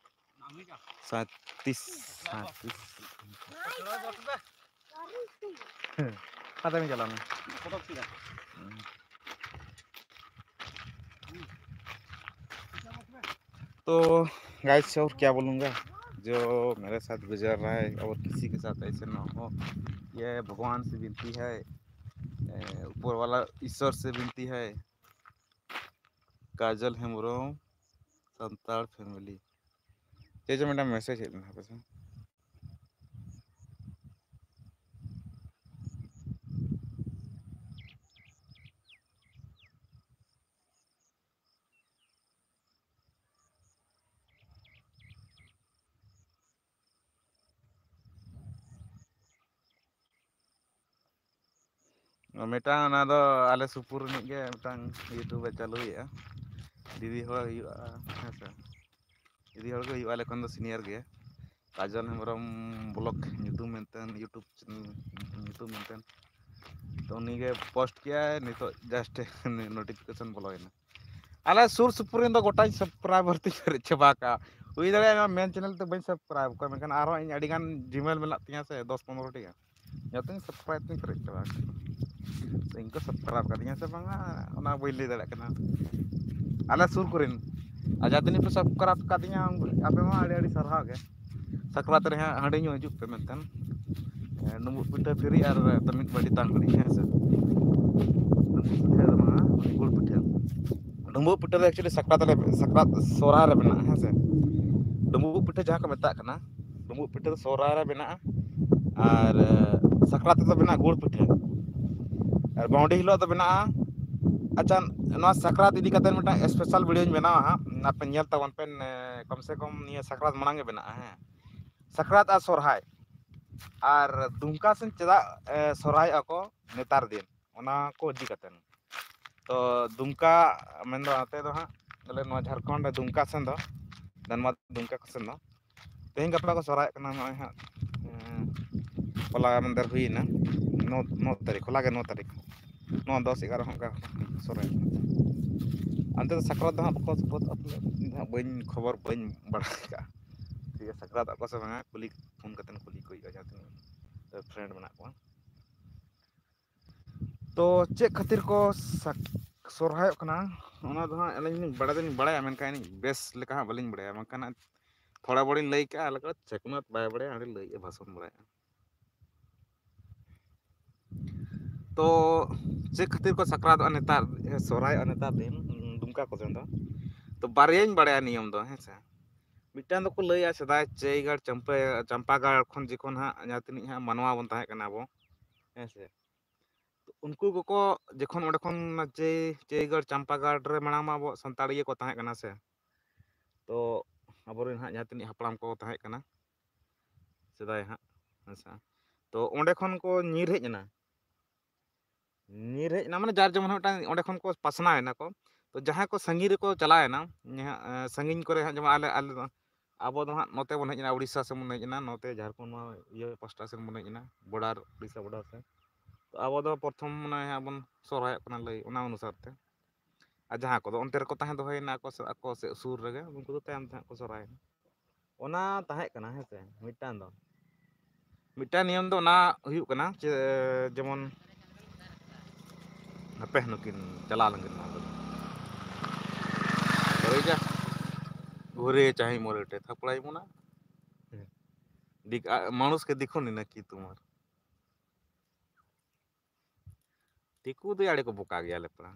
ᱥᱟᱸᱭᱛᱨᱤᱥ, ᱥᱟᱸᱭᱛᱨᱤᱥ᱾ ᱦᱮᱸ, ᱚᱠᱟᱛᱮᱢ ᱪᱟᱞᱟᱣᱱᱟ? तो गाइस, और क्या बोलूँगा, जो मेरे साथ गुजर रहा है और किसी के साथ ऐसे ना हो, ये भगवान से विनती है, ए, ऊपर वाला ईश्वर से विनती है। काजल हेम्ब्रम, ᱥᱟᱱᱛᱟᱲ ᱯᱷᱮᱢᱮᱞᱤ᱾ ᱪᱮᱫ ᱪᱚ ᱢᱤᱫᱴᱟᱝ ᱢᱮᱥᱮᱡᱽ ᱦᱮᱡ ᱞᱮᱱᱟ, ᱦᱟᱯᱮ ᱥᱮ᱾ ᱢᱤᱫᱴᱟᱝ ᱚᱱᱟ ᱫᱚ ᱟᱞᱮ ᱥᱩᱯᱩᱨ ᱨᱤᱱᱤᱡ ᱜᱮ ᱢᱤᱫᱴᱟᱝ YouTube ᱮ ᱪᱟᱹᱞᱩᱭᱮᱫᱼᱟ᱾ ᱫᱤᱫᱤ ᱦᱚᱲ ᱦᱩᱭᱩᱜᱼᱟ, ᱦᱮᱸ ᱥᱮ? ᱫᱤᱫᱤ ᱦᱚᱲ ᱜᱮ ᱦᱩᱭᱩᱜᱼᱟ, ᱟᱞᱮ ᱠᱷᱚᱱ ᱫᱚ senior ᱜᱮ᱾ ᱠᱟᱡᱚᱞ ᱦᱮᱢᱵᱨᱚᱢ ᱵᱞᱚᱜ ᱧᱩᱛᱩᱢ ᱢᱮᱱᱛᱮ, YouTube ᱧᱩᱛᱩᱢ ᱢᱮᱱᱛᱮ᱾ ᱛᱚ ᱩᱱᱤ ᱜᱮ post ᱠᱮᱜᱼᱟᱭ, ᱱᱤᱛᱚᱜ just notification ᱵᱚᱞᱚᱭᱮᱱᱟ᱾ ᱟᱞᱮ ᱥᱩᱨ ᱥᱩᱯᱩᱨ ᱨᱮᱱ ᱫᱚ ᱜᱚᱴᱟᱧ subscriber ᱛᱤᱧ ᱯᱮᱨᱮᱡ ᱪᱟᱵᱟ ᱠᱟᱜᱼᱟ᱾ ᱦᱩᱭ ᱫᱟᱲᱮᱭᱟᱜᱼᱟ ᱢᱮᱱ channel ᱛᱮ ᱵᱟᱹᱧ subscribe ᱠᱚᱣᱟ, ᱢᱮᱱᱠᱷᱟᱱ ᱟᱨᱦᱚᱸ ᱤᱧ ᱟᱹᱰᱤᱜᱟᱱ Gmail ᱢᱮᱱᱟᱜ ᱛᱤᱧᱟ ᱥᱮ, ᱫᱚᱥ ᱯᱚᱱᱨᱚ ᱴᱤ ᱜᱟᱱ, ᱡᱚᱛᱚᱧ subscribe ᱛᱤᱧ ᱯᱮᱨᱮᱡ ᱪᱟᱵᱟ ᱠᱟᱜᱼᱟ᱾ ᱥᱮ ᱤᱧ ᱠᱚ subscribe ᱠᱟᱫᱤᱧᱟ ᱥᱮ ᱵᱟᱝᱟ, ᱚᱱᱟ ᱵᱟᱹᱧ ᱞᱟᱹᱭ ᱫᱟᱲᱮᱭᱟᱜ ᱠᱟᱱᱟ᱾ ᱟᱞᱮ ᱥᱩᱨ ᱠᱚᱨᱮᱱ ᱟᱨ ᱡᱟᱦᱟᱸ ᱛᱤᱱᱟᱹᱜ ᱯᱮ subscribe ᱠᱟᱫᱤᱧᱟ, ᱟᱯᱮ ᱢᱟ ᱟᱹᱰᱤ ᱟᱹᱰᱤ ᱥᱟᱨᱦᱟᱣ ᱜᱮ᱾ ᱥᱟᱠᱨᱟᱛ ᱨᱮ ᱦᱟᱸᱜ ᱦᱟᱺᱰᱤ ᱧᱩ ᱦᱤᱡᱩᱜ ᱯᱮ ᱢᱮᱱᱛᱮ᱾ ᱦᱮᱸ, ᱰᱩᱸᱵᱩᱜ ᱯᱤᱴᱷᱟᱹ free ᱟᱨ ᱢᱤᱫ ᱵᱟᱹᱴᱤ ᱛᱟᱝ ᱦᱟᱺᱰᱤ, ᱦᱮᱸ ᱥᱮ? ᱰᱩᱸᱵᱩᱜ ᱯᱤᱴᱷᱟᱹ ᱫᱚ ᱵᱟᱝᱟ, ᱜᱩᱲ ᱯᱤᱴᱷᱟᱹ᱾ ᱰᱩᱸᱵᱩᱜ ᱯᱤᱴᱷᱟᱹ ᱫᱚ actually ᱥᱟᱠᱨᱟᱛ ᱨᱮ, ᱥᱟᱠᱨᱟᱛ ᱥᱚᱦᱨᱟᱭ ᱨᱮ ᱵᱮᱱᱟᱜᱼᱟ, ᱦᱮᱸ ᱥᱮ? ᱰᱩᱸᱵᱩᱜ ᱯᱤᱴᱷᱟᱹ ᱡᱟᱦᱟᱸ ᱠᱚ ᱢᱮᱛᱟᱜ ᱠᱟᱱᱟ, ᱰᱩᱸᱵᱩᱜ ᱯᱤᱴᱷᱟᱹ ᱫᱚ ᱥᱚᱦᱨᱟᱭ ᱨᱮ ᱵᱮᱱᱟᱜᱼᱟ᱾ ᱟᱨ, ᱮ, ᱥᱟᱠᱨᱟᱛ ᱨᱮᱫᱚ ᱵᱮᱱᱟᱜᱼᱟ ᱜᱩᱲ ᱯᱤᱴᱷᱟᱹ᱾ ᱟᱨ ᱵᱟᱹᱣᱰᱤ ᱦᱤᱞᱳᱜ ᱫᱚ ᱵᱮᱱᱟᱜᱼᱟ, ᱟᱪᱪᱷᱟ, ᱱᱚᱣᱟ ᱥᱟᱠᱨᱟᱛ ᱤᱫᱤ ᱠᱟᱛᱮ ᱢᱤᱫᱴᱟᱝ special video ᱧ ᱵᱮᱱᱟᱣᱟ ᱦᱟᱸᱜ, ᱟᱯᱮ ᱧᱮᱞ ᱛᱟᱵᱚᱱ ᱯᱮ, ᱮ, ᱠᱚᱢ ᱥᱮ ᱠᱚᱢ ᱱᱤᱭᱟᱹ ᱥᱟᱠᱨᱟᱛ ᱢᱟᱲᱟᱝ ᱜᱮ ᱵᱮᱱᱟᱜᱼᱟ, ᱦᱮᱸ᱾ ᱥᱟᱠᱨᱟᱛ ᱟᱨ ᱥᱚᱨᱦᱟᱭ, ᱟᱨ ᱫᱩᱢᱠᱟ ᱥᱮᱱ ᱪᱮᱫᱟᱜ, ᱮ, ᱥᱚᱨᱦᱟᱭᱚᱜᱼᱟ ᱠᱚ ᱱᱮᱛᱟᱨ ᱫᱤᱱ, ᱚᱱᱟ ᱠᱚ ᱤᱫᱤ ᱠᱟᱛᱮ᱾ ᱛᱚ ᱫᱩᱢᱠᱟ ᱢᱮᱱᱫᱚ ᱱᱚᱛᱮ ᱫᱚ ᱦᱟᱸᱜ, ᱵᱚᱞᱮ ᱱᱚᱣᱟ ᱡᱷᱟᱲᱠᱷᱚᱸᱰ ᱨᱮ ᱫᱩᱢᱠᱟ ᱥᱮᱱ ᱫᱚ, ᱫᱷᱟᱱᱵᱟᱫᱽ ᱫᱩᱢᱠᱟ ᱠᱚ ᱥᱮᱱ ᱫᱚ, ᱛᱮᱦᱮᱧ ᱜᱟᱯᱟ ᱠᱚ ᱥᱚᱨᱦᱟᱭᱚᱜ ᱠᱟᱱᱟ ᱱᱚᱜᱼᱚᱭ ᱦᱟᱸᱜ᱾ ᱮᱸ, ᱦᱚᱞᱟ ᱢᱟᱫᱷᱮᱨ ᱦᱩᱭᱮᱱᱟ, ᱱᱚ, ᱱᱚ ᱛᱟᱹᱨᱤᱠᱷ, ᱦᱚᱞᱟ ᱜᱮ ᱱᱚ ᱛᱟᱹᱨᱤᱠᱷ, ᱱᱚ, ᱫᱚᱥ, ᱮᱜᱟᱨᱚ ᱦᱚᱸ ᱚᱱᱠᱟ ᱥᱚᱨᱦᱟᱭ᱾ ᱚᱱᱛᱮ ᱫᱚ ᱥᱟᱠᱨᱟᱛ ᱫᱚ ᱦᱟᱸᱜ ᱵᱟᱠᱚ ᱥᱟᱠᱨᱟᱛᱚᱜᱼᱟ ᱯᱟᱞᱮ, ᱤᱧ ᱫᱚ ᱦᱟᱸᱜ ᱵᱟᱹᱧ, ᱠᱷᱚᱵᱚᱨ ᱵᱟᱹᱧ ᱵᱟᱲᱟᱭ ᱠᱟᱜᱼᱟ᱾ ᱴᱷᱤᱠ ᱜᱮᱭᱟ, ᱥᱟᱠᱨᱟᱛᱚᱜ ᱠᱚ ᱥᱮ ᱵᱟᱝᱟ, ᱠᱩᱞᱤ, ᱯᱷᱳᱱ ᱠᱟᱛᱮ ᱠᱩᱞᱤ ᱠᱚ ᱦᱩᱭᱩᱜᱼᱟ, ᱡᱟᱦᱟᱸ ᱛᱤᱱᱟᱹᱜ friend ᱢᱮᱱᱟᱜ ᱠᱚᱣᱟ᱾ ᱛᱚ ᱪᱮᱫ ᱠᱷᱟᱹᱛᱤᱨ ᱠᱚ ᱥᱟᱠ-, ᱥᱚᱨᱦᱟᱭᱚᱜ ᱠᱟᱱᱟ, ᱚᱱᱟ ᱫᱚ ᱦᱟᱸᱜ ᱟᱹᱞᱤᱧ ᱞᱤᱧ ᱵᱟᱲᱟᱭ ᱫᱚᱞᱤᱧ ᱵᱟᱲᱟᱭᱟ, ᱢᱮᱱᱠᱷᱟᱱ ᱤᱧ ᱵᱮᱥ ᱞᱮᱠᱟ ᱦᱟᱸᱜ ᱵᱟᱹᱞᱤᱧ ᱵᱟᱲᱟᱭᱟ᱾ ᱢᱮᱱᱠᱷᱟᱱ ᱦᱟᱸᱜ ᱛᱷᱚᱲᱟ ᱵᱚᱲᱤᱧ ᱞᱟᱹᱭ ᱠᱟᱜᱼᱟ, ᱟᱞᱮ ᱠᱚ ᱪᱷᱮᱠᱱᱟᱛ ᱵᱟᱭ ᱵᱟᱲᱟᱭᱟ, ᱦᱟᱸᱰᱮ ᱞᱟᱹᱭᱮᱫᱼᱟ, ᱵᱷᱟᱥᱚᱱ ᱵᱟᱲᱟᱭᱟ᱾ ᱛᱚ ᱪᱮᱫ ᱠᱷᱟᱹᱛᱤᱨ ᱠᱚ ᱥᱟᱠᱨᱟᱛᱚᱜᱼᱟ ᱱᱮᱛᱟᱨ, ᱮ, ᱥᱚᱦᱨᱟᱭᱚᱜᱼᱟ ᱱᱮᱛᱟᱨ ᱫᱤᱱ, ᱩᱸ, ᱫᱩᱢᱠᱟ ᱠᱚ ᱥᱮᱱ ᱫᱚ? ᱛᱚ ᱵᱟᱨᱭᱟᱧ ᱵᱟᱲᱟᱭᱟ ᱱᱤᱭᱚᱢ ᱫᱚ, ᱦᱮᱸ ᱥᱮ᱾ ᱢᱤᱫᱴᱟᱝ ᱫᱚᱠᱚ ᱞᱟᱹᱭᱟ ᱥᱮᱫᱟᱭ ᱪᱟᱹᱭᱜᱟᱲ ᱪᱟᱢᱯᱟ-, ᱪᱟᱢᱯᱟᱜᱟᱲ ᱠᱷᱚᱱ ᱡᱚᱠᱷᱚᱱ ᱦᱟᱸᱜ ᱡᱟᱦᱟᱸ ᱛᱤᱱᱟᱹᱜ ᱦᱟᱸᱜ ᱢᱟᱱᱣᱟ ᱵᱚᱱ ᱛᱟᱦᱮᱸ ᱠᱟᱱᱟ ᱟᱵᱚ, ᱦᱮᱸ ᱥᱮ᱾ ᱛᱚ ᱩᱱᱠᱩ ᱠᱚᱠᱚ ᱡᱚᱠᱷᱚᱱ ᱚᱸᱰᱮ ᱠᱷᱚᱱ ᱚᱱᱟ ᱪᱟᱹᱭ-, ᱪᱟᱹᱭᱜᱟᱲ ᱪᱟᱢᱯᱟᱜᱟᱲ ᱨᱮ ᱢᱟᱲᱟᱝ ᱢᱟ ᱟᱵᱚᱣᱟᱜ ᱥᱟᱱᱛᱟᱲ ᱤᱭᱟᱹ ᱠᱚ ᱛᱟᱦᱮᱸ ᱠᱟᱱᱟ ᱥᱮ᱾ ᱛᱚ ᱟᱵᱚᱨᱮᱱ ᱦᱟᱸᱜ ᱡᱟᱦᱟᱸ ᱛᱤᱱᱟᱹᱜ ᱦᱟᱯᱲᱟᱢ ᱠᱚ ᱛᱟᱦᱮᱸ ᱠᱟᱱᱟ ᱥᱮᱫᱟᱭ ᱦᱟᱸᱜ, ᱦᱮᱸ ᱥᱮ᱾ ᱛᱚ ᱚᱸᱰᱮ ᱠᱷᱚᱱ ᱠᱚ ᱧᱤᱨ ᱦᱮᱡ ᱮᱱᱟ᱾ ᱧᱤᱨ ᱦᱮᱡ ᱮᱱᱟ, ᱢᱟᱱᱮ ᱡᱟᱨ ᱡᱮᱢᱚᱱ ᱢᱤᱫᱴᱟᱝ ᱚᱸᱰᱮ ᱠᱷᱚᱱ ᱠᱚ ᱯᱟᱥᱱᱟᱣ ᱮᱱᱟ ᱠᱚ᱾ ᱛᱚ ᱡᱟᱦᱟᱸᱭ ᱠᱚ ᱥᱟᱺᱜᱤᱧ ᱨᱮᱠᱚ ᱪᱟᱞᱟᱣ ᱮᱱᱟ, ᱡᱟᱦᱟᱸ, ᱮ, ᱥᱟᱺᱜᱤᱧ ᱠᱚᱨᱮ ᱦᱟᱸᱜ ᱡᱮᱢᱚᱱ ᱟᱞᱮ, ᱟᱞᱮ ᱫᱚ, ᱟᱵᱚ ᱫᱚ ᱦᱟᱸᱜ ᱱᱚᱛᱮ ᱵᱚᱱ ᱦᱮᱡ ᱮᱱᱟ, ᱩᱲᱤᱥᱥᱟ ᱥᱮᱫ ᱵᱚᱱ ᱦᱮᱡ ᱮᱱᱟ, ᱱᱚᱛᱮ ᱡᱷᱟᱲᱠᱷᱚᱸᱰ ᱱᱚᱣᱟ ᱤᱭᱟᱹ ᱯᱟᱥᱴᱟ ᱥᱮᱫ ᱵᱚᱱ ᱦᱮᱡ ᱮᱱᱟ, border, ᱩᱲᱤᱥᱥᱟ border ᱥᱮᱫ᱾ ᱛᱚ ᱟᱵᱚ ᱫᱚ ᱯᱨᱚᱛᱷᱚᱢ ᱢᱟᱱᱮ ᱦᱟᱸᱜ ᱵᱚᱱ ᱥᱚᱦᱨᱟᱭᱚᱜ ᱠᱟᱱᱟ ᱞᱟᱹᱭ, ᱚᱱᱟ ᱚᱱᱩᱥᱟᱨ ᱛᱮ᱾ ᱟᱨ ᱡᱟᱦᱟᱸ ᱠᱚᱫᱚ ᱚᱱᱛᱮ ᱨᱮᱠᱚ ᱛᱟᱦᱮᱸ ᱫᱚᱦᱚᱭᱮᱱᱟ ᱟᱠᱚ ᱥᱮ-, ᱟᱠᱚ ᱥᱮᱫ ᱥᱩᱨ ᱨᱮᱜᱮ, ᱩᱱᱠᱩ ᱫᱚ ᱛᱟᱭᱚᱢ ᱛᱮ ᱦᱟᱸᱜ ᱠᱚ ᱥᱚᱦᱨᱟᱭᱮᱱᱟ᱾ ᱚᱱᱟ ᱛᱟᱦᱮᱸ ᱠᱟᱱᱟ, ᱦᱮᱸ ᱥᱮ, ᱢᱤᱫᱴᱟᱝ ᱫᱚ᱾ ᱢᱤᱫᱴᱟᱝ ᱱᱤᱭᱚᱢ ᱫᱚ ᱚᱱᱟ ᱦᱩᱭᱩᱜ ᱠᱟᱱᱟ ᱡᱮ, ᱡᱮᱢᱚᱱ, ᱦᱟᱯᱮ ᱱᱩᱠᱤᱱ ᱪᱟᱞᱟᱣ ᱞᱮᱱᱠᱤᱱ ᱱᱚᱣᱟ ᱠᱚᱫᱚ᱾ ᱦᱳᱭ ᱡᱟ, ᱜᱷᱩᱨᱮ ᱪᱟᱦᱮ ᱢᱳᱨᱮ ᱴᱷᱮ ᱛᱷᱟᱯᱲᱟᱭ ᱢᱚᱱᱟ᱾ ᱫᱤᱠ-, ᱟ, ᱢᱟᱱᱩᱥ ᱠᱮ ᱫᱤᱠᱷᱚ ᱱᱤ ᱱᱟ ᱠᱤ ᱛᱩᱢᱟᱨ᱾ ᱫᱤᱠᱩ ᱫᱚ ᱟᱹᱰᱤ ᱠᱚ ᱵᱚᱠᱟ ᱜᱮᱭᱟ ᱞᱮ ᱯᱮᱲᱟ᱾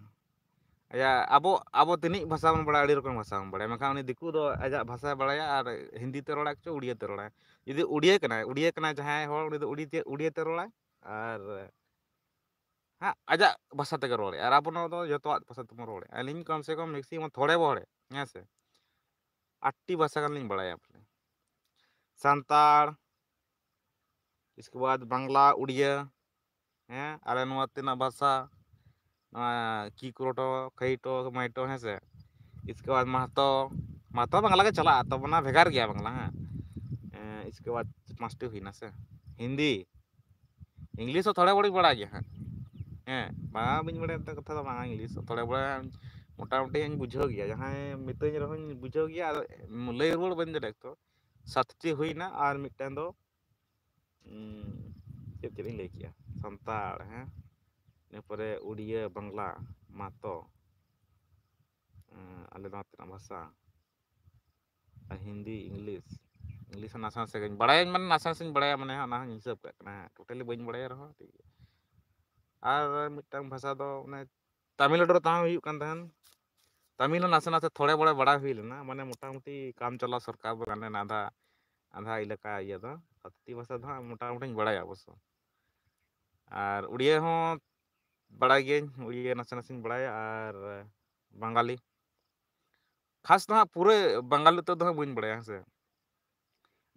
ᱟᱭᱟ, ᱟᱵᱚ, ᱟᱵᱚ ᱛᱤᱱᱟᱹᱜ ᱵᱷᱟᱥᱟ ᱵᱚᱱ ᱵᱟᱲᱟᱭᱟ, ᱟᱹᱰᱤ ᱨᱚᱠᱚᱢ ᱵᱷᱟᱥᱟ ᱵᱚᱱ ᱵᱟᱲᱟᱭᱟ, ᱢᱮᱱᱠᱷᱟᱱ ᱩᱱᱤ ᱫᱤᱠᱩ ᱫᱚ ᱟᱡᱟᱜ ᱵᱷᱟᱥᱟᱭ ᱵᱟᱲᱟᱭᱟ ᱟᱨ ᱦᱤᱱᱫᱤ ᱛᱮ ᱨᱚᱲᱟ, ᱪᱚ ᱩᱲᱤᱭᱟ ᱛᱮ ᱨᱚᱲᱟᱭ᱾ ᱡᱩᱫᱤ ᱩᱲᱤᱭᱟ ᱠᱟᱱᱟᱭ, ᱩᱲᱤᱭᱟ ᱠᱟᱱᱟᱭ ᱡᱟᱦᱟᱸᱭ ᱦᱚᱲ, ᱩᱱᱤ ᱫᱚ ᱩᱲᱤᱭᱟ ᱛᱮ, ᱩᱲᱤᱭᱟ ᱛᱮ ᱨᱚᱲᱟᱭ ᱟᱨ ᱦᱟᱸᱜ ᱟᱡᱟᱜ ᱵᱷᱟᱥᱟ ᱛᱮᱜᱮ ᱨᱚᱲᱟᱭ᱾ ᱟᱨ ᱟᱵᱚ ᱱᱚᱣᱟ ᱫᱚ ᱡᱚᱛᱚᱣᱟᱜ ᱵᱷᱟᱥᱟ ᱛᱮᱵᱚᱱ ᱨᱚᱲᱟ᱾ ᱟᱹᱞᱤᱧ ᱠᱚᱢ ᱥᱮ ᱠᱚᱢ maximum ᱛᱷᱚᱲᱮ ᱵᱚᱦᱲᱮ, ᱦᱮᱸ ᱥᱮ, ᱟᱴᱴᱤ ᱵᱷᱟᱥᱟ ᱜᱟᱱ ᱞᱤᱧ ᱵᱟᱲᱟᱭᱟ ᱵᱚᱞᱮ᱾ ᱥᱟᱱᱛᱟᱲ, ᱤᱥᱠᱮ ᱵᱟᱫ ᱵᱟᱝᱞᱟ, ᱩᱲᱤᱭᱟ, ᱦᱮᱸ, ᱟᱞᱮ ᱱᱚᱣᱟ ᱛᱤᱱᱟᱹᱜ ᱵᱷᱟᱥᱟ, ᱱᱚᱣᱟ ᱠᱤᱠᱨᱳᱴᱚ, ᱠᱷᱟᱹᱭᱴᱚ, ᱢᱟᱭᱴᱚ, ᱦᱮᱸ ᱥᱮ᱾ ᱤᱥᱠᱮ ᱵᱟᱫ ᱢᱟᱦᱛᱚ, ᱢᱟᱦᱛᱚ ᱵᱟᱝᱞᱟ ᱜᱮ ᱪᱟᱞᱟᱜᱼᱟ, ᱛᱚ ᱚᱱᱟ ᱵᱷᱮᱜᱟᱨ ᱜᱮᱭᱟ ᱵᱟᱝᱞᱟ, ᱦᱮᱸ᱾ ᱮᱸ, ᱤᱥᱠᱮ ᱵᱟᱫ ᱯᱟᱸᱪᱴᱤ ᱦᱩᱭᱱᱟ ᱥᱮ᱾ ᱦᱤᱱᱫᱤ, ᱤᱝᱞᱤᱥ ᱦᱚᱸ ᱛᱷᱚᱲᱟ ᱵᱚᱲᱤᱧ ᱵᱟᱲᱟᱭ ᱜᱮᱭᱟ ᱦᱟᱸᱜ᱾ ᱦᱮᱸ, ᱵᱟᱝ ᱵᱟᱹᱧ ᱵᱟᱲᱟᱭᱟ ᱚᱱᱠᱟ ᱠᱟᱛᱷᱟ ᱫᱚ ᱵᱟᱝ, ᱤᱝᱞᱤᱥ ᱦᱚᱸ ᱛᱷᱚᱲᱟ ᱵᱚᱲᱟ ᱢᱚᱴᱟᱢᱩᱴᱤᱧ ᱵᱩᱡᱷᱟᱹᱣ ᱜᱮᱭᱟ, ᱡᱟᱦᱟᱸᱭ ᱢᱤᱛᱟᱹᱧ ᱨᱮᱦᱚᱸᱧ ᱵᱩᱡᱷᱟᱹᱣ ᱜᱮᱭᱟ, ᱟᱫᱚ ᱞᱟᱹᱭ ᱨᱩᱣᱟᱹᱲ ᱵᱟᱹᱧ ᱫᱟᱲᱮᱭᱟᱜᱼᱟ᱾ ᱛᱚ ᱥᱟᱛᱴᱤ ᱦᱩᱭᱱᱟ, ᱟᱨ ᱢᱤᱫᱴᱟᱝ ᱫᱚ ᱩᱸ, ᱪᱮᱫ ᱪᱮᱫ ᱤᱧ ᱞᱟᱹᱭ ᱠᱮᱜᱼᱟ? ᱥᱟᱱᱛᱟᱲ, ᱦᱮᱸ? ᱤᱱᱟᱹ ᱯᱚᱨᱮ ᱩᱲᱤᱭᱟᱹ, ᱵᱟᱝᱞᱟ, ᱢᱟᱦᱛᱚ, ᱩᱸ, ᱟᱞᱮ ᱱᱚᱣᱟ ᱛᱮᱱᱟᱜ ᱵᱷᱟᱥᱟ, ᱟᱨ ᱦᱤᱱᱫᱤ, ᱤᱝᱞᱤᱥ, ᱤᱝᱞᱤᱥ ᱦᱚᱸ ᱱᱟᱥᱮ ᱱᱟᱥᱮ ᱜᱤᱧ ᱵᱟᱲᱟᱭᱟᱹᱧ, ᱢᱟᱱᱮ ᱱᱟᱥᱮ ᱱᱟᱥᱮᱧ ᱵᱟᱲᱟᱭᱟ, ᱢᱟᱱᱮ ᱚᱱᱟ ᱦᱚᱸᱧ ᱦᱤᱥᱟᱹᱵ ᱠᱟᱜ ᱠᱟᱱᱟ ᱦᱟᱸᱜ᱾ Totally ᱵᱟᱹᱧ ᱵᱟᱲᱟᱭᱟ ᱨᱮᱦᱚᱸ ᱴᱷᱤᱠ ᱜᱮᱭᱟ᱾ ᱟᱨ ᱢᱤᱫᱴᱟᱝ ᱵᱷᱟᱥᱟ ᱫᱚ ᱚᱱᱮ ᱛᱟᱢᱤᱞᱱᱟᱲᱩ ᱨᱮ ᱛᱟᱦᱮᱸ ᱦᱩᱭᱩᱜ ᱠᱟᱱ ᱛᱟᱦᱮᱸᱱ᱾ ᱛᱟᱢᱤᱞ ᱦᱚᱸ ᱱᱟᱥᱮ ᱱᱟᱥᱮ ᱛᱷᱚᱲᱮ ᱵᱚᱲᱮ ᱵᱟᱲᱟᱭ ᱦᱩᱭ ᱞᱮᱱᱟ, ᱢᱟᱱᱮ ᱢᱚᱴᱟᱢᱩᱴᱤ ᱠᱟᱢ ᱪᱟᱞᱟᱣ ᱥᱚᱨᱠᱟᱨ ᱫᱚ ᱜᱟᱱ ᱞᱮᱱᱟ ᱟᱫᱷᱟ, ᱟᱫᱷᱟ ᱮᱞᱟᱠᱟ ᱤᱭᱟᱹ ᱫᱚ᱾ ᱠᱷᱟᱹᱛᱤ ᱵᱷᱟᱥᱟ ᱫᱚ ᱦᱟᱸᱜ ᱢᱚᱴᱟᱢᱩᱴᱤᱧ ᱵᱟᱲᱟᱭᱟ ᱚᱵᱚᱥᱥᱚ᱾ ᱟᱨ ᱩᱲᱤᱭᱟᱹ ᱦᱚᱸ ᱵᱟᱲᱟᱭ ᱜᱤᱭᱟᱹᱧ, ᱩᱲᱤᱭᱟᱹ ᱱᱟᱥᱮ ᱱᱟᱥᱮᱧ ᱵᱟᱲᱟᱭᱟ, ᱟᱨ ᱵᱟᱝᱜᱟᱞᱤ᱾ ᱠᱷᱟᱥ ᱫᱚ ᱦᱟᱸᱜ ᱯᱩᱨᱟᱹ ᱵᱟᱝᱜᱟᱞᱤ ᱩᱛᱟᱹᱨ ᱫᱚ ᱦᱟᱸᱜ ᱵᱟᱹᱧ ᱵᱟᱲᱟᱭᱟ, ᱦᱮᱸ ᱥᱮ᱾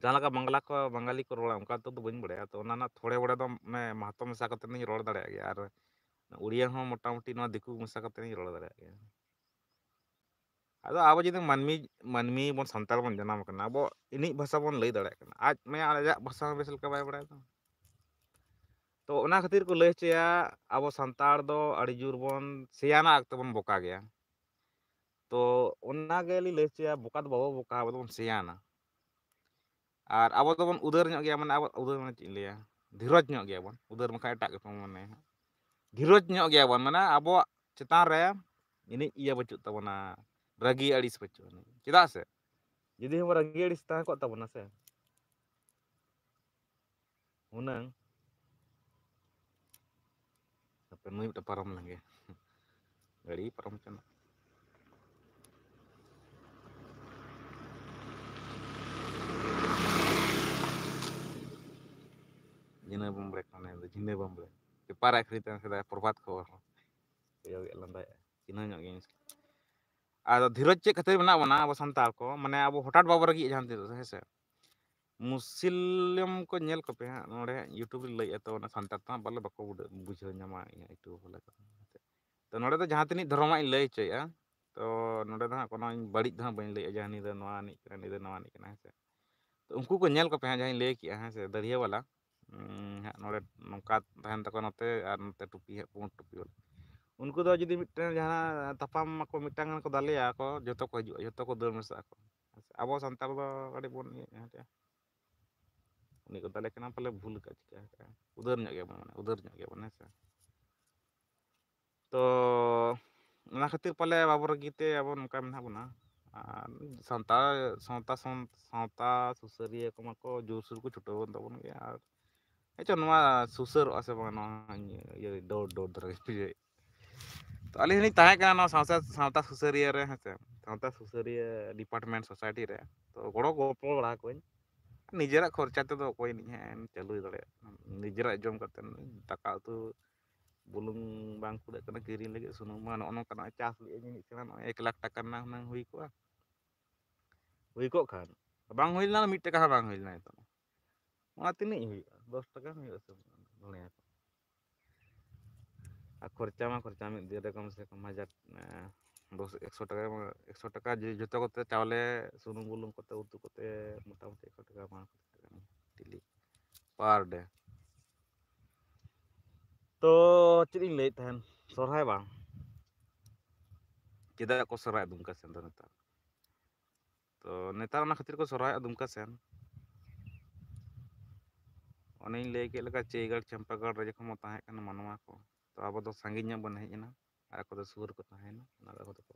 ᱡᱟᱦᱟᱸ ᱞᱮᱠᱟ ᱵᱟᱝᱞᱟ ᱠᱚ, ᱵᱟᱝᱜᱟᱞᱤ ᱠᱚ ᱨᱚᱲᱟ, ᱚᱱᱠᱟ ᱩᱛᱟᱹᱨ ᱫᱚ ᱵᱟᱹᱧ ᱵᱟᱲᱟᱭᱟ᱾ ᱛᱚ ᱚᱱᱟ ᱨᱮᱱᱟᱜ ᱛᱷᱚᱲᱮ ᱵᱚᱲᱮ ᱫᱚ, ᱢᱟᱱᱮ, ᱢᱟᱦᱟᱛᱚ ᱢᱮᱥᱟ ᱠᱟᱛᱮ ᱫᱚᱧ ᱨᱚᱲ ᱫᱟᱲᱮᱭᱟᱜ ᱜᱮᱭᱟ᱾ ᱟᱨ ᱩᱲᱤᱭᱟ ᱦᱚᱸ ᱢᱚᱴᱟᱢᱩᱴᱤ ᱱᱚᱣᱟ ᱫᱤᱠᱩ ᱢᱮᱥᱟ ᱠᱟᱛᱮ ᱫᱚᱧ ᱨᱚᱲ ᱫᱟᱲᱮᱭᱟᱜ ᱜᱮᱭᱟ᱾ ᱟᱫᱚ ᱟᱵᱚ ᱡᱩᱫᱤ ᱢᱟᱹᱱᱢᱤ, ᱢᱟᱹᱱᱢᱤ ᱵᱚᱱ, ᱥᱟᱱᱛᱟᱲ ᱵᱚᱱ ᱡᱟᱱᱟᱢ ᱟᱠᱟᱱᱟ, ᱟᱵᱚ ᱮᱱᱤᱡ ᱵᱷᱟᱥᱟ ᱵᱚᱱ ᱞᱟᱹᱭ ᱫᱟᱲᱮᱭᱟᱜ ᱠᱟᱱᱟ, ᱟᱡ ᱢᱟ ᱟᱡᱟᱜ ᱵᱷᱟᱥᱟ ᱦᱚᱸ ᱵᱮᱥ ᱞᱮᱠᱟ ᱵᱟᱭ ᱵᱟᱲᱟᱭᱟ ᱛᱚ᱾ ᱛᱚ ᱚᱱᱟ ᱠᱷᱟᱹᱛᱤᱨ ᱠᱚ ᱞᱟᱹᱭ ᱦᱚᱪᱚᱭᱟ, ᱟᱵᱚ ᱥᱟᱱᱛᱟᱲ ᱫᱚ ᱟᱹᱰᱤ ᱡᱳᱨ ᱵᱚᱱ ᱥᱮᱭᱟᱱᱟ ᱚᱠᱛᱚ ᱵᱚᱱ ᱵᱚᱠᱟ ᱜᱮᱭᱟ᱾ ᱛᱚ ᱚᱱᱟ ᱜᱮᱞᱤᱧ ᱞᱟᱹᱭ ᱦᱚᱪᱚᱭᱟ, ᱵᱚᱠᱟ ᱫᱚ ᱵᱟᱵᱚ ᱵᱚᱠᱟ, ᱟᱵᱚ ᱫᱚᱵᱚᱱ ᱥᱮᱭᱟᱱᱟ᱾ ᱟᱨ ᱟᱵᱚ ᱫᱚᱵᱚᱱ ᱩᱫᱟᱹᱨ ᱧᱚᱜ ᱜᱮᱭᱟ, ᱢᱟᱱᱮ ᱟᱵᱚ ᱩᱫᱟᱹᱨ ᱢᱟᱱᱮ ᱪᱮᱫ ᱤᱧ ᱞᱟᱹᱭᱟ, ᱫᱷᱤᱨᱚᱡᱽ ᱧᱚᱜ ᱜᱮᱭᱟᱵᱚᱱ᱾ ᱩᱫᱟᱹᱨ ᱵᱟᱠᱷᱟᱡ ᱮᱴᱟᱜ ᱠᱟᱛᱷᱟ ᱢᱟᱱᱮ ᱦᱟᱸᱜ᱾ ᱫᱷᱤᱨᱚᱡᱽ ᱧᱚᱜ ᱜᱮᱭᱟᱵᱚᱱ, ᱢᱟᱱᱮ ᱟᱵᱚᱣᱟᱜ ᱪᱮᱛᱟᱱ ᱨᱮ ᱤᱱᱟᱹᱜ ᱤᱭᱟᱹ ᱵᱟᱹᱪᱩᱜ ᱛᱟᱵᱚᱱᱟ, ᱨᱟᱹᱜᱤ ᱟᱹᱲᱤᱥ ᱵᱟᱹᱪᱩᱜ ᱟᱹᱱᱤᱡ᱾ ᱪᱮᱫᱟᱜ ᱥᱮ ᱡᱩᱫᱤ ᱦᱚᱸ ᱨᱟᱹᱜᱤ ᱟᱹᱲᱤᱥ ᱛᱟᱦᱮᱸ ᱠᱚᱜ ᱛᱟᱵᱚᱱᱟ ᱥᱮ, ᱦᱩᱱᱟᱹᱝ ᱦᱟᱯᱮ ᱱᱩᱭ ᱢᱤᱫᱴᱮᱱ ᱯᱟᱨᱚᱢ ᱞᱮᱱᱜᱮ᱾ ᱜᱟᱹᱲᱤ ᱯᱟᱨᱚᱢ ᱠᱟᱱᱟ᱾ ᱡᱷᱤᱱᱟᱹ ᱵᱟᱢᱵᱽᱲᱮ ᱠᱟᱱᱟᱭ, ᱡᱷᱤᱱᱟᱹ ᱵᱟᱢᱵᱽᱲᱮ᱾ ᱯᱮᱯᱟᱨ ᱟᱹᱠᱷᱨᱤᱧ ᱛᱟᱦᱮᱸ ᱥᱮᱫᱟᱭ ᱯᱨᱚᱵᱷᱟᱛ ᱠᱷᱚᱵᱚᱨ ᱦᱚᱸ᱾ ᱠᱚᱭᱚᱜᱮᱫ ᱞᱟᱸᱫᱟᱭᱮᱫ, ᱪᱤᱱᱦᱟᱹ ᱧᱚᱜ ᱜᱮᱭᱟᱹᱧ᱾ ᱟᱫᱚ ᱫᱷᱤᱨᱚᱡᱽ ᱪᱮᱫ ᱠᱷᱟᱹᱛᱤᱨ ᱢᱮᱱᱟᱜ ᱵᱚᱱᱟ ᱟᱵᱚ ᱥᱟᱱᱛᱟᱲ ᱠᱚ? ᱢᱟᱱᱮ ᱟᱵᱚ ᱦᱚᱴᱟᱛ ᱵᱟᱵᱚ ᱨᱟᱹᱜᱤᱜᱼᱟ ᱡᱟᱦᱟᱸ ᱛᱤᱥ, ᱦᱮᱸ ᱥᱮ? ᱢᱩᱥᱞᱤᱢ ᱠᱚ ᱧᱮᱞ ᱠᱚᱯᱮ ᱦᱟᱸᱜ, ᱱᱚᱰᱮ YouTube ᱨᱮᱧ ᱞᱟᱹᱭᱮᱫᱼᱟ, ᱛᱚ ᱚᱱᱟ ᱥᱟᱱᱛᱟᱲ ᱛᱮᱦᱚᱸ ᱯᱟᱞᱮ ᱵᱟᱠᱚ ᱵᱩᱰᱟᱹ-, ᱵᱩᱡᱷᱟᱹᱣ ᱧᱟᱢᱟ ᱤᱧᱟᱹᱜ YouTube ᱵᱚᱞᱮ᱾ ᱛᱚ ᱱᱚᱰᱮ ᱫᱚ ᱡᱟᱦᱟᱸ ᱛᱤᱱᱟᱹᱜ ᱫᱷᱚᱨᱚᱢᱟᱜ ᱤᱧ ᱞᱟᱹᱭ ᱦᱚᱪᱚᱭᱮᱫᱼᱟ, ᱛᱚ ᱱᱚᱰᱮ ᱫᱚ ᱦᱟᱸᱜ ᱠᱳᱱᱳ ᱤᱧ ᱵᱟᱹᱲᱤᱡ ᱫᱚ ᱦᱟᱸᱜ ᱵᱟᱹᱧ ᱞᱟᱹᱭᱮᱫᱼᱟ ᱡᱮ ᱦᱟᱹᱱᱤ ᱫᱚ ᱱᱚᱣᱟ ᱟᱹᱱᱤᱡ ᱠᱟᱱᱟ, ᱱᱩᱭ ᱫᱚ ᱱᱚᱣᱟ ᱟᱹᱱᱤᱡ ᱠᱟᱱᱟ, ᱦᱮᱸ ᱥᱮ᱾ ᱛᱚ ᱩᱱᱠᱩ ᱠᱚ ᱧᱮᱞ ᱠᱚᱯᱮ ᱦᱟᱸᱜ, ᱡᱟᱦᱟᱸᱧ ᱞᱟᱹᱭ ᱠᱮᱜᱼᱟ, ᱦᱮᱸ ᱥᱮ, ᱫᱟᱹᱨᱭᱟᱹ ᱵᱟᱞᱟ, ᱩᱸ, ᱦᱟᱸᱜ ᱱᱚᱰᱮ ᱱᱚᱝᱠᱟ ᱛᱟᱦᱮᱱ ᱛᱟᱠᱚᱣᱟ ᱱᱚᱛᱮ, ᱟᱨ ᱱᱚᱛᱮ ᱴᱩᱯᱤ ᱦᱟᱸᱜ, ᱯᱩᱸᱰ ᱴᱩᱯᱤ ᱵᱟᱞᱟ᱾ ᱩᱱᱠᱩ ᱫᱚ ᱡᱩᱫᱤ ᱢᱤᱫᱴᱮᱱ ᱡᱟᱦᱟᱸ ᱛᱟᱯᱟᱢ ᱟᱠᱚ, ᱢᱤᱫᱴᱟᱝ ᱜᱟᱱ ᱠᱚ ᱫᱟᱞᱮᱭᱟ ᱟᱠᱚ, ᱡᱚᱛᱚ ᱠᱚ ᱦᱤᱡᱩᱜᱼᱟ, ᱡᱚᱛᱚ ᱠᱚ ᱫᱟᱹᱲ ᱢᱮᱥᱟᱜ ᱟᱠᱚ᱾ ᱟᱵᱚ ᱥᱟᱱᱛᱟᱲ ᱫᱚ ᱠᱟᱹᱴᱤᱡ ᱵᱚᱱ ᱤᱭᱟᱹ ᱧᱚᱜ ᱜᱮᱭᱟ᱾ ᱩᱱᱤ ᱠᱚ ᱫᱟᱞᱮ ᱠᱟᱱᱟ, ᱯᱟᱞᱮ ᱵᱷᱩᱞ ᱟᱠᱟᱫ, ᱪᱤᱠᱟᱹ ᱟᱠᱟᱫᱼᱟ, ᱩᱫᱟᱹᱨ ᱧᱚᱜ ᱜᱮᱭᱟᱵᱚᱱ, ᱢᱟᱱᱮ ᱩᱫᱟᱹᱨ ᱧᱚᱜ ᱜᱮᱭᱟᱵᱚᱱ, ᱦᱮᱸ ᱥᱮ᱾ ᱛᱚ ᱚᱱᱟ ᱠᱷᱟᱹᱛᱤᱨ ᱯᱟᱞᱮ ᱟᱵᱚ ᱨᱟᱹᱜᱤ ᱛᱮ ᱟᱵᱚ ᱱᱚᱝᱠᱟ ᱢᱮᱱᱟᱜ ᱵᱚᱱᱟ᱾ ᱟᱨ ᱥᱟᱱᱛᱟᱲ ᱥᱟᱶᱛᱟ ᱥᱟᱶ- ᱥᱟᱶᱛᱟ ᱥᱩᱥᱟᱹᱨᱤᱭᱟᱹ ᱠᱚᱢᱟ ᱠᱚ ᱡᱳᱨᱥᱳᱨ ᱠᱚ ᱪᱷᱩᱴᱟᱹᱣ ᱠᱟᱱ ᱛᱟᱵᱚᱱ ᱜᱮᱭᱟ᱾ ᱟᱨ ᱦᱮᱸ ᱪᱚ, ᱱᱚᱣᱟ ᱥᱩᱥᱟᱹᱨᱚᱜᱼᱟ ᱥᱮ ᱵᱟᱝ, ᱱᱚᱣᱟ ᱤᱭᱟᱹ ᱰᱚᱨ ᱰᱚᱨ ᱫᱷᱟᱨᱟ ᱜᱮ ᱵᱩᱡᱷᱟᱹᱣᱮᱫ᱾ ᱛᱚ ᱟᱹᱞᱤᱧ ᱦᱚᱸᱞᱤᱧ ᱛᱟᱦᱮᱸ ᱠᱟᱱᱟ ᱱᱚᱣᱟ ᱥᱟᱶᱛᱟ ᱥᱟᱶᱛᱟ ᱥᱩᱥᱟᱹᱨᱤᱭᱟᱹ ᱨᱮ, ᱦᱮᱸ ᱥᱮ, ᱥᱟᱶᱛᱟ ᱥᱩᱥᱟᱹᱨᱤᱭᱟᱹ ᱰᱤᱯᱟᱨᱴᱢᱮᱱᱴ ᱥᱳᱥᱟᱭᱴᱤ ᱨᱮ᱾ ᱛᱚ ᱜᱚᱲᱚ ᱜᱚᱯᱚᱲ ᱵᱟᱲᱟ ᱠᱚᱣᱟᱧ᱾ ᱱᱤᱡᱮᱨᱟᱜ ᱠᱷᱚᱨᱪᱟ ᱛᱮᱫᱚ ᱚᱠᱚᱭ ᱟᱹᱱᱤᱡ ᱦᱟᱸᱜ ᱮᱢ ᱪᱟᱹᱞᱩ ᱫᱟᱲᱮᱭᱟᱜ ᱠᱟᱱᱟ? ᱱᱤᱡᱮᱨᱟᱜ ᱡᱚᱢ ᱠᱟᱛᱮ ᱫᱟᱠᱟ ᱩᱛᱩ ᱵᱩᱞᱩᱝ ᱵᱟᱝ ᱠᱩᱲᱟᱹᱜ ᱠᱟᱱᱟ ᱠᱤᱨᱤᱧ ᱞᱟᱹᱜᱤᱫ, ᱥᱩᱱᱩᱢ ᱢᱟ ᱱᱚᱜᱼᱚ ᱱᱚᱝᱠᱟᱱᱟᱜ ᱪᱟᱥ ᱞᱮᱫᱼᱟ ᱡᱟᱹᱱᱤᱡ ᱥᱮᱬᱟ ᱱᱚᱜᱼᱚᱭ ᱮᱠ ᱞᱟᱠᱷ ᱴᱟᱠᱟ ᱨᱮᱱᱟᱜ ᱦᱩᱱᱟᱹᱝ ᱦᱩᱭ ᱠᱚᱜᱼᱟ᱾ ᱦᱩᱭ ᱠᱚᱜ ᱠᱷᱟᱱ ᱵᱟᱝ ᱦᱩᱭ ᱞᱮᱱᱟ, ᱢᱤᱫ ᱴᱟᱠᱟ ᱦᱚᱸ ᱵᱟᱝ ᱦᱩᱭ ᱞᱮᱱᱟ ᱱᱤᱛᱚᱜ᱾ ᱚᱱᱟ ᱛᱤᱱᱟᱹᱜ ᱦᱩᱭᱩᱜᱼᱟ? ᱫᱚᱥ ᱴᱟᱠᱟ ᱦᱩᱭᱩᱜᱼᱟ ᱥᱮ ᱵᱟᱝ? ᱞᱟᱹᱭᱟ ᱠᱚ᱾ ᱟᱨ ᱠᱷᱚᱨᱪᱟ ᱢᱟ ᱠᱷᱚᱨᱪᱟ ᱢᱤᱫ ᱫᱤᱱ ᱨᱮ ᱠᱚᱢ ᱥᱮ ᱠᱚᱢ ᱦᱟᱡᱟᱨ, ᱮᱸ, ᱫᱚᱥ, ᱮᱠᱥᱚ ᱴᱟᱠᱟ, ᱮᱠᱥᱚ ᱴᱟᱠᱟ ᱡᱮ ᱡᱚᱛᱚ ᱠᱚᱛᱮ ᱪᱟᱣᱞᱮ, ᱥᱩᱱᱩᱢ, ᱵᱩᱞᱩᱝ ᱠᱚᱛᱮ, ᱩᱛᱩ ᱠᱚᱛᱮ ᱢᱚᱴᱟᱢᱩᱴᱤ ᱮᱠᱥᱚ ᱴᱟᱠᱟ ᱵᱟᱝ ᱠᱷᱚᱨᱪᱟ ᱠᱟᱱᱟ ᱰᱮᱞᱤ, ᱯᱟᱨ ᱰᱮ᱾ ᱛᱚ ᱪᱮᱫ ᱤᱧ ᱞᱟᱹᱭᱮᱫ ᱛᱟᱦᱮᱱ, ᱥᱚᱨᱦᱟᱭ ᱵᱟᱝ, ᱪᱮᱫᱟᱜ ᱠᱚ ᱥᱚᱨᱦᱟᱭ ᱫᱩᱢᱠᱟ ᱥᱮᱱ ᱫᱚ ᱱᱮᱛᱟᱨ? ᱛᱚ ᱱᱮᱛᱟᱨ ᱚᱱᱟ ᱠᱷᱟᱹᱛᱤᱨ ᱠᱚ ᱥᱚᱨᱦᱟᱭᱚᱜᱼᱟ ᱫᱩᱢᱠᱟ ᱥᱮᱱ᱾ ᱚᱱᱮᱧ ᱞᱟᱹᱭ ᱠᱮᱫ ᱞᱮᱠᱟ, ᱪᱟᱹᱭᱜᱟᱲ ᱪᱟᱢᱯᱟᱜᱟᱲ ᱨᱮ ᱡᱚᱠᱷᱚᱱ ᱵᱚᱱ ᱛᱟᱦᱮᱸ ᱠᱟᱱᱟ ᱢᱟᱱᱣᱟ ᱠᱚ, ᱛᱚ ᱟᱵᱚ ᱫᱚ ᱥᱟᱺᱜᱤᱧ ᱧᱚᱜ ᱵᱚᱱ ᱦᱮᱡ ᱮᱱᱟ, ᱟᱨ ᱟᱠᱚ ᱫᱚ ᱥᱩᱨ ᱨᱮᱠᱚ ᱛᱟᱦᱮᱸᱭᱮᱱᱟ, ᱚᱱᱟ ᱫᱚ ᱟᱠᱚ ᱫᱚᱠᱚ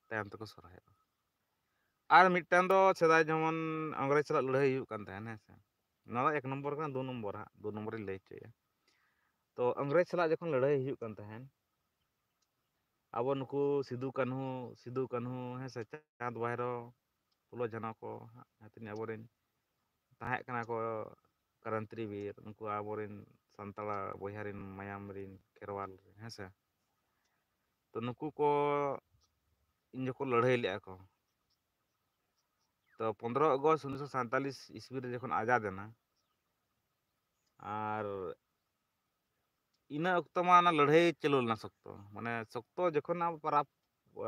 ᱛᱟᱭᱚᱢ ᱛᱮᱠᱚ ᱥᱚᱨᱦᱟᱭᱚᱜᱼᱟ᱾ ᱟᱨ ᱢᱤᱫᱴᱟᱝ ᱫᱚ ᱥᱮᱫᱟᱭ ᱡᱮᱢᱚᱱ ᱤᱝᱨᱮᱡᱽ ᱥᱟᱞᱟᱜ ᱞᱟᱹᱲᱦᱟᱹᱭ ᱦᱩᱭᱩᱜ ᱠᱟᱱ ᱛᱟᱦᱮᱸᱱ, ᱦᱮᱸ ᱥᱮ, ᱱᱚᱣᱟ ᱫᱚ ᱮᱠ ᱱᱚᱢᱵᱚᱨ ᱠᱟᱱᱟ, ᱫᱩ ᱱᱚᱢᱵᱚᱨ ᱦᱟᱸᱜ, ᱫᱩ ᱱᱚᱢᱵᱚᱨᱤᱧ ᱞᱟᱹᱭ ᱦᱚᱪᱚᱭᱮᱫᱼᱟ᱾ ᱛᱚ ᱤᱝᱨᱮᱡᱽ ᱥᱟᱞᱟᱜ ᱡᱚᱠᱷᱚᱱ ᱞᱟᱹᱲᱦᱟᱹᱭ ᱦᱩᱭᱩᱜ ᱠᱟᱱ ᱛᱟᱦᱮᱸᱱ, ᱟᱵᱚ ᱱᱩᱠᱩ ᱥᱤᱫᱩ ᱠᱟᱹᱱᱦᱩ, ᱥᱤᱫᱩ ᱠᱟᱹᱱᱦᱩ, ᱦᱮᱸ ᱥᱮ, ᱪᱟᱸᱫᱽ ᱵᱷᱟᱭᱨᱳ, ᱯᱷᱩᱞᱳ ᱡᱷᱟᱱᱚ ᱠᱚ, ᱡᱟᱦᱟᱸ ᱛᱤᱱᱟᱹᱜ ᱟᱵᱚᱨᱮᱱ ᱛᱟᱦᱮᱸ ᱠᱟᱱᱟ ᱠᱚ ᱠᱨᱟᱱᱛᱤᱵᱤᱨ, ᱱᱩᱠᱩ ᱟᱵᱚᱨᱮᱱ ᱥᱟᱱᱛᱟᱲ ᱵᱚᱭᱦᱟ ᱨᱮᱱ ᱢᱟᱭᱟᱢ ᱨᱮᱱ ᱠᱷᱮᱨᱣᱟᱞ, ᱦᱮᱸ ᱥᱮ᱾ ᱛᱚ ᱱᱩᱠᱩ ᱠᱚ ᱤᱧ ᱡᱚᱠᱷᱚᱱ ᱞᱟᱹᱲᱦᱟᱹᱭ ᱞᱮᱫᱼᱟ ᱠᱚ, ᱛᱚ ᱯᱚᱱᱨᱚ ᱟᱜᱚᱥᱴ ᱩᱱᱤᱥᱥᱚ ᱥᱟᱸᱭᱛᱟᱞᱤᱥ ᱤᱥᱣᱤ ᱨᱮ ᱡᱚᱠᱷᱚᱱ ᱟᱡᱟᱫ ᱮᱱᱟ, ᱟᱨ ᱤᱱᱟᱹ ᱚᱠᱛᱚ ᱢᱟ ᱚᱱᱟ ᱞᱟᱹᱲᱦᱟᱹᱭ ᱪᱟᱹᱞᱩ ᱞᱮᱱᱟ ᱥᱚᱠᱛᱚ, ᱢᱟᱱᱮ ᱥᱚᱠᱛᱚ ᱡᱚᱠᱷᱚᱱ ᱟᱵᱚ ᱯᱟᱨᱟᱵᱽ,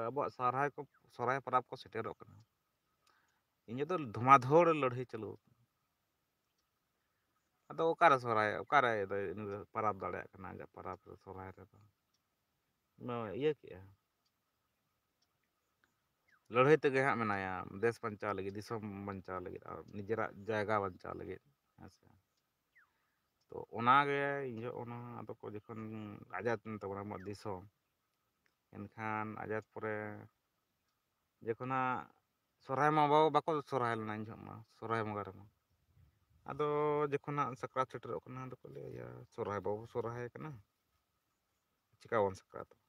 ᱟᱵᱚᱣᱟᱜ ᱥᱚᱦᱨᱟᱭ ᱠᱚ, ᱥᱚᱦᱨᱟᱭ ᱯᱟᱨᱟᱵᱽ ᱠᱚ ᱥᱮᱴᱮᱨᱚᱜ ᱠᱟᱱᱟ, ᱤᱧ ᱫᱚ ᱫᱷᱩᱢᱟᱫᱷᱳᱲ ᱞᱟᱹᱲᱦᱟᱹᱭ ᱪᱟᱹᱞᱩ ᱟᱠᱟᱱᱟ᱾ ᱟᱫᱚ ᱚᱠᱟᱨᱮ ᱥᱚᱦᱨᱟᱭ, ᱚᱠᱟᱨᱮ ᱫᱚ ᱩᱱᱤ ᱫᱚ ᱯᱟᱨᱟᱵᱽ ᱫᱟᱲᱮᱭᱟᱜ ᱠᱟᱱᱟ ᱟᱡᱟᱜ ᱯᱟᱨᱟᱵᱽ ᱨᱮ, ᱥᱚᱦᱨᱟᱭ ᱨᱮᱫᱚ? ᱱᱚᱣᱟ ᱤᱭᱟᱹ ᱠᱮᱜᱼᱟ, ᱞᱟᱹᱲᱦᱟᱹᱭ ᱛᱮᱜᱮ ᱦᱟᱸᱜ ᱢᱮᱱᱟᱭᱟ, ᱫᱮᱥ ᱵᱟᱧᱪᱟᱣ ᱞᱟᱹᱜᱤᱫ, ᱫᱤᱥᱚᱢ ᱵᱟᱧᱪᱟᱣ ᱞᱟᱹᱜᱤᱫ, ᱟᱨ ᱱᱤᱡᱮᱨᱟᱜ ᱡᱟᱭᱜᱟ ᱵᱟᱧᱪᱟᱣ ᱞᱟᱹᱜᱤᱫ, ᱦᱮᱸ ᱥᱮ᱾ ᱛᱚ ᱚᱱᱟᱜᱮ ᱤᱧ ᱫᱚ ᱚᱱᱟ ᱟᱫᱚ ᱠᱚ ᱡᱚᱠᱷᱚᱱ ᱟᱡᱟᱫ ᱮᱱ ᱛᱟᱵᱚᱱᱟ ᱟᱵᱚᱣᱟᱜ ᱫᱤᱥᱚᱢ, ᱮᱱᱠᱷᱟᱱ ᱟᱡᱟᱫ ᱯᱚᱨᱮ ᱡᱚᱠᱷᱚᱱ ᱦᱟᱸᱜ ᱥᱚᱨᱦᱟᱭ ᱢᱟ ᱵᱟᱵᱚ, ᱵᱟᱠᱚ ᱥᱚᱨᱦᱟᱭ ᱞᱮᱱᱟ ᱤᱧ ᱡᱚᱦᱚᱜ ᱢᱟ, ᱥᱚᱨᱦᱟᱭ ᱵᱚᱸᱜᱟ ᱨᱮᱢᱟ᱾ ᱟᱫᱚ ᱡᱚᱠᱷᱚᱱ ᱦᱟᱸᱜ ᱥᱟᱠᱨᱟᱛ ᱥᱮᱴᱮᱨᱚᱜ ᱠᱟᱱᱟ, ᱟᱫᱚ ᱠᱚ ᱞᱟᱹᱭᱟ, "ᱭᱟ, ᱥᱚᱨᱦᱟᱭ ᱵᱟᱵᱚ ᱥᱚᱨᱦᱟᱭ ᱠᱟᱱᱟ, ᱪᱤᱠᱟ ᱵᱚᱱ ᱥᱟᱠᱨᱟᱛᱚᱜᱼᱟ?"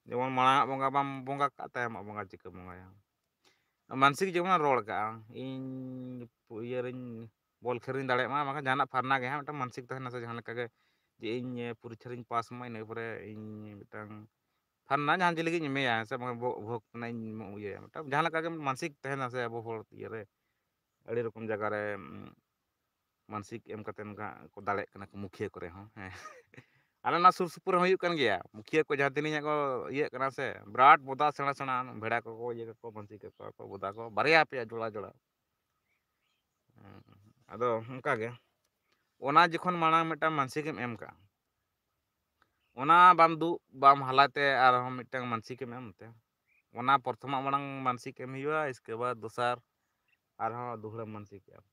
ᱡᱮᱢᱚᱱ ᱢᱟᱲᱟᱝ ᱟᱜ ᱵᱚᱸᱜᱟ ᱵᱟᱢ ᱵᱚᱸᱜᱟ ᱠᱟᱜ, ᱛᱟᱭᱚᱢ ᱟᱜ ᱵᱚᱸᱜᱟ ᱪᱤᱠᱟᱹ ᱵᱚᱸᱜᱟᱭᱟ? ᱢᱟᱱᱥᱤᱠ ᱡᱮᱢᱚᱱ ᱨᱚᱲ ᱠᱟᱜᱼᱟ, ᱤᱧ ᱤᱭᱟᱹ ᱨᱤᱧ, ᱵᱚᱞ ᱠᱷᱮᱞ ᱨᱤᱧ ᱫᱟᱲᱮᱭᱟᱜ ᱢᱟ, ᱵᱟᱝᱠᱷᱟᱱ ᱡᱟᱦᱟᱱᱟᱜ ᱯᱷᱟᱨᱱᱟ ᱜᱮ ᱦᱟᱸᱜ ᱢᱤᱫᱴᱟᱝ ᱢᱟᱱᱥᱤᱠ ᱛᱟᱦᱮᱱᱟ ᱥᱮ, ᱡᱟᱦᱟᱸ ᱞᱮᱠᱟ ᱜᱮ ᱡᱮ ᱤᱧ ᱯᱚᱨᱤᱠᱠᱷᱟ ᱨᱤᱧ ᱯᱟᱥ ᱢᱟ, ᱤᱱᱟᱹ ᱯᱚᱨᱮ ᱤᱧ ᱢᱤᱫᱴᱟᱝ ᱯᱷᱟᱨᱱᱟ ᱡᱟᱦᱟᱸ ᱪᱤᱞᱤ ᱜᱤᱧ ᱮᱢᱮᱭᱟ, ᱦᱮᱸ ᱥᱮ ᱵᱟᱝ? ᱵᱷᱳ-, ᱵᱷᱳᱜᱽ ᱠᱷᱚᱱᱟᱜ ᱤᱧ ᱤᱭᱟᱹᱭᱟ, ᱢᱤᱫᱴᱟᱝ ᱡᱟᱦᱟᱸ ᱞᱮᱠᱟ ᱜᱮ ᱢᱟᱱᱥᱤᱠ ᱛᱟᱦᱮᱱᱟ ᱥᱮ ᱟᱵᱚ ᱦᱚᱲ ᱤᱭᱟᱹ ᱨᱮ, ᱟᱹᱰᱤ ᱨᱚᱠᱚᱢ ᱡᱟᱭᱜᱟ ᱨᱮ, ᱩᱸ, ᱢᱟᱱᱥᱤᱠ ᱮᱢ ᱠᱟᱛᱮ ᱱᱚᱝᱠᱟ ᱠᱚ ᱫᱟᱲᱮᱜ ᱠᱟᱱᱟ ᱠᱚ ᱢᱩᱠᱷᱤᱭᱟᱹ ᱠᱚᱨᱮ ᱦᱚᱸ, ᱦᱮᱸ᱾ ᱟᱞᱮ ᱱᱚᱣᱟ ᱥᱩᱨ ᱥᱩᱯᱩᱨ ᱨᱮ ᱦᱩᱭᱩᱜ ᱠᱟᱱ ᱜᱮᱭᱟ, ᱢᱩᱠᱷᱤᱭᱟᱹ ᱠᱚ ᱡᱟᱦᱟᱸ ᱛᱤᱱᱟᱹᱜ ᱠᱚ ᱤᱭᱟᱹᱜ ᱠᱟᱱᱟ ᱥᱮ, ᱵᱤᱨᱟᱴ ᱵᱚᱫᱟ ᱥᱮᱬᱟ ᱥᱮᱬᱟ ᱵᱷᱮᱲᱟ ᱠᱚᱠᱚ ᱤᱭᱟᱹ ᱠᱟᱠᱚ, ᱢᱟᱱᱥᱤᱠ ᱠᱟᱠᱚᱣᱟ ᱠᱚ, ᱵᱚᱫᱟ ᱠᱚ ᱵᱟᱨᱭᱟ ᱯᱮᱭᱟ ᱡᱚᱲᱟ ᱡᱚᱲᱟ᱾ ᱦᱮᱸ, ᱟᱫᱚ ᱚᱱᱠᱟ ᱜᱮ, ᱚᱱᱟ ᱡᱚᱠᱷᱚᱱ ᱢᱟᱲᱟᱝ ᱢᱤᱫᱴᱟᱝ ᱢᱟᱱᱥᱤᱠ ᱮᱢ ᱮᱢ ᱠᱟᱜᱼᱟ, ᱚᱱᱟ ᱵᱟᱢ ᱫᱩᱜ ᱵᱟᱢ ᱦᱟᱞᱟᱭ ᱛᱮ ᱟᱨᱦᱚᱸ ᱢᱤᱫᱴᱟᱝ ᱢᱟᱱᱥᱤᱠ ᱮᱢ ᱮᱢ ᱛᱮ, ᱚᱱᱟ ᱯᱨᱚᱛᱷᱚᱢᱟᱜ ᱢᱟᱲᱟᱝ ᱢᱟᱱᱥᱤᱠ ᱮᱢ ᱦᱩᱭᱩᱜᱼᱟ, ᱤᱥᱠᱮ ᱵᱟᱫ ᱫᱚᱥᱟᱨ ᱟᱨᱦᱚᱸ ᱫᱩᱦᱲᱟᱹ ᱢᱟᱱᱥᱤᱠ ᱮᱢ᱾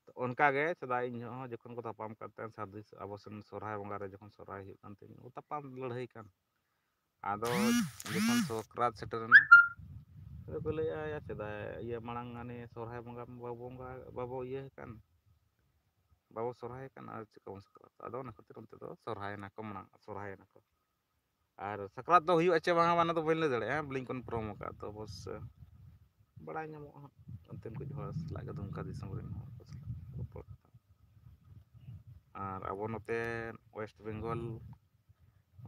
ᱛᱚ ᱚᱱᱠᱟ ᱜᱮ ᱥᱮᱫᱟᱭ ᱤᱧ ᱦᱚᱸ ᱡᱚᱠᱷᱚᱱ ᱠᱚ ᱛᱟᱯᱟᱢ ᱠᱟᱱ ᱛᱟᱦᱮᱸᱫ, ᱥᱟᱹᱨᱫᱤ ᱟᱵᱚ ᱥᱮᱱ ᱥᱚᱨᱦᱟᱭ ᱵᱚᱸᱜᱟ ᱨᱮ ᱡᱚᱠᱷᱚᱱ ᱥᱚᱨᱦᱟᱭ ᱦᱩᱭᱩᱜ ᱠᱟᱱ ᱛᱟᱦᱮᱸᱫ, ᱛᱟᱯᱟᱢ ᱞᱟᱹᱲᱦᱟᱹᱭ ᱠᱟᱱ᱾ ᱟᱫᱚ ᱡᱚᱠᱷᱚᱱ ᱥᱟᱠᱨᱟᱛ ᱥᱮᱴᱮᱨᱮᱱᱟ, ᱟᱫᱚ ᱠᱚ ᱞᱟᱹᱭᱟ, "ᱭᱟ, ᱥᱮᱫᱟᱭ ᱤᱭᱟᱹ ᱢᱟᱲᱟᱝ ᱦᱟᱱᱮ ᱥᱚᱨᱦᱟᱭ ᱵᱚᱸᱜᱟ ᱵᱟᱵᱚ ᱵᱚᱸᱜᱟ, ᱵᱟᱵᱚ ᱤᱭᱟᱹ ᱟᱠᱟᱱ, ᱵᱟᱵᱚ ᱥᱚᱨᱦᱟᱭ ᱟᱠᱟᱱ, ᱟᱨ ᱪᱮᱠᱟ ᱵᱚᱱ ᱥᱟᱠᱨᱟᱛ?" ᱟᱫᱚ ᱚᱱᱟ ᱠᱷᱟᱹᱛᱤᱨ ᱚᱱᱛᱮ ᱫᱚ ᱥᱚᱨᱦᱟᱭᱮᱱᱟ ᱠᱚ ᱢᱟᱲᱟᱝ, ᱥᱚᱨᱦᱟᱭᱮᱱᱟ ᱠᱚ᱾ ᱟᱨ ᱥᱟᱠᱨᱟᱛ ᱫᱚ ᱦᱩᱭᱩᱜᱼᱟ ᱪᱮ ᱵᱟᱝᱟ, ᱚᱱᱟ ᱫᱚ ᱵᱟᱹᱧ ᱞᱟᱹᱭ ᱫᱟᱲᱮᱭᱟᱜᱼᱟ, ᱵᱟᱹᱞᱤᱧ confirm ᱟᱠᱟᱫ᱾ ᱛᱚ ᱚᱵᱚᱥᱥᱳᱭ ᱵᱟᱲᱟᱭ ᱧᱟᱢᱚᱜᱼᱟ ᱦᱟᱸᱜ ᱚᱱᱛᱮᱱ ᱠᱚ ᱦᱚᱲ ᱥᱟᱞᱟᱜ ᱜᱮ, ᱫᱩᱢᱠᱟ ᱫᱤᱥᱚᱢ ᱨᱮᱱ ᱦᱚᱲ ᱠᱚ ᱥᱟᱞᱟᱜ ᱨᱚᱯᱚᱲ ᱠᱟᱛᱮ᱾ ᱟᱨ ᱟᱵᱚ ᱱᱚᱛᱮ West Bengal,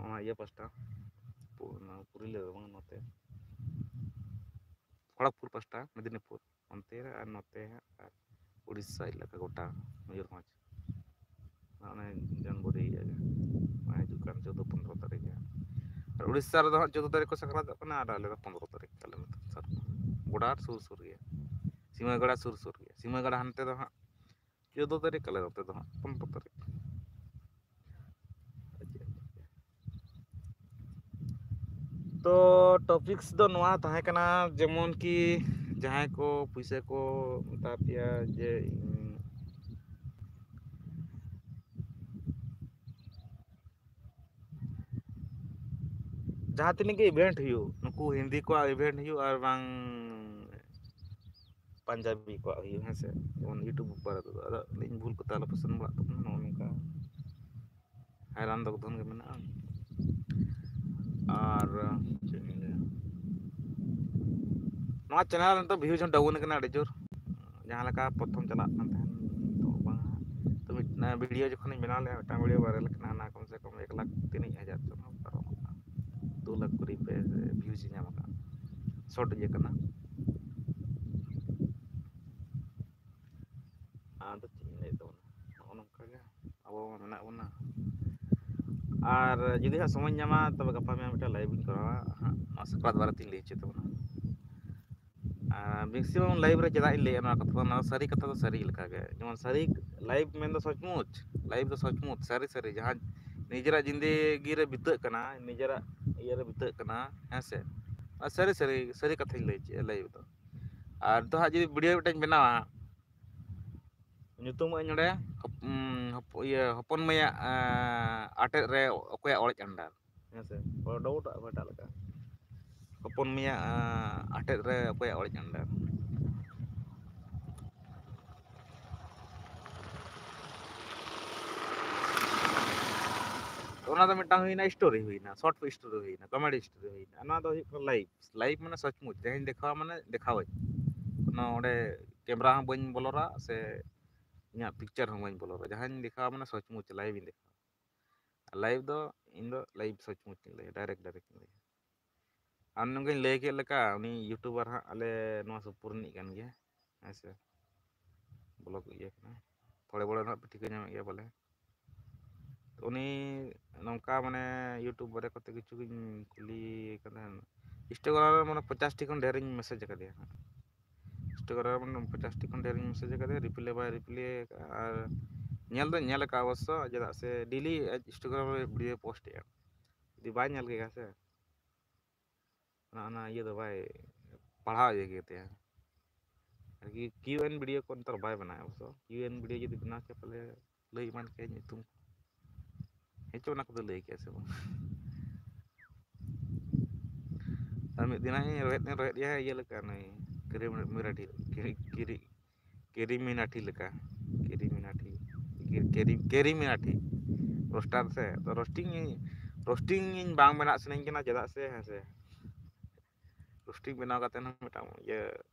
ᱚᱱᱟ ᱤᱭᱟᱹ ᱯᱟᱥᱴᱟ, ᱯᱩ-, ᱚᱱᱟ ᱯᱩᱨᱩᱞᱤᱭᱟᱹ ᱫᱚ ᱵᱟᱝ, ᱱᱚᱛᱮ ᱠᱷᱚᱲᱚᱜᱽᱯᱩᱨ ᱯᱟᱥᱴᱟ, ᱢᱮᱫᱽᱱᱤᱯᱩᱨ ᱚᱱᱛᱮ ᱨᱮ, ᱟᱨ ᱱᱚᱛᱮ ᱦᱟᱸᱜ ᱟᱨ ᱩᱲᱤᱥᱥᱟ ᱮᱞᱟᱠᱟ ᱜᱚᱴᱟ, ᱢᱚᱭᱩᱨᱵᱷᱚᱸᱡᱽ, ᱚᱱᱮ ᱡᱟᱱᱩᱣᱟᱨᱤ ᱤᱭᱟᱹ ᱜᱮ, ᱱᱚᱣᱟ ᱦᱤᱡᱩᱜ ᱠᱟᱱ ᱪᱳᱫᱽᱫᱳ ᱯᱚᱱᱨᱚ ᱛᱟᱹᱨᱤᱠᱷ ᱜᱮ᱾ ᱟᱨ ᱩᱲᱤᱥᱥᱟ ᱨᱮᱫᱚ ᱦᱟᱸᱜ ᱪᱳᱫᱽᱫᱳ ᱛᱟᱹᱨᱤᱠᱷ ᱠᱚ ᱥᱟᱠᱨᱟᱛᱚᱜ ᱠᱟᱱᱟ, ᱟᱨ ᱟᱞᱮ ᱫᱚ ᱯᱚᱱᱨᱚ ᱛᱟᱹᱨᱤᱠᱷ, ᱟᱞᱮ ᱱᱚᱛᱮ ᱥᱟᱨ-, border ᱥᱩᱨ ᱥᱩᱨ ᱜᱮᱭᱟ, ᱥᱤᱢᱟᱹᱜᱟᱲᱟ ᱥᱩᱨ ᱥᱩᱨ ᱜᱮᱭᱟ, ᱥᱤᱢᱟᱹᱜᱟᱲᱟ ᱦᱟᱱᱛᱮ ᱫᱚ ᱦᱟᱸᱜ ᱪᱳᱫᱽᱫᱳ ᱛᱟᱹᱨᱤᱠᱷ, ᱟᱞᱮ ᱱᱚᱛᱮ ᱫᱚ ᱦᱟᱸᱜ ᱯᱚᱱᱨᱚ ᱛᱟᱹᱨᱤᱠᱷ᱾ ᱛᱚ topics ᱫᱚ ᱱᱚᱣᱟ ᱛᱟᱦᱮᱸ ᱠᱟᱱᱟ, ᱡᱮᱢᱚᱱ ᱠᱤ ᱡᱟᱦᱟᱸᱭ ᱠᱚ ᱯᱩᱭᱥᱟᱹ ᱠᱚ ᱢᱮᱛᱟ ᱯᱮᱭᱟ ᱡᱮ ᱤᱧ ᱡᱟᱦᱟᱸ ᱛᱤᱱᱟᱹᱜ ᱜᱮ ᱤᱵᱷᱮᱱᱴ ᱦᱩᱭᱩᱜ, ᱱᱩᱠᱩ ᱦᱤᱱᱫᱤ ᱠᱚᱣᱟᱜ ᱤᱵᱷᱮᱱᱴ ᱦᱩᱭᱩᱜ ᱟᱨ ᱵᱟᱝ ᱯᱟᱧᱡᱟᱵᱤ ᱠᱚᱣᱟᱜ ᱦᱩᱭᱩᱜ, ᱦᱮᱸ ᱥᱮ, ᱡᱮᱢᱚᱱ ᱤᱭᱩᱴᱩᱵᱽ ᱵᱟᱨᱮ ᱛᱮᱫᱚ, ᱟᱫᱚ ᱟᱹᱞᱤᱧ ᱵᱷᱩᱞ ᱠᱟᱛᱷᱟ ᱟᱞᱚᱯᱮ ᱥᱮᱱ ᱵᱟᱲᱟᱜ ᱛᱟᱵᱚᱱᱟ, ᱱᱚᱜᱼᱚ ᱱᱚᱝᱠᱟ ᱦᱟᱭᱨᱟᱱ ᱫᱚ ᱫᱷᱚᱱ ᱜᱮ ᱢᱮᱱᱟᱜᱼᱟ᱾ ᱟᱨ ᱪᱮᱫ ᱤᱧ ᱞᱟᱹᱭᱟ, ᱱᱚᱣᱟ ᱪᱮᱱᱮᱞ ᱱᱤᱛᱚᱜ ᱵᱷᱤᱭᱩᱡᱽ ᱦᱚᱸ ᱰᱟᱣᱩᱱ ᱟᱠᱟᱱᱟ ᱟᱹᱰᱤ ᱡᱳᱨ, ᱡᱟᱦᱟᱸ ᱞᱮᱠᱟ ᱯᱨᱚᱛᱷᱚᱢ ᱪᱟᱞᱟᱜ ᱠᱟᱱ ᱛᱟᱦᱮᱸᱱ, ᱱᱤᱛᱚᱜ ᱵᱟᱝ᱾ ᱛᱚ ᱢᱤᱫ ᱵᱷᱤᱰᱤᱭᱳ ᱡᱚᱠᱷᱚᱱᱤᱧ ᱵᱮᱱᱟᱣ ᱞᱮᱫᱼᱟ, ᱢᱤᱫᱴᱟᱝ ᱵᱷᱤᱰᱤᱭᱳ ᱵᱷᱟᱭᱨᱟᱞ ᱠᱟᱱᱟ, ᱚᱱᱟ ᱠᱚᱢ ᱥᱮ ᱠᱚᱢ ᱮᱠ ᱞᱟᱠᱷ ᱛᱤᱱᱟᱹᱜ ᱦᱟᱡᱟᱨ ᱪᱚ ᱯᱟᱨᱚᱢ ᱟᱠᱟᱱᱟ, ᱫᱩ ᱞᱟᱠᱷ ᱠᱩᱲᱤ ᱯᱮ ᱵᱷᱤᱭᱩᱡᱽ ᱧᱟᱢ ᱟᱠᱟᱫᱼᱟ, ᱥᱚᱨᱴ ᱤᱭᱟᱹ ᱠᱟᱱᱟ᱾ ᱟᱫᱚ ᱪᱮᱫ ᱤᱧ ᱞᱟᱹᱭ ᱛᱟᱵᱚᱱᱟ, ᱱᱚᱜᱼᱚ ᱱᱚᱝᱠᱟ ᱜᱮ ᱟᱵᱚ ᱢᱟ ᱢᱮᱱᱟᱜ ᱵᱚᱱᱟ᱾ ᱟᱨ ᱡᱩᱫᱤ ᱦᱟᱸᱜ ᱥᱚᱢᱚᱭ ᱧᱟᱢᱟ, ᱛᱚᱵᱮ ᱜᱟᱯᱟ ᱢᱮᱭᱟᱝ ᱢᱤᱫᱴᱟᱝ ᱞᱟᱭᱤᱵᱷ ᱤᱧ ᱠᱚᱨᱟᱣᱟ ᱦᱟᱸᱜ, ᱱᱚᱣᱟ ᱥᱟᱠᱨᱟᱛ ᱵᱟᱨᱮ ᱛᱤᱧ ᱞᱟᱹᱭ ᱦᱚᱪᱚ ᱛᱟᱵᱚᱱᱟ᱾ ᱟᱨ ᱢᱮᱠᱥᱤᱢᱟᱢ ᱞᱟᱭᱤᱵᱷ ᱨᱮ ᱪᱮᱫᱟᱜ ᱤᱧ ᱞᱟᱹᱭᱟ ᱱᱚᱣᱟ ᱠᱟᱛᱷᱟ ᱫᱚ, ᱱᱚᱣᱟ ᱫᱚ ᱥᱟᱹᱨᱤ ᱠᱟᱛᱷᱟ ᱫᱚ ᱥᱟᱹᱨᱤ ᱞᱮᱠᱟ ᱜᱮ, ᱡᱮᱢᱚᱱ ᱥᱟᱹᱨᱤ ᱞᱟᱭᱤᱵᱷ ᱢᱮᱱᱫᱚ ᱥᱚᱪᱢᱩᱪ, ᱞᱟᱭᱤᱵᱷ ᱫᱚ ᱥᱚᱪᱢᱩᱪ ᱥᱟᱹᱨᱤ ᱥᱟᱹᱨᱤ ᱡᱟᱦᱟᱸ ᱱᱤᱡᱮᱨᱟᱜ ᱡᱤᱱᱫᱮᱜᱤ ᱨᱮ ᱵᱤᱛᱟᱹᱜ ᱠᱟᱱᱟ, ᱱᱤᱡᱮᱨᱟᱜ ᱤᱭᱟᱹ ᱨᱮ ᱵᱤᱛᱟᱹᱜ ᱠᱟᱱᱟ, ᱦᱮᱸ ᱥᱮ᱾ ᱟᱨ ᱥᱟᱹᱨᱤ ᱥᱟᱹᱨᱤ, ᱥᱟᱹᱨᱤ ᱠᱟᱛᱷᱟᱧ ᱞᱟᱹᱭ ᱦᱚᱪᱚᱭᱮᱫᱼᱟ ᱞᱟᱭᱤᱵᱷ ᱫᱚ᱾ ᱟᱨ ᱫᱚ ᱦᱟᱸᱜ ᱡᱩᱫᱤ ᱵᱷᱤᱰᱤᱭᱳ ᱢᱤᱫᱴᱟᱝ ᱵᱮᱱᱟᱣᱟ, ᱧᱩᱛᱩᱢᱟᱜ ᱟᱹᱧ ᱱᱚᱰᱮ ᱦᱚᱯ-, ᱩᱸ, ᱦᱚᱯ-, ᱤᱭᱟᱹ, ᱦᱚᱯᱚᱱ ᱢᱟᱹᱭᱟᱜ, ᱟᱸ, ᱟᱴᱮᱫ ᱨᱮ ᱚᱠᱚᱭᱟᱜ ᱚᱲᱮᱡ under, ᱦᱮᱸ ᱥᱮ, ᱦᱚᱲ ᱰᱟᱣᱩᱴᱚᱜ ᱟᱠᱚ ᱮᱴᱟᱜ ᱞᱮᱠᱟ᱾ ᱦᱚᱯᱚᱱ ᱢᱟᱹᱭᱟᱜ, ᱟᱸ, ᱟᱴᱮᱫ ᱨᱮ ᱚᱠᱚᱭᱟᱜ ᱚᱲᱮᱡ under᱾ ᱚᱱᱟ ᱫᱚ ᱢᱤᱫᱴᱟᱝ ᱦᱩᱭᱱᱟ, ᱥᱴᱳᱨᱤ ᱦᱩᱭᱱᱟ, ᱥᱚᱨᱴ ᱥᱴᱳᱨᱤ ᱦᱩᱭᱱᱟ, ᱠᱚᱢᱮᱰᱤ ᱥᱴᱳᱨᱤ ᱦᱩᱭᱱᱟ᱾ ᱚᱱᱟ ᱫᱚ ᱦᱩᱭᱩᱜ ᱠᱟᱱᱟ ᱞᱟᱭᱤᱵᱷ᱾ ᱞᱟᱭᱤᱵᱷ ᱢᱟᱱᱮ ᱥᱚᱪᱢᱩᱪ, ᱡᱟᱦᱟᱸᱧ ᱫᱮᱠᱷᱟᱣᱟ ᱢᱟᱱᱮ ᱫᱮᱠᱷᱟᱣᱟᱹᱧ, ᱠᱳᱱᱳ ᱚᱸᱰᱮ ᱠᱮᱢᱨᱟ ᱦᱚᱸ ᱵᱟᱹᱧ ᱵᱚᱞᱚᱨᱟ ᱥᱮ ᱤᱧᱟᱹᱜ ᱯᱤᱠᱪᱟᱨ ᱦᱚᱸ ᱵᱟᱹᱧ ᱵᱚᱞᱚᱨᱟ, ᱡᱟᱦᱟᱸᱧ ᱫᱮᱠᱷᱟᱣᱟ ᱢᱟᱱᱮ ᱥᱚᱪᱢᱩᱪ ᱞᱟᱭᱤᱵᱷ ᱤᱧ ᱫᱮᱠᱷᱟᱣᱟ᱾ ᱟᱨ ᱞᱟᱭᱤᱵᱷ ᱫᱚ ᱤᱧ ᱫᱚ ᱞᱟᱭᱤᱵᱷ ᱥᱚᱪᱢᱩᱪ ᱤᱧ ᱞᱟᱹᱭᱟ, ᱰᱟᱭᱨᱮᱠᱴ ᱰᱟᱭᱨᱮᱠᱴ ᱤᱧ ᱞᱟᱹᱭᱟ᱾ ᱟᱨ ᱱᱚᱝᱠᱟᱧ ᱞᱟᱹᱭ ᱠᱮᱫ ᱞᱮᱠᱟ, ᱩᱱᱤ ᱤᱭᱩᱴᱩᱵᱟᱨ ᱦᱟᱸᱜ ᱟᱞᱮ ᱱᱚᱣᱟ ᱥᱩᱨ ᱨᱤᱱᱤᱡ ᱠᱟᱱ ᱜᱮᱭᱟ, ᱦᱮᱸ ᱥᱮ, ᱵᱞᱚᱜ ᱤᱭᱟᱹ ᱠᱟᱱᱟ, ᱛᱷᱚᱲᱮ ᱵᱚᱲᱮ ᱫᱚ ᱦᱟᱸᱜ ᱯᱮ ᱴᱷᱤᱠᱟᱹ ᱧᱟᱢᱮᱫ ᱜᱮᱭᱟ ᱵᱚᱞᱮ᱾ ᱛᱚ ᱩᱱᱤ ᱱᱚᱝᱠᱟ ᱢᱟᱱᱮ ᱤᱭᱩᱴᱩᱵᱽ ᱵᱟᱨᱮ ᱠᱚᱛᱮ ᱠᱤᱪᱷᱩ ᱜᱤᱧ ᱠᱩᱞᱤ ᱠᱟᱱ ᱛᱟᱦᱮᱸᱱ᱾ ᱤᱱᱥᱴᱟᱜᱨᱟᱢ ᱨᱮ ᱢᱟᱱᱮ ᱯᱚᱧᱪᱟᱥ ᱴᱤ ᱠᱷᱚᱱ ᱰᱷᱮᱨᱤᱧ ᱢᱮᱥᱮᱡᱽ ᱟᱠᱟᱫᱮᱭᱟ ᱦᱟᱸᱜ᱾ ᱤᱱᱥᱴᱟᱜᱨᱟᱢ ᱨᱮ ᱯᱚᱧᱪᱟᱥ ᱴᱤ ᱠᱷᱚᱱ ᱰᱷᱮᱨᱤᱧ ᱢᱮᱥᱮᱡᱽ ᱟᱠᱟᱫᱮᱭᱟ, ᱨᱤᱯᱞᱟᱭ ᱵᱟᱭ ᱨᱤᱯᱞᱟᱭ ᱟᱠᱟᱫᱼᱟ᱾ ᱟᱨ ᱧᱮᱞ ᱫᱚᱧ ᱧᱮᱞ ᱟᱠᱟᱫᱼᱟ ᱚᱵᱚᱥᱥᱚ, ᱪᱮᱫᱟᱜ ᱥᱮ ᱰᱮᱞᱤ ᱤᱱᱥᱴᱟᱜᱨᱟᱢ ᱨᱮ ᱵᱷᱤᱰᱤᱭᱳ ᱯᱳᱥᱴ ᱮᱫᱼᱟ᱾ ᱡᱩᱫᱤ ᱵᱟᱭ ᱧᱮᱞ ᱠᱮᱭᱟ ᱥᱮ, ᱚᱱᱟ, ᱚᱱᱟ ᱤᱭᱟᱹ ᱫᱚ ᱵᱟᱭ ᱯᱟᱲᱦᱟᱣ ᱤᱭᱟᱹ ᱠᱮᱫ ᱛᱟᱭᱟ᱾ ᱟᱨᱠᱤ ᱠᱤᱭᱩ ᱮᱱ ᱵᱷᱤᱰᱤᱭᱳ ᱠᱚ ᱱᱮᱛᱟᱨ ᱵᱟᱭ ᱵᱮᱱᱟᱣᱟ ᱚᱵᱚᱥᱥᱚ᱾ ᱠᱤᱭᱩ ᱮᱱ ᱵᱷᱤᱰᱤᱭᱳ ᱡᱩᱫᱤ ᱵᱮᱱᱟᱣ ᱠᱮᱭᱟ, ᱯᱟᱞᱮ ᱞᱟᱹᱭ ᱮᱢᱟᱱ ᱠᱮᱭᱟ ᱧᱩᱛᱩᱢ᱾ ᱦᱮᱸ ᱪᱚ, ᱚᱱᱟ ᱠᱚᱫᱚ ᱞᱟᱹᱭ ᱠᱮᱭᱟ ᱥᱮ ᱵᱟᱝ? ᱢᱤᱫ ᱫᱤᱱ ᱤᱧ ᱨᱚᱦᱮᱫ ᱤᱧ ᱨᱚᱦᱮᱫ ᱜᱮᱭᱟ ᱤᱭᱟᱹ ᱞᱮᱠᱟ, ᱱᱩᱭ ᱠᱤᱨᱤᱢᱤᱱᱟᱴᱷᱤ, ᱠᱤᱨᱤ-, ᱠᱤᱨᱤ-, ᱠᱤᱨᱤᱢᱤᱱᱟᱴᱷᱤ ᱞᱮᱠᱟ᱾ ᱠᱤᱨᱤ-, ᱠᱤᱨᱤ-, ᱠᱤᱨᱤᱢᱤᱱᱟᱴᱷᱤ᱾ ᱨᱳᱥᱴᱟᱨ ᱥᱮ, ᱛᱚ ᱨᱳᱥᱴᱤᱝ ᱤᱧ, ᱨᱳᱥᱴᱤᱝ ᱤᱧ ᱵᱟᱝ ᱵᱮᱱᱟᱜ ᱥᱟᱱᱟᱧ ᱠᱟᱱᱟ, ᱪᱮᱫᱟᱜ ᱥᱮ, ᱦᱮᱸ ᱥᱮ, ᱨᱳᱥᱴᱤᱝ ᱵᱮᱱᱟᱣ ᱠᱟᱛᱮ ᱦᱚᱸ ᱢᱤᱫᱴᱟᱝ ᱤᱭᱟᱹ,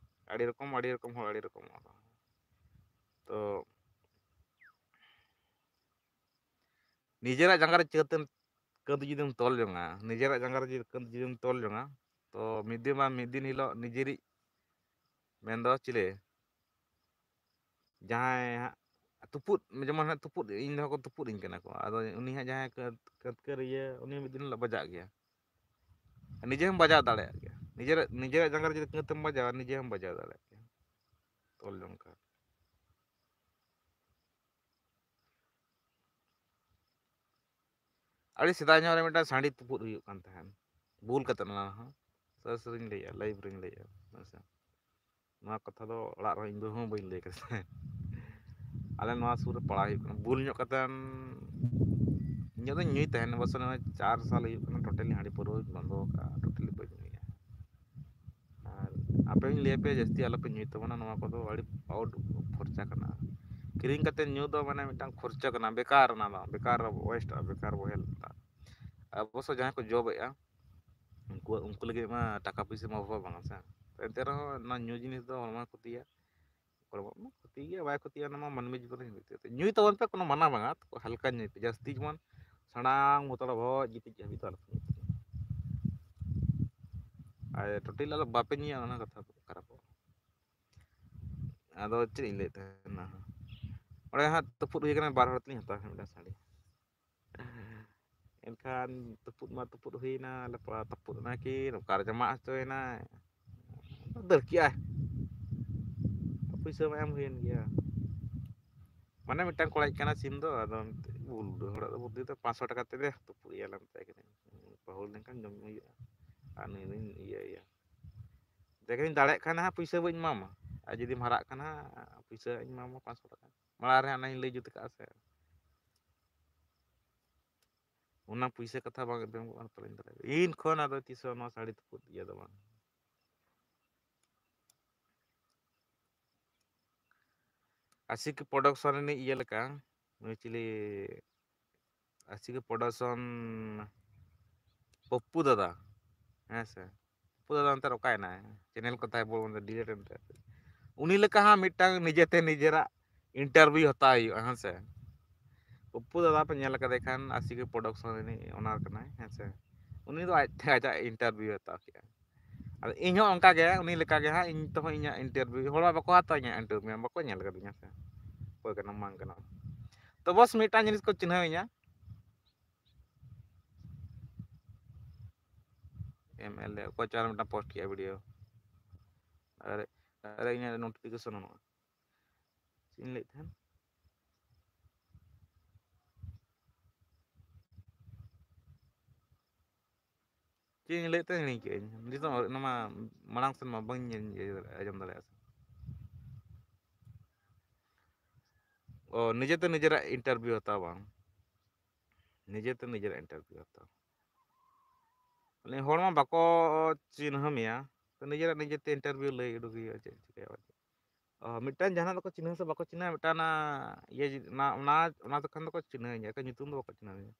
ᱟᱹᱰᱤ ᱨᱚᱠᱚᱢ, ᱟᱹᱰᱤ ᱨᱚᱠᱚᱢ ᱦᱚᱲ, ᱟᱹᱰᱤ ᱨᱚᱠᱚᱢ ᱦᱚᱲ᱾ ᱛᱚ ᱱᱤᱡᱮᱨᱟᱜ ᱡᱟᱸᱜᱟ ᱨᱮ ᱪᱤᱠᱟᱹᱛᱮᱢ ᱠᱟᱹᱛ ᱡᱩᱫᱤᱢ ᱛᱚᱞ ᱡᱚᱝᱟ, ᱱᱤᱡᱮᱨᱟᱜ ᱡᱟᱸᱜᱟ ᱨᱮ ᱡᱩᱫᱤ ᱠᱟᱹᱛ ᱡᱩᱫᱤᱢ ᱛᱚᱞ ᱡᱚᱝᱟ, ᱛᱚ ᱢᱤᱫ ᱫᱤᱱ ᱵᱟᱝ ᱢᱤᱫ ᱫᱤᱱ ᱦᱤᱞᱳᱜ ᱱᱤᱡᱮᱨᱤᱡ ᱢᱮᱱᱫᱚ ᱪᱤᱞᱤ? ᱡᱟᱦᱟᱸᱭ ᱦᱟᱸᱜ ᱛᱩᱯᱩᱫ, ᱡᱮᱢᱚᱱ ᱦᱟᱸᱜ ᱛᱩᱯᱩᱫ, ᱤᱧ ᱫᱚ ᱠᱚ ᱛᱩᱯᱩᱫ ᱤᱧ ᱠᱟᱱᱟ ᱠᱚ, ᱟᱫᱚ ᱩᱱᱤ ᱦᱟᱸᱜ ᱡᱟᱦᱟᱸᱭ ᱠᱟᱹᱛ-, ᱠᱟᱹᱛᱠᱟᱹᱨᱤᱭᱟᱹ, ᱩᱱᱤ ᱢᱤᱫ ᱫᱤᱱ ᱦᱤᱞᱳᱜ ᱵᱟᱡᱟᱜ ᱜᱮᱭᱟ᱾ ᱱᱤᱡᱮ ᱦᱚᱸᱢ ᱵᱟᱡᱟᱣ ᱫᱟᱲᱮᱭᱟᱜ ᱜᱮᱭᱟ, ᱱᱤᱡᱮᱨᱟᱜ, ᱱᱤᱡᱮᱨᱟᱜ ᱡᱟᱸᱜᱟ ᱨᱮ ᱡᱩᱫᱤ ᱠᱟᱹᱛᱮᱢ ᱵᱟᱡᱟᱣᱟ, ᱱᱤᱡᱮ ᱦᱚᱸᱢ ᱵᱟᱡᱟᱣ ᱫᱟᱲᱮᱭᱟᱜ ᱜᱮᱭᱟ᱾ ᱛᱚᱞ ᱡᱚᱝ ᱠᱷᱟᱱ᱾ ᱟᱹᱰᱤ ᱥᱮᱫᱟᱭ ᱧᱚᱜ ᱨᱮ ᱢᱤᱫᱴᱟᱝ ᱥᱟᱺᱰᱤ ᱛᱩᱯᱩᱫ ᱦᱩᱭᱩᱜ ᱠᱟᱱ ᱛᱟᱦᱮᱸᱱ, ᱵᱩᱞ ᱠᱟᱛᱮ ᱚᱱᱟ ᱦᱚᱸ, ᱥᱟᱹᱨᱤ ᱥᱟᱹᱨᱤᱧ ᱞᱟᱹᱭᱮᱜᱼᱟ, live ᱨᱤᱧ ᱞᱟᱹᱭᱮᱜᱼᱟ, ᱦᱮᱸ ᱥᱮ᱾ ᱱᱚᱣᱟ ᱠᱟᱛᱷᱟ ᱫᱚ ᱚᱲᱟᱜ ᱨᱮᱦᱚᱸ ᱤᱧ ᱵᱟᱹᱦᱩ ᱦᱚᱸ ᱵᱟᱹᱧ ᱞᱟᱹᱭ ᱠᱟᱫᱟ᱾ ᱟᱞᱮ ᱱᱚᱣᱟ ᱥᱩᱨ ᱨᱮ ᱯᱟᱲᱟᱣ ᱦᱩᱭᱩᱜ ᱠᱟᱱᱟ, ᱵᱩᱞ ᱧᱚᱜ ᱠᱟᱛᱮᱱ, ᱤᱧ ᱫᱚᱧ ᱧᱩᱭ ᱛᱟᱦᱮᱸᱱ, ᱵᱚᱪᱷᱚᱨ ᱱᱚᱜᱼᱚᱭ ᱪᱟᱨ ᱥᱟᱞ ᱦᱩᱭᱩᱜ ᱠᱟᱱᱟ, totally ᱦᱟᱺᱰᱤ ᱯᱟᱹᱣᱨᱟᱹᱧ ᱵᱚᱱᱫᱚ ᱟᱠᱟᱫᱼᱟ, totally ᱵᱟᱹᱧ ᱧᱩᱭᱟ᱾ ᱟᱨ ᱟᱯᱮ ᱦᱚᱸᱧ ᱞᱟᱹᱭ ᱟᱯᱮᱭᱟ, ᱡᱟᱹᱥᱛᱤ ᱟᱞᱚᱯᱮ ᱧᱩᱭ ᱛᱟᱵᱚᱱᱟ, ᱱᱚᱣᱟ ᱠᱚᱫᱚ ᱟᱹᱰᱤ ᱵᱚᱦᱩᱛ ᱠᱷᱚᱨᱪᱟ ᱠᱟᱱᱟ᱾ ᱠᱤᱨᱤᱧ ᱠᱟᱛᱮ ᱧᱩ ᱫᱚ ᱢᱟᱱᱮ ᱢᱤᱫᱴᱟᱝ ᱠᱷᱚᱨᱪᱟ ᱠᱟᱱᱟ, ᱵᱮᱠᱟᱨ ᱚᱱᱟ ᱫᱚ, ᱵᱮᱠᱟᱨ ᱚᱭᱮᱥᱴᱼᱟ, ᱵᱮᱠᱟᱨ ᱵᱚᱦᱮᱞ᱾ ᱚᱵᱚᱥᱥᱚ ᱡᱟᱦᱟᱸᱭ ᱠᱚ ᱡᱚᱵᱮᱜᱼᱟ, ᱩᱱᱠᱩ, ᱩᱱᱠᱩ ᱞᱟᱹᱜᱤᱫ ᱢᱟ ᱴᱟᱠᱟ ᱯᱩᱭᱥᱟᱹ ᱢᱟ ᱚᱵᱷᱟᱵᱽ ᱵᱟᱝᱟ ᱥᱮ᱾ ᱮᱱᱛᱮ ᱨᱮᱦᱚᱸ ᱚᱱᱟ ᱧᱩ ᱡᱤᱱᱤᱥ ᱫᱚ ᱦᱚᱲᱢᱚᱭ ᱠᱷᱚᱛᱤᱭᱟ᱾ ᱦᱚᱲᱢᱚ ᱢᱟ ᱠᱷᱚᱛᱤ ᱜᱮᱭᱟ, ᱵᱟᱭ ᱠᱷᱚᱛᱤᱭᱟ, ᱚᱱᱟ ᱢᱟ ᱢᱟᱹᱱᱢᱤ ᱡᱤᱵᱚᱱ ᱨᱮ ᱦᱤᱱᱟᱹ ᱛᱮ᱾ ᱧᱩᱭ ᱛᱟᱵᱚᱱ ᱯᱮ, ᱠᱳᱱᱳ ᱢᱟᱱᱟ ᱵᱟᱝᱟ, ᱦᱟᱞᱠᱟ ᱧᱩᱭ ᱯᱮ, ᱡᱟᱹᱥᱛᱤ ᱡᱮᱢᱚᱱ ᱥᱟᱱᱟᱢ ᱵᱳᱛᱚᱞ ᱵᱷᱚᱡᱽ ᱜᱤᱛᱤᱡ ᱦᱟᱹᱵᱤᱡ ᱫᱚ ᱟᱞᱚᱯᱮ ᱧᱩᱭ ᱛᱟᱵᱚᱱᱟ᱾ ᱟᱨ ᱴᱳᱴᱟᱞ ᱟᱞᱚ ᱵᱟᱯᱮ ᱧᱩᱭᱟ, ᱚᱱᱟ ᱠᱟᱛᱷᱟ ᱫᱚ ᱠᱷᱟᱨᱟᱯᱚᱜᱼᱟ᱾ ᱟᱫᱚ ᱪᱮᱫ ᱤᱧ ᱞᱟᱹᱭᱮᱫ ᱛᱟᱦᱮᱱᱟ, ᱚᱸᱰᱮ ᱦᱟᱸᱜ ᱛᱩᱯᱩᱫ ᱦᱩᱭ ᱠᱟᱱᱟ, ᱵᱟᱨ ᱦᱚᱲ ᱛᱮᱞᱤᱧ ᱦᱟᱛᱟᱣ ᱠᱮᱫᱟ ᱢᱤᱫᱴᱟᱝ ᱥᱟᱹᱲᱤ᱾ ᱮᱱᱠᱷᱟᱱ ᱛᱩᱯᱩᱫ ᱢᱟ ᱛᱩᱯᱩᱫ ᱦᱩᱭᱱᱟ, ᱞᱮᱯᱲᱟ ᱛᱟᱹᱯᱩᱫ ᱮᱱᱟ ᱠᱤᱱ, ᱚᱠᱟᱨᱮ ᱡᱟᱢᱟ ᱦᱚᱪᱚᱭᱮᱱᱟᱭ, ᱫᱟᱹᱲ ᱠᱮᱜᱼᱟᱭ᱾ ᱯᱩᱭᱥᱟᱹ ᱢᱟ ᱮᱢ ᱦᱩᱭᱮᱱ ᱜᱮᱭᱟ᱾ ᱢᱟᱱᱮ ᱢᱤᱫᱴᱟᱝ ᱠᱚᱲᱟᱭᱤᱡ ᱠᱟᱱᱟ ᱥᱤᱢ ᱫᱚ, ᱟᱫᱚ ᱵᱩᱞ ᱦᱚᱲᱟᱜ ᱫᱚ ᱵᱩᱫᱽᱫᱷᱤ ᱫᱚ ᱯᱟᱸᱪᱥᱚ ᱴᱟᱠᱟ ᱛᱮᱫᱮ ᱛᱩᱯᱩᱫ ᱮᱭᱟ ᱞᱮ ᱢᱮᱛᱟᱭ ᱠᱟᱹᱱᱟᱹᱧ, ᱵᱟᱹᱦᱩ ᱞᱮᱱᱠᱷᱟᱱ ᱡᱚᱢ ᱧᱩ ᱦᱩᱭᱩᱜᱼᱟ, ᱟᱨ ᱱᱩᱭ ᱫᱚᱧ ᱤᱭᱟᱹᱭᱟ᱾ ᱢᱮᱛᱟᱭ ᱠᱟᱹᱱᱟᱹᱧ ᱫᱟᱲᱮᱭᱟᱜ ᱠᱷᱟᱱ ᱦᱟᱸᱜ ᱯᱩᱭᱥᱟᱹ ᱵᱟᱹᱧ ᱮᱢᱟᱢᱟ, ᱟᱨ ᱡᱩᱫᱤᱢ ᱦᱟᱨᱟᱜ ᱠᱷᱟᱱ ᱦᱟᱸᱜ ᱯᱩᱭᱥᱟᱹ ᱤᱧ ᱮᱢᱟᱢᱟ ᱯᱟᱸᱪᱥᱚ ᱴᱟᱠᱟ᱾ ᱢᱟᱲᱟᱝ ᱨᱮ ᱦᱟᱸᱜ ᱚᱱᱟᱧ ᱞᱟᱹᱭ ᱡᱩᱛ ᱠᱟᱜᱼᱟ ᱥᱮ᱾ ᱚᱱᱟ ᱯᱩᱭᱥᱟᱹ ᱠᱟᱛᱷᱟ ᱵᱟᱝ ᱮᱯᱮᱢ ᱠᱚᱜ ᱠᱟᱱᱟ, ᱛᱟᱦᱞᱮ ᱤᱧ ᱫᱚ ᱤᱱ ᱠᱷᱚᱱ ᱟᱫᱚ ᱛᱤᱥ ᱦᱚᱸ ᱱᱚᱣᱟ ᱥᱟᱹᱲᱤ ᱛᱩᱯᱩᱫ ᱤᱭᱟᱹ ᱫᱚ ᱵᱟᱝ᱾ ᱟᱥᱤᱠᱤ ᱯᱨᱚᱰᱟᱠᱥᱚᱱ ᱨᱤᱱᱤᱡ ᱤᱭᱟᱹ ᱞᱮᱠᱟ, ᱱᱩᱭ ᱪᱤᱞᱤ, ᱟᱥᱤᱠᱤ ᱯᱨᱚᱰᱟᱠᱥᱚᱱ ᱯᱚᱯᱯᱩ ᱫᱟᱫᱟ, ᱦᱮᱸ ᱥᱮ? ᱯᱚᱯᱯᱩ ᱫᱟᱫᱟ ᱚᱱᱛᱮ ᱨᱮ ᱚᱠᱟᱭᱮᱱᱟᱭ? ᱪᱮᱱᱮᱞ ᱠᱚ ᱛᱟᱭ ᱵᱚᱞ ᱰᱤᱞᱤᱴ ᱮᱱ ᱛᱟᱭᱟ᱾ ᱩᱱᱤ ᱞᱮᱠᱟ ᱦᱟᱸᱜ ᱢᱤᱫᱴᱟᱝ ᱱᱤᱡᱮᱛᱮ ᱱᱤᱡᱮᱨᱟᱜ ᱤᱱᱴᱟᱨᱵᱷᱤᱭᱩ ᱦᱟᱛᱟᱣ ᱦᱩᱭᱩᱜᱼᱟ, ᱦᱮᱸ ᱥᱮ? ᱯᱚᱯᱯᱩ ᱫᱟᱫᱟ ᱯᱮ ᱧᱮᱞ ᱟᱠᱟᱫᱮ ᱠᱷᱟᱱ, ᱟᱥᱤᱠᱤ ᱯᱨᱚᱰᱟᱠᱥᱚᱱ ᱨᱤᱱᱤᱡ ᱚᱱᱟᱨ ᱠᱟᱱᱟᱭ, ᱦᱮᱸ ᱥᱮ? ᱩᱱᱤ ᱫᱚ ᱟᱡ ᱛᱮ ᱟᱡᱟᱜ ᱤᱱᱴᱟᱨᱵᱷᱤᱭᱩ ᱦᱟᱛᱟᱣ ᱠᱮᱜᱼᱟ᱾ ᱟᱫᱚ ᱤᱧ ᱦᱚᱸ ᱚᱱᱠᱟ ᱜᱮ, ᱩᱱᱤ ᱞᱮᱠᱟ ᱜᱮ ᱦᱟᱸᱜ, ᱤᱧ ᱛᱮᱦᱚᱸ ᱤᱧᱟᱹᱜ ᱤᱱᱴᱟᱨᱵᱷᱤᱭᱩ, ᱦᱚᱲ ᱢᱟ ᱵᱟᱠᱚ ᱦᱟᱛᱟᱣ ᱤᱧᱟᱹ ᱤᱱᱴᱟᱨᱵᱷᱤᱭᱩ, ᱵᱟᱠᱚ ᱧᱮᱞ ᱟᱠᱟᱫᱤᱧᱟ ᱥᱮ ᱚᱠᱚᱭ ᱠᱟᱱᱟᱢ ᱵᱟᱝ ᱠᱟᱱᱟᱢ᱾ ᱛᱚ ᱵᱚᱥ ᱢᱤᱫᱴᱟᱝ ᱡᱤᱱᱤᱥ ᱠᱚ ᱪᱤᱱᱦᱟᱹᱣᱤᱧᱟ, ᱮᱢ ᱮᱞ ᱮ ᱚᱠᱚᱭ ᱪᱚ ᱟᱨ ᱢᱤᱫᱴᱟᱝ ᱯᱳᱥᱴ ᱠᱮᱜᱼᱟ ᱵᱷᱤᱰᱤᱭᱳ᱾ ᱟᱨ, ᱟᱨ ᱤᱧᱟᱹᱜ ᱱᱳᱴᱤᱯᱷᱤᱠᱮᱥᱚᱱ ᱵᱟᱹᱱᱩᱜᱼᱟ᱾ ᱪᱮᱫ ᱤᱧ ᱞᱟᱹᱭᱮᱫ ᱛᱟᱦᱮᱸᱱ? ᱪᱮᱫ ᱤᱧ ᱞᱟᱹᱭᱮᱫ ᱛᱟᱦᱮᱸ ᱦᱤᱲᱤᱧ ᱠᱮᱫᱟᱹᱧ᱾ ᱱᱤᱛᱚᱜ ᱚᱱᱟ ᱢᱟ ᱢᱟᱲᱟᱝ ᱥᱮᱱ ᱢᱟ ᱵᱟᱹᱧ ᱧᱮ-, ᱤᱭᱟᱹ ᱫᱟᱲᱮ-, ᱟᱸᱡᱚᱢ ᱫᱟᱲᱮᱭᱟᱜᱼᱟ ᱥᱮ᱾ ᱚ, ᱱᱤᱡᱮᱛᱮ ᱱᱤᱡᱮᱨᱟᱜ ᱤᱱᱴᱟᱨᱵᱷᱤᱭᱩ ᱦᱟᱛᱟᱣ ᱵᱟᱝ? ᱱᱤᱡᱮᱛᱮ ᱱᱤᱡᱮᱨᱟᱜ ᱤᱱᱴᱟᱨᱵᱷᱤᱭᱩ ᱦᱟᱛᱟᱣ᱾ ᱟᱞᱮ ᱦᱚᱲ ᱢᱟ ᱵᱟᱠᱚ ᱪᱤᱱᱦᱟᱹ ᱢᱮᱭᱟ, ᱛᱚ ᱱᱤᱡᱮᱨᱟᱜ ᱱᱤᱡᱮᱛᱮ ᱤᱱᱴᱟᱨᱵᱷᱤᱭᱩ ᱞᱟᱹᱭ ᱩᱰᱩᱠ ᱦᱩᱭᱩᱜᱼᱟ, ᱪᱮᱫ ᱪᱤᱠᱟᱹᱭᱟ ᱵᱟᱝ ᱪᱤᱠᱟᱹᱭᱟ᱾ ᱚ, ᱢᱤᱫᱴᱟᱝ ᱡᱟᱦᱟᱸ ᱫᱚᱠᱚ ᱪᱤᱱᱦᱟᱹ ᱥᱮ ᱵᱟᱠᱚ ᱪᱤᱱᱦᱟᱹ, ᱢᱤᱫᱴᱟᱝ ᱚᱱᱟ ᱤᱭᱟᱹ ᱡᱩᱫᱤ-, ᱚᱱᱟ, ᱚᱱᱟ, ᱚᱱᱟ ᱛᱚᱠᱷᱚᱱ ᱫᱚᱠᱚ ᱪᱤᱱᱦᱟᱹᱣᱤᱧᱟ, ᱮᱱᱠᱷᱟᱱ ᱧᱩᱛᱩᱢ ᱫᱚ ᱵᱟᱠᱚ ᱪᱤᱱᱦᱟᱹᱣᱤᱧᱟ᱾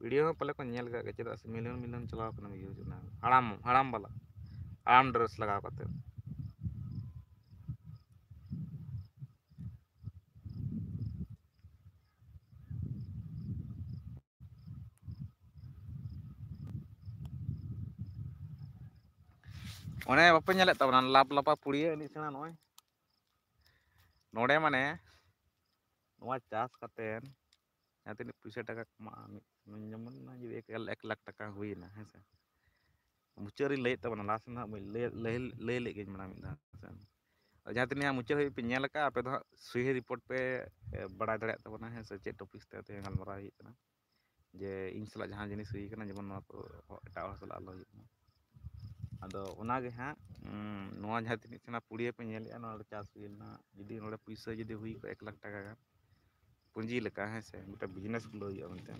ᱵᱷᱤᱰᱤᱭᱳ ᱦᱚᱸ ᱯᱟᱞᱮ ᱠᱚ ᱧᱮᱞ ᱠᱟᱜ ᱜᱮᱭᱟ, ᱪᱮᱫᱟᱜ ᱥᱮ ᱢᱤᱞᱤᱭᱚᱱ ᱢᱤᱞᱤᱭᱚᱱ ᱪᱟᱞᱟᱣ ᱠᱟᱱᱟ ᱵᱷᱤᱭᱩᱡᱽ ᱚᱱᱟ ᱦᱟᱲᱟᱢ, ᱦᱟᱲᱟᱢ ᱵᱟᱞᱟ, ᱦᱟᱲᱟᱢ ᱰᱨᱮᱥ ᱞᱟᱜᱟᱣ ᱠᱟᱛᱮ᱾ ᱚᱱᱮ ᱵᱟᱯᱮ ᱧᱮᱞᱮᱫ ᱛᱟᱵᱚᱱᱟ ᱞᱟᱯ ᱞᱟᱯᱟ ᱯᱩᱲᱤᱭᱟᱹ ᱮᱱᱮᱡ ᱥᱮᱬᱟ ᱱᱚᱜᱼᱚᱭ ᱱᱚᱰᱮ, ᱢᱟᱱᱮ ᱱᱚᱣᱟ ᱪᱟᱥ ᱠᱟᱛᱮ ᱡᱟᱦᱟᱸ ᱛᱤᱱᱟᱹᱜ ᱯᱩᱭᱥᱟᱹ ᱴᱟᱠᱟ ᱠᱟᱢᱟᱜᱼᱟ, ᱢᱤᱫ ᱡᱮᱢᱚᱱ ᱡᱩᱫᱤ ᱮᱠ, ᱮᱠ ᱞᱟᱠᱷ ᱴᱟᱠᱟ ᱦᱩᱭᱮᱱᱟ, ᱦᱮᱸ ᱥᱮ? ᱢᱩᱪᱟᱹᱫ ᱨᱤᱧ ᱞᱟᱹᱭᱮᱫ ᱛᱟᱵᱚᱱᱟ, ᱞᱟᱦᱟ ᱥᱮᱱ ᱫᱚ ᱦᱟᱸᱜ ᱵᱟᱹᱧ ᱞᱟᱹᱭ, ᱞᱟᱹᱭ, ᱞᱟᱹᱭ ᱞᱮᱫ ᱜᱤᱧ ᱢᱟᱲᱟᱝ ᱢᱤᱫ ᱫᱷᱟᱣ, ᱦᱮᱸ ᱥᱮ? ᱟᱨ ᱡᱟᱦᱟᱸ ᱛᱤᱱᱟᱹᱜ ᱦᱟᱸᱜ ᱢᱩᱪᱟᱹᱫ ᱦᱟᱹᱵᱤᱡ ᱯᱮ ᱧᱮᱞ ᱟᱠᱟᱫᱼᱟ, ᱟᱯᱮ ᱫᱚ ᱦᱟᱸᱜ ᱥᱚᱦᱤ ᱨᱤᱯᱳᱨᱴ ᱯᱮ, ᱮ, ᱵᱟᱲᱟᱭ ᱫᱟᱲᱮᱭᱟᱜ ᱛᱟᱵᱚᱱᱟ, ᱦᱮᱸ ᱥᱮ? ᱪᱮᱫ ᱴᱚᱯᱤᱠ ᱛᱮ ᱛᱮᱦᱮᱧ ᱜᱟᱞᱢᱟᱨᱟᱣ ᱦᱩᱭᱩᱜ ᱠᱟᱱᱟ, ᱡᱮ ᱤᱧ ᱥᱟᱞᱟᱜ ᱡᱟᱦᱟᱸ ᱡᱤᱱᱤᱥ ᱦᱩᱭ ᱠᱟᱱᱟ, ᱡᱮᱢᱚᱱ ᱱᱚᱣᱟ ᱠᱚ ᱦᱚ-, ᱮᱴᱟᱜ ᱦᱚᱲ ᱥᱟᱞᱟᱜ ᱟᱞᱚ ᱦᱩᱭᱩᱜ ᱢᱟ᱾ ᱟᱫᱚ ᱚᱱᱟᱜᱮ ᱦᱟᱸᱜ, ᱩᱸ, ᱱᱚᱣᱟ ᱡᱟᱦᱟᱸ ᱛᱤᱱᱟᱹᱜ ᱥᱮᱬᱟ ᱯᱩᱲᱤᱭᱟᱹ ᱯᱮ ᱧᱮᱞᱮᱫᱼᱟ, ᱱᱚᱣᱟ ᱨᱮ ᱪᱟᱥ ᱦᱩᱭ ᱞᱮᱱᱟ, ᱡᱩᱫᱤ ᱱᱚᱰᱮ ᱯᱩᱭᱥᱟᱹ ᱡᱩᱫᱤ ᱦᱩᱭ ᱠᱚᱜᱼᱟ ᱮᱠ ᱞᱟᱠᱷ ᱴᱟᱠᱟ ᱜᱟᱱ, ᱯᱩᱸᱡᱤ ᱞᱮᱠᱟ, ᱦᱮᱸ ᱥᱮ, ᱢᱤᱫᱴᱟᱝ ᱵᱤᱡᱽᱱᱮᱥ ᱠᱷᱩᱞᱟᱹᱣ ᱦᱩᱭᱩᱜᱼᱟ ᱢᱮᱱᱛᱮ᱾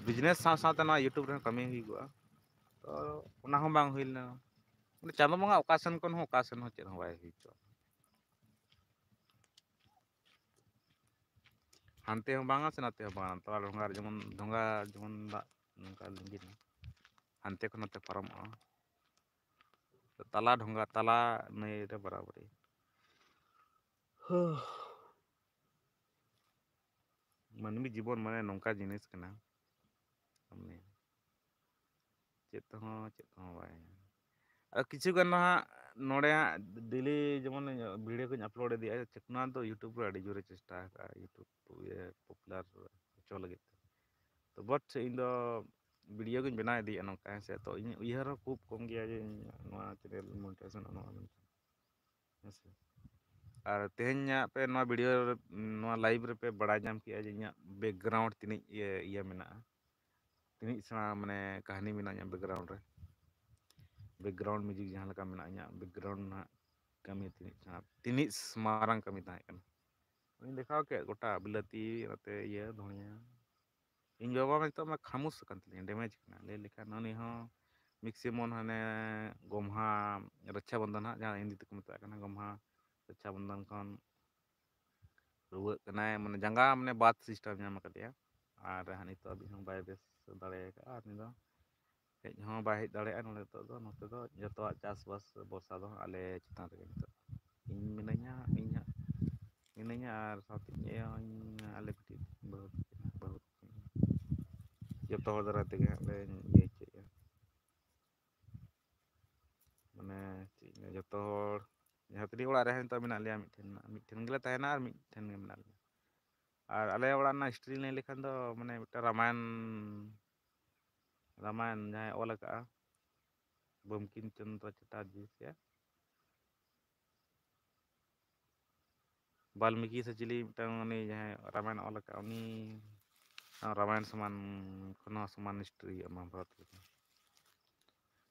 ᱵᱤᱡᱽᱱᱮᱥ ᱥᱟᱶ ᱥᱟᱶᱛᱮ ᱱᱚᱣᱟ YouTube ᱨᱮᱦᱚᱸ ᱠᱟᱹᱢᱤ ᱦᱩᱭᱩᱜᱼᱟ᱾ ᱛᱚ ᱚᱱᱟ ᱦᱚᱸ ᱵᱟᱝ ᱦᱩᱭ ᱞᱮᱱᱟ᱾ ᱢᱟᱱᱮ ᱪᱟᱸᱫᱚ ᱵᱚᱸᱜᱟ ᱚᱠᱟ ᱥᱮᱱ ᱠᱷᱚᱱ ᱦᱚᱸ ᱚᱠᱟ ᱥᱮᱱ ᱦᱚᱸ ᱪᱮᱫ ᱦᱚᱸ ᱵᱟᱭ ᱦᱩᱭ ᱦᱚᱪᱚᱣᱟᱜ᱾ ᱦᱟᱱᱛᱮ ᱦᱚᱸ ᱵᱟᱝᱟ ᱥᱮ ᱱᱟᱛᱮ ᱦᱚᱸ ᱵᱟᱝᱟ, ᱛᱟᱞᱟ ᱰᱷᱚᱸᱜᱟ ᱨᱮ ᱡᱮᱢᱚᱱ, ᱰᱷᱚᱸᱜᱟ ᱡᱮᱢᱚᱱ ᱫᱟᱜ ᱱᱚᱝᱠᱟ ᱞᱤᱸᱜᱤᱱᱟ, ᱦᱟᱱᱛᱮ ᱠᱷᱚᱱ ᱱᱚᱛᱮ ᱯᱟᱨᱚᱢᱚᱜᱼᱟ᱾ ᱛᱟᱞᱟ ᱰᱷᱚᱸᱜᱟ, ᱛᱟᱞᱟ ᱱᱟᱹᱭ ᱨᱮ ᱵᱟᱨᱟᱵᱟᱹᱨᱤ᱾ ᱢᱟᱹᱱᱢᱤ ᱡᱤᱵᱚᱱ ᱢᱟᱱᱮ ᱱᱚᱝᱠᱟ ᱡᱤᱱᱤᱥ ᱠᱟᱱᱟ, ᱢᱟᱱᱮ ᱪᱮᱫ ᱛᱮᱦᱚᱸ, ᱪᱮᱫ ᱛᱮᱦᱚᱸ ᱵᱟᱭ᱾ ᱟᱨ ᱠᱤᱪᱷᱩ ᱜᱟᱱ ᱫᱚ ᱦᱟᱸᱜ ᱱᱚᱰᱮ ᱦᱟᱸᱜ daily ᱡᱮᱢᱚᱱ video ᱠᱚᱧ upload ᱤᱫᱤᱭᱟ, ᱪᱮᱫ ᱱᱚᱣᱟ ᱫᱚ YouTube ᱨᱮ ᱟᱹᱰᱤ ᱡᱳᱨᱮ ᱪᱮᱥᱴᱟ ᱟᱠᱟᱫᱼᱟ, YouTube ᱤᱭᱟᱹ popular ᱦᱚᱪᱚ ᱞᱟᱹᱜᱤᱫ ᱛᱮ᱾ ᱛᱚ but ᱤᱧ ᱫᱚ video ᱜᱤᱧ ᱵᱮᱱᱟᱣ ᱤᱫᱤᱭᱮᱫᱼᱟ ᱱᱚᱝᱠᱟ, ᱦᱮᱸ ᱥᱮ᱾ ᱛᱚ ᱤᱧ ᱩᱭᱦᱟᱹᱨ ᱦᱚᱸ ᱠᱷᱩᱵ ᱠᱚᱢ ᱜᱮᱭᱟ ᱡᱮ ᱤᱧ ᱱᱚᱣᱟ channel monetization ᱱᱚᱜᱼᱟ ᱢᱮᱱᱛᱮ, ᱦᱮᱸ ᱥᱮ᱾ ᱟᱨ ᱛᱮᱦᱮᱧ ᱟᱯᱮ ᱱᱚᱣᱟ video ᱨᱮ, ᱱᱚᱣᱟ live ᱨᱮᱯᱮ ᱵᱟᱲᱟᱭ ᱧᱟᱢ ᱠᱮᱜᱼᱟ ᱡᱮ ᱤᱧᱟᱹᱜ background ᱛᱤᱱᱟᱹᱜ ᱤᱭᱟᱹ, ᱤᱭᱟᱹ ᱢᱮᱱᱟᱜᱼᱟ, ᱛᱤᱱᱟᱹᱜ ᱥᱮᱬᱟ ᱢᱟᱱᱮ ᱠᱟᱹᱦᱱᱤ ᱢᱮᱱᱟᱜᱼᱟ ᱤᱧᱟᱹᱜ background ᱨᱮ, background music ᱡᱟᱦᱟᱸ ᱞᱮᱠᱟ ᱢᱮᱱᱟᱜᱼᱟ, ᱤᱧᱟᱹᱜ background ᱨᱮᱱᱟᱜ ᱠᱟᱹᱢᱤ ᱛᱤᱱᱟᱹᱜ ᱥᱮᱬᱟ, ᱛᱤᱱᱟᱹᱜ ᱢᱟᱨᱟᱝ ᱠᱟᱹᱢᱤ ᱛᱟᱦᱮᱸ ᱠᱟᱱᱟ᱾ ᱩᱱᱤᱧ ᱫᱮᱠᱷᱟᱣ ᱠᱮᱫ ᱜᱚᱴᱟ ᱵᱤᱞᱟᱹᱛᱤ, ᱱᱚᱛᱮ ᱤᱭᱟᱹ ᱫᱷᱩᱬᱤᱭᱟᱹ᱾ ᱤᱧ ᱵᱟᱵᱟ ᱢᱟ ᱱᱤᱛᱚᱜ ᱢᱟ ᱠᱷᱟᱢᱳᱥ ᱟᱠᱟᱱ ᱛᱟᱹᱞᱤᱧᱟ, damage ᱟᱠᱟᱱᱟ᱾ ᱞᱟᱹᱭ ᱞᱮᱠᱷᱟᱱ ᱩᱱᱤ ᱦᱚᱸ ᱢᱤᱠᱥᱤᱢᱚᱱ ᱦᱟᱱᱮ ᱜᱚᱢᱦᱟ ᱨᱚᱠᱷᱟ ᱵᱚᱱᱫᱷᱚᱱ ᱦᱟᱸᱜ, ᱡᱟᱦᱟᱸ ᱦᱤᱱᱫᱤ ᱛᱮᱠᱚ ᱢᱮᱛᱟᱜ ᱠᱟᱱᱟ ᱜᱚᱢᱦᱟ ᱨᱚᱠᱷᱟ ᱵᱚᱱᱫᱷᱚᱱ ᱠᱷᱚᱱ ᱨᱩᱣᱟᱹᱜ ᱠᱟᱱᱟᱭ, ᱢᱟᱱᱮ ᱡᱟᱸᱜᱟ ᱢᱟᱱᱮ ᱵᱟᱛ system ᱧᱟᱢ ᱟᱠᱟᱫᱮᱭᱟ᱾ ᱟᱨ ᱦᱟᱸᱜ ᱱᱤᱛᱚᱜ ᱦᱟᱹᱵᱤᱡ ᱦᱚᱸ ᱵᱟᱭ ᱵᱮᱥ ᱫᱟᱲᱮ ᱟᱠᱟᱫᱼᱟ᱾ ᱟᱨ ᱩᱱᱤ ᱫᱚ ᱦᱮᱡ ᱦᱚᱸ ᱵᱟᱭ ᱦᱮᱡ ᱫᱟᱲᱮᱭᱟᱜᱼᱟ ᱱᱚᱰᱮ᱾ ᱱᱤᱛᱚᱜ ᱫᱚ ᱱᱚᱛᱮ ᱫᱚ ᱡᱚᱛᱚᱣᱟᱜ ᱪᱟᱥᱵᱟᱥ ᱵᱷᱚᱨᱥᱟ ᱫᱚ ᱦᱟᱸᱜ ᱟᱞᱮ ᱪᱮᱛᱟᱱ ᱨᱮᱜᱮ ᱱᱤᱛᱚᱜ᱾ ᱤᱧ ᱢᱤᱱᱟᱹᱧᱟ, ᱤᱧ ᱦᱟᱸᱜ ᱢᱤᱱᱟᱹᱧᱟ ᱟᱨ ᱥᱟᱶᱛᱮ ᱤᱧ ᱟᱭᱳ ᱦᱚᱸᱧ, ᱟᱞᱮ ᱠᱟᱹᱴᱤᱡ ᱵᱟᱹᱦᱩ ᱛᱟᱹᱠᱤᱱ, ᱵᱟᱹᱦᱩ ᱛᱟᱹᱠᱤᱱ᱾ ᱡᱚᱛᱚ ᱦᱚᱲ ᱫᱟᱨᱟᱭ ᱛᱮᱜᱮ ᱦᱟᱸᱜ ᱞᱮ ᱤᱭᱟᱹ ᱦᱚᱪᱚᱭᱮᱫᱼᱟ᱾ ᱢᱟᱱᱮ ᱪᱮᱫ ᱤᱧ ᱞᱟᱹᱭᱟ, ᱡᱚᱛᱚ ᱦᱚᱲ ᱡᱟᱦᱟᱸ ᱛᱤᱱᱟᱹᱜ ᱚᱲᱟᱜ ᱨᱮ ᱱᱤᱛᱚᱜ ᱢᱮᱱᱟᱜ ᱞᱮᱭᱟ, ᱢᱤᱫᱴᱷᱮᱱ, ᱢᱤᱫᱴᱷᱮᱱ ᱜᱮᱞᱮ ᱛᱟᱦᱮᱱᱟ ᱟᱨ ᱢᱤᱫᱴᱷᱮᱱ ᱜᱮ ᱢᱮᱱᱟᱜ ᱞᱮᱭᱟ᱾ ᱟᱨ ᱟᱞᱮ ᱚᱲᱟᱜ ᱨᱮᱱᱟᱜ history ᱞᱟᱹᱭ ᱞᱮᱠᱷᱟᱱ ᱫᱚ ᱢᱟᱱᱮ ᱢᱤᱫᱴᱟᱝ ᱨᱟᱢᱟᱭᱚᱱ, ᱨᱟᱢᱟᱭᱚᱱ ᱡᱟᱦᱟᱸᱭ ᱚᱞ ᱟᱠᱟᱫᱼᱟ ᱵᱚᱝᱠᱤᱢ ᱪᱚᱸᱫᱽᱨᱚ ᱪᱟᱴᱟᱨᱡᱤ ᱥᱮ ᱵᱟᱞᱢᱤᱠᱤ ᱥᱮ ᱪᱤᱞᱤ ᱢᱤᱫᱴᱟᱝ, ᱩᱱᱤ ᱡᱟᱦᱟᱸᱭ ᱨᱟᱢᱟᱭᱚᱱ ᱚᱞ ᱟᱠᱟᱫ, ᱩᱱᱤ ᱨᱟᱢᱟᱭᱚᱱ ᱥᱚᱢᱟᱱ, ᱠᱷᱚᱱ ᱦᱚᱸ ᱥᱚᱢᱟᱱ history ᱦᱩᱭᱩᱜᱼᱟ ᱢᱚᱦᱟᱵᱷᱟᱨᱚᱛ ᱨᱮᱫᱚ᱾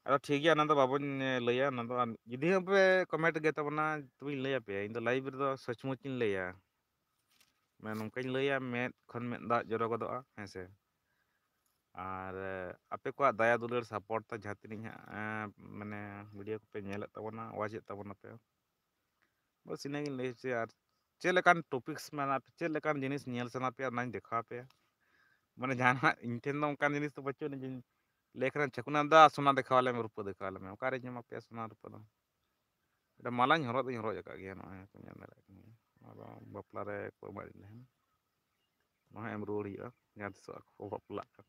ᱟᱫᱚ ᱴᱷᱤᱠ ᱜᱮᱭᱟ, ᱚᱱᱟ ᱫᱚ ᱵᱟᱵᱚᱱ ᱞᱟᱹᱭᱟ, ᱚᱱᱟ ᱫᱚ ᱟᱨ ᱡᱩᱫᱤ ᱦᱚᱸ ᱯᱮ comment ᱜᱮ ᱛᱟᱵᱚᱱᱟ, ᱛᱚᱵᱮᱧ ᱞᱟᱹᱭ ᱟᱯᱮᱭᱟ, ᱤᱧ ᱫᱚ live ᱨᱮᱫᱚ ᱥᱚᱪᱢᱩᱪ ᱤᱧ ᱞᱟᱹᱭᱟ᱾ ᱢᱟᱱᱮ ᱱᱚᱝᱠᱟᱧ ᱞᱟᱹᱭᱟ, ᱢᱮᱫ ᱠᱷᱚᱱ ᱢᱮᱫ ᱫᱟᱜ ᱡᱚᱨᱚ ᱜᱚᱫᱚᱜᱼᱟ, ᱦᱮᱸ ᱥᱮ᱾ ᱟᱨ ᱟᱯᱮ ᱠᱚᱣᱟᱜ ᱫᱟᱭᱟ ᱫᱩᱞᱟᱹᱲ support ᱛᱮ ᱡᱟᱦᱟᱸ ᱛᱤᱱᱟᱹᱜ ᱦᱟᱸᱜ, ᱮᱸ, ᱢᱟᱱᱮ video ᱠᱚᱯᱮ ᱧᱮᱞᱮᱫ ᱛᱟᱵᱚᱱᱟ, watch ᱮᱫ ᱛᱟᱵᱚᱱᱟᱯᱮ, ᱵᱟᱥ ᱤᱱᱟᱹᱜᱤᱧ ᱞᱟᱹᱭ ᱦᱚᱪᱚᱭᱟ᱾ ᱟᱨ ᱪᱮᱫ ᱞᱮᱠᱟᱱ topics ᱢᱮᱱᱟᱜ, ᱪᱮᱫ ᱞᱮᱠᱟᱱ ᱡᱤᱱᱤᱥ ᱧᱮᱞ ᱥᱟᱱᱟ ᱯᱮᱭᱟ, ᱚᱱᱟᱧ ᱫᱮᱠᱷᱟᱣ ᱯᱮᱭᱟ᱾ ᱢᱟᱱᱮ ᱡᱟᱦᱟᱱᱟᱜ ᱤᱧ ᱴᱷᱮᱱ ᱫᱚ ᱚᱱᱠᱟᱱ ᱡᱤᱱᱤᱥ ᱫᱚ ᱵᱟᱹᱪᱩᱜ ᱟᱹᱱᱤᱡ ᱡᱮ ᱞᱟᱹᱭ ᱠᱷᱟᱱ, "ᱪᱷᱟᱹᱠᱩᱱᱟ ᱫᱟ, ᱥᱚᱱᱟ ᱫᱮᱠᱷᱟᱣ ᱟᱞᱮ ᱢᱮ, ᱨᱩᱯᱟᱹ ᱫᱮᱠᱷᱟᱣ ᱟᱞᱮ ᱢᱮ", ᱚᱠᱟᱨᱮᱧ ᱮᱢᱟ ᱯᱮᱭᱟ ᱥᱚᱱᱟ ᱨᱩᱯᱟᱹ ᱫᱚ? ᱢᱤᱫᱴᱟᱝ ᱢᱟᱞᱟᱧ ᱦᱚᱨᱚᱜ ᱫᱚᱧ ᱦᱚᱨᱚᱜ ᱟᱠᱟᱫ ᱜᱮᱭᱟ, ᱱᱚᱜᱼᱚᱭ ᱯᱮ ᱧᱮᱞ ᱫᱟᱲᱮᱭᱟᱜ ᱠᱟᱱ ᱜᱮᱭᱟ, ᱱᱚᱣᱟ ᱫᱚ ᱵᱟᱯᱞᱟ ᱨᱮ ᱠᱚ ᱮᱢᱟᱫᱤᱧ ᱛᱟᱦᱮᱱ᱾ ᱱᱚᱣᱟ ᱦᱚᱸ ᱮᱢ ᱨᱩᱣᱟᱹᱲ ᱦᱩᱭᱩᱜᱼᱟ ᱡᱟᱦᱟᱸ ᱛᱤᱥᱚᱜ ᱟᱠᱚ ᱠᱚ ᱵᱟᱯᱞᱟᱜ ᱠᱷᱟᱱ᱾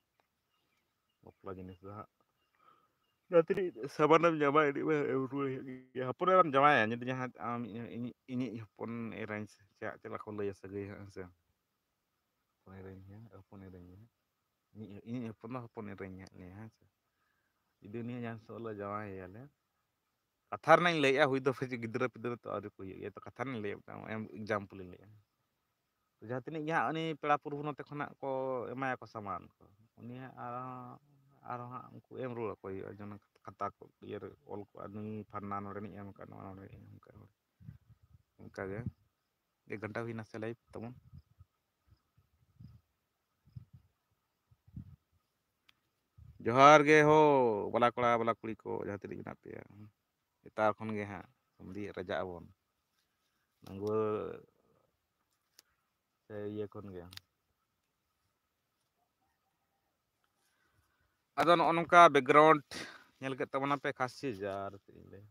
ᱵᱟᱯᱞᱟ ᱡᱤᱱᱤᱥ ᱫᱚ ᱦᱟᱸᱜ ᱡᱟᱦᱟᱸ ᱛᱤᱱᱟᱹᱜ ᱥᱟᱢᱟᱱᱮᱢ ᱧᱟᱢᱟ, ᱤᱱᱟᱹᱜ ᱢᱟ ᱮᱢ ᱨᱩᱣᱟᱹᱲ ᱦᱩᱭᱩᱜ ᱜᱮᱭᱟ᱾ ᱦᱚᱯᱚᱱ ᱮᱨᱟᱢ ᱡᱟᱶᱟᱭᱟ, ᱡᱩᱫᱤ ᱡᱟᱦᱟᱸ ᱟᱢ ᱤᱧ, ᱤᱧ, ᱤᱧᱤᱡ ᱦᱚᱯᱚᱱ ᱮᱨᱟᱧ ᱥᱮ ᱪᱮᱫ, ᱪᱮᱫ ᱞᱮᱠᱟ ᱠᱚ ᱞᱟᱹᱭᱟ ᱥᱟᱹᱜᱟᱹᱭ ᱦᱟᱸᱜ, ᱦᱮᱸ ᱥᱮ? ᱦᱚᱯᱚᱱ ᱮᱨᱟᱧ ᱦᱮᱸ, ᱦᱚᱯᱚᱱ ᱮᱨᱟᱧ ᱦᱮᱸ, ᱤᱧᱤᱡ, ᱤᱧᱤᱡ ᱦᱚᱯᱚᱱ ᱫᱚ ᱦᱚᱯᱚᱱ ᱮᱨᱟᱧ ᱦᱟᱸᱜ ᱞᱟᱹᱭᱟ, ᱦᱮᱸ ᱥᱮ? ᱡᱩᱫᱤ ᱩᱱᱤ ᱡᱟᱦᱟᱸ ᱛᱤᱥᱚᱜ ᱞᱮ ᱡᱟᱶᱟᱭᱮᱭᱟᱞᱮ, ᱠᱟᱛᱷᱟ ᱨᱮᱱᱟᱜ ᱤᱧ ᱞᱟᱹᱭᱮᱫᱼᱟ, ᱦᱩᱭ ᱫᱚ ᱯᱟᱪᱮᱫ ᱜᱤᱫᱽᱨᱟᱹ ᱯᱤᱫᱽᱨᱟᱹ ᱛᱚ ᱟᱹᱣᱨᱤ ᱠᱚ ᱦᱩᱭᱩᱜ ᱜᱮᱭᱟ, ᱛᱚ ᱠᱟᱛᱷᱟ ᱨᱮᱱᱟᱜ ᱤᱧ ᱞᱟᱹᱭᱮᱫ ᱛᱟᱦᱮᱸᱫ, ᱮᱢ example ᱤᱧ ᱞᱟᱹᱭᱮᱫᱼᱟ᱾ ᱛᱚ ᱡᱟᱦᱟᱸ ᱛᱤᱱᱟᱹᱜ ᱜᱮ ᱦᱟᱸᱜ ᱩᱱᱤ ᱯᱮᱲᱟ ᱯᱩᱨᱵᱷᱩ ᱱᱚᱛᱮ ᱠᱷᱚᱱᱟᱜ ᱠᱚ ᱮᱢᱟᱭᱟᱠᱚ ᱥᱟᱢᱟᱱ ᱠᱚ, ᱩᱱᱤ ᱦᱟᱸᱜ ᱟᱨᱦᱚᱸ, ᱟᱨᱦᱚᱸ ᱦᱟᱸᱜ ᱩᱱᱠᱩ ᱮᱢ ᱨᱩᱣᱟᱹᱲ ᱟᱠᱚ ᱦᱩᱭᱩᱜᱼᱟ, ᱡᱮᱢᱚᱱ ᱠᱷᱟᱛᱟ ᱠᱚ ᱤᱭᱟᱹ ᱨᱮ ᱚᱞ ᱠᱚᱜᱼᱟ, ᱱᱩᱭ ᱯᱷᱟᱞᱱᱟ ᱱᱚᱰᱮᱱᱤᱡ ᱮᱢ ᱟᱠᱟᱫ, ᱱᱚᱣᱟ ᱱᱚᱰᱮᱱᱤᱡ ᱮᱢ ᱟᱠᱟᱫ, ᱚᱱᱠᱟ ᱜᱮ᱾ ᱮᱠ ᱜᱷᱚᱱᱴᱟ ᱦᱩᱭᱱᱟ ᱥᱮ live ᱛᱟᱵᱚᱱ? ᱡᱚᱦᱟᱨ ᱜᱮ ᱦᱳ, ᱵᱟᱞᱟ ᱠᱚᱲᱟ, ᱵᱟᱞᱟ ᱠᱩᱲᱤ ᱠᱚ, ᱡᱟᱦᱟᱸ ᱛᱤᱱᱟᱹᱜ ᱢᱮᱱᱟᱜ ᱯᱮᱭᱟ, ᱱᱮᱛᱟᱨ ᱠᱷᱚᱱ ᱜᱮ ᱦᱟᱸᱜ ᱥᱟᱹᱢᱫᱤ ᱨᱟᱡᱟᱜ ᱟᱵᱚᱱ᱾ ᱰᱟᱺᱜᱩᱣᱟᱹ ᱥᱮ ᱤᱭᱟᱹ ᱠᱷᱚᱱ ᱜᱮ᱾ ᱟᱫᱚ ᱱᱚᱜᱼᱚ ᱱᱚᱝᱠᱟ background ᱧᱮᱞ ᱠᱮᱫ ᱛᱟᱵᱚᱱᱟ ᱯᱮ ᱠᱷᱟᱥ ᱪᱤᱡᱽ, ᱟᱨ ᱪᱮᱫ ᱤᱧ ᱞᱟᱹᱭᱟ?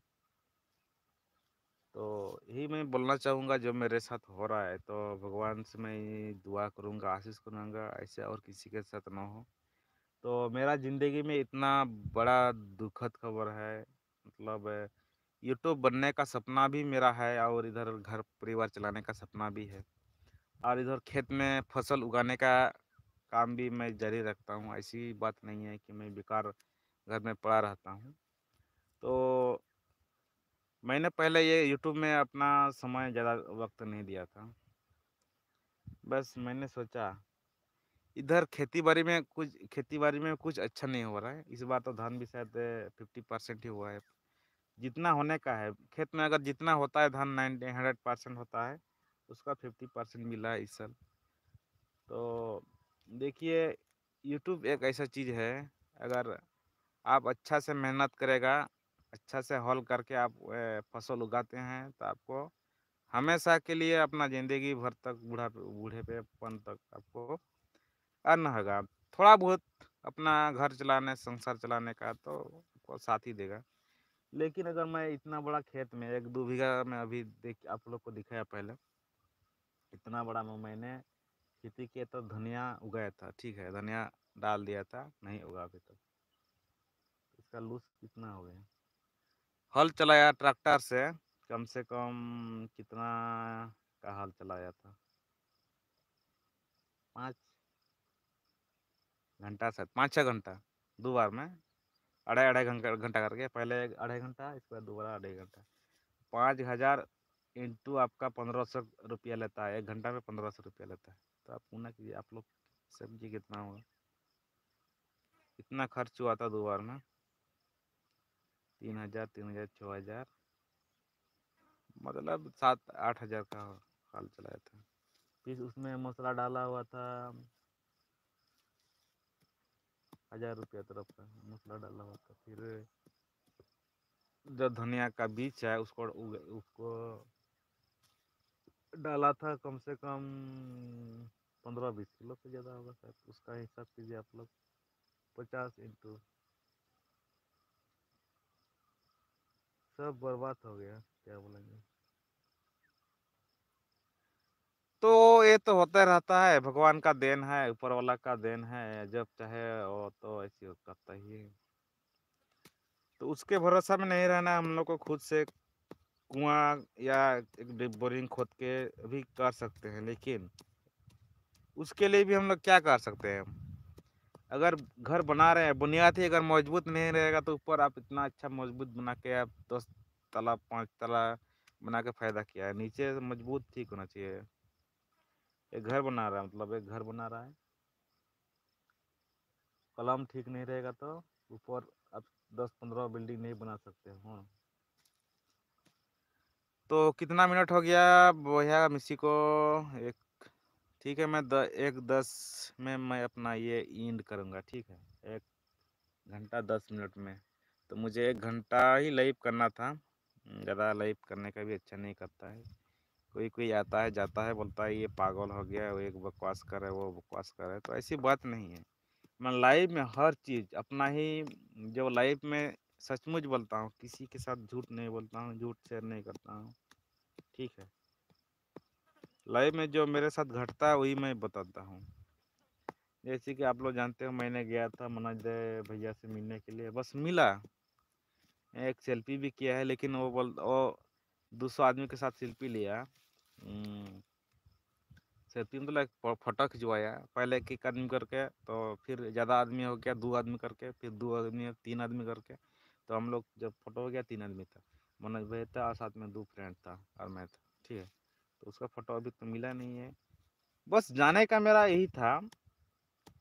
तो यही मैं बोलना चाहूँगा, जो मेरे साथ हो रहा है, तो भगवान से मैं दुआ करूँगा, आशीष करूँगा, ऐसे और किसी के साथ ना हो। तो मेरा ज़िंदगी में इतना बड़ा दुखद खबर है, मतलब, YouTube बनने का सपना भी मेरा है और इधर घर परिवार चलाने का सपना भी है, और इधर खेत में फसल उगाने का काम भी मैं जारी रखता हूँ। ऐसी बात नहीं है कि मैं बेकार घर में पड़ा रहता हूँ। तो मैंने पहले ये YouTube में अपना समय ज़्यादा वक्त नहीं दिया था। बस मैंने सोचा, इधर खेती बाड़ी में कुछ, खेती बाड़ी में कुछ अच्छा नहीं हो रहा है। इस बार तो धान भी शायद फिफ्टी परसेंट ही हुआ है। जितना होने का है, खेत में अगर जितना होता है धान, नाइन्टी, हंड्रेड परसेंट होता है, उसका फिफ्टी परसेंट मिला है इस साल। तो देखिए, YouTube एक ऐसा चीज़ है, अगर आप अच्छा से मेहनत करेगा, अच्छा से हल करके आप, ए, फसल उगाते हैं, तो आपको हमेशा के लिए अपना ज़िंदगी भर तक, बूढ़ा, बूढ़ेपेपन तक आपको earn होगा। थोड़ा बहुत अपना घर चलाने, संसार चलाने का तो आपको साथ ही देगा। लेकिन अगर मैं इतना बड़ा खेत में, एक दो बीघा में अभी देख, आप लोग को दिखाया पहले, इतना बड़ा में मैंने खेती किया था, धनिया उगाया था, ठीक है, धनिया डाल दिया था, नहीं उगा अभी तक। इसका लूस कितना हो गया? हल चलाया ट्रैक्टर से, कम से कम कितना का हल चलाया था? पाँच घंटा, शायद पाँच छः घंटा, दो बार में, अढ़ाई, अढ़ाई घंटा, घंटा करके, पहले एक अढ़ाई घंटा, इसके बाद दोबारा अढ़ाई घंटा। पाँच हज़ार into आपका पन्द्रह सौ रुपया लेता है, एक घंटा में पन्द्रह सौ रुपया लेता है। तो आप गुना कीजिए, आप लोग समझिए कितना होगा, कितना खर्च हुआ था दो बार में, तीन हज़ार, तीन हज़ार, छः हज़ार, मतलब सात आठ हज़ार का हल चलाया था। फिर उसमें मसला डाला हुआ था, हज़ार रुपया तरफ का मसला डाला हुआ था। फिर जो धनिया का बीज है, उसको उग-, उसको डाला था कम से कम पन्द्रह बीस किलो से ज़्यादा होगा शायद। उसका हिसाब कीजिए आप लोग, पचास into, सब बर्बाद हो गया, क्या बोलेंगे। तो ये तो होता रहता है, भगवान का देन है, ऊपर वाला का देन है, जब चाहे वो तो ऐसे ही करता ही है। तो उसके भरोसा में नहीं रहना, हम लोग को खुद से कुआं या एक डीप बोरिंग खोद के भी कर सकते हैं, लेकिन उसके लिए भी हम लोग क्या कर सकते हैं? अगर घर बना रहे हैं, बुनियाद ही अगर मजबूत नहीं रहेगा, तो ऊपर आप इतना अच्छा मजबूत बना के आप दस तला, पाँच तला बना के फ़ायदा क्या है? नीचे से मजबूत ठीक होना चाहिए। एक घर बना रहा है, मतलब एक घर बना रहा है, कलम ठीक नहीं रहेगा तो ऊपर आप दस पन्द्रह बिल्डिंग नहीं बना सकते हो। तो कितना मिनट हो गया भैया मिसी को? एक, ठीक है, मैं द-, एक दस में मैं अपना ये एंड करूँगा, ठीक है, एक घंटा दस मिनट में। तो मुझे एक घंटा ही लाइव करना था, ज़्यादा लाइव करने का भी अच्छा नहीं करता है। कोई कोई आता है, जाता है, बोलता है ये पागल हो गया है, वो एक बकवास कर रहा है, वो बकवास कर रहा है, तो ऐसी बात नहीं है। मैं लाइव में हर चीज़ अपना ही, जो लाइव में सचमुच बोलता हूँ, किसी के साथ झूठ नहीं बोलता हूँ, झूठ शेयर नहीं करता हूँ, ठीक है। लाइव में जो मेरे साथ घटता है वही मैं बताता हूँ। जैसे कि आप लोग जानते हो, मैंने गया था मनोज दे भैया से मिलने के लिए, बस मिला, एक सेल्फी भी किया है, लेकिन वो बोल वो दो सौ आदमी के साथ सेल्फी लिया। हम्म, सेल्फी मतलब एक फो- फोटो खिंचवाया, पहले एक एक आदमी करके, तो फिर ज़्यादा आदमी हो गया, दो आदमी करके, फिर दो आदमी, तीन आदमी करके। तो हम लोग जब फोटो हो गया, तीन आदमी था, मनोज भैया था और साथ में दो फ्रेंड था और मैं था, ठीक है। तो उसका फोटो अभी तो मिला नहीं है, बस जाने का मेरा यही था,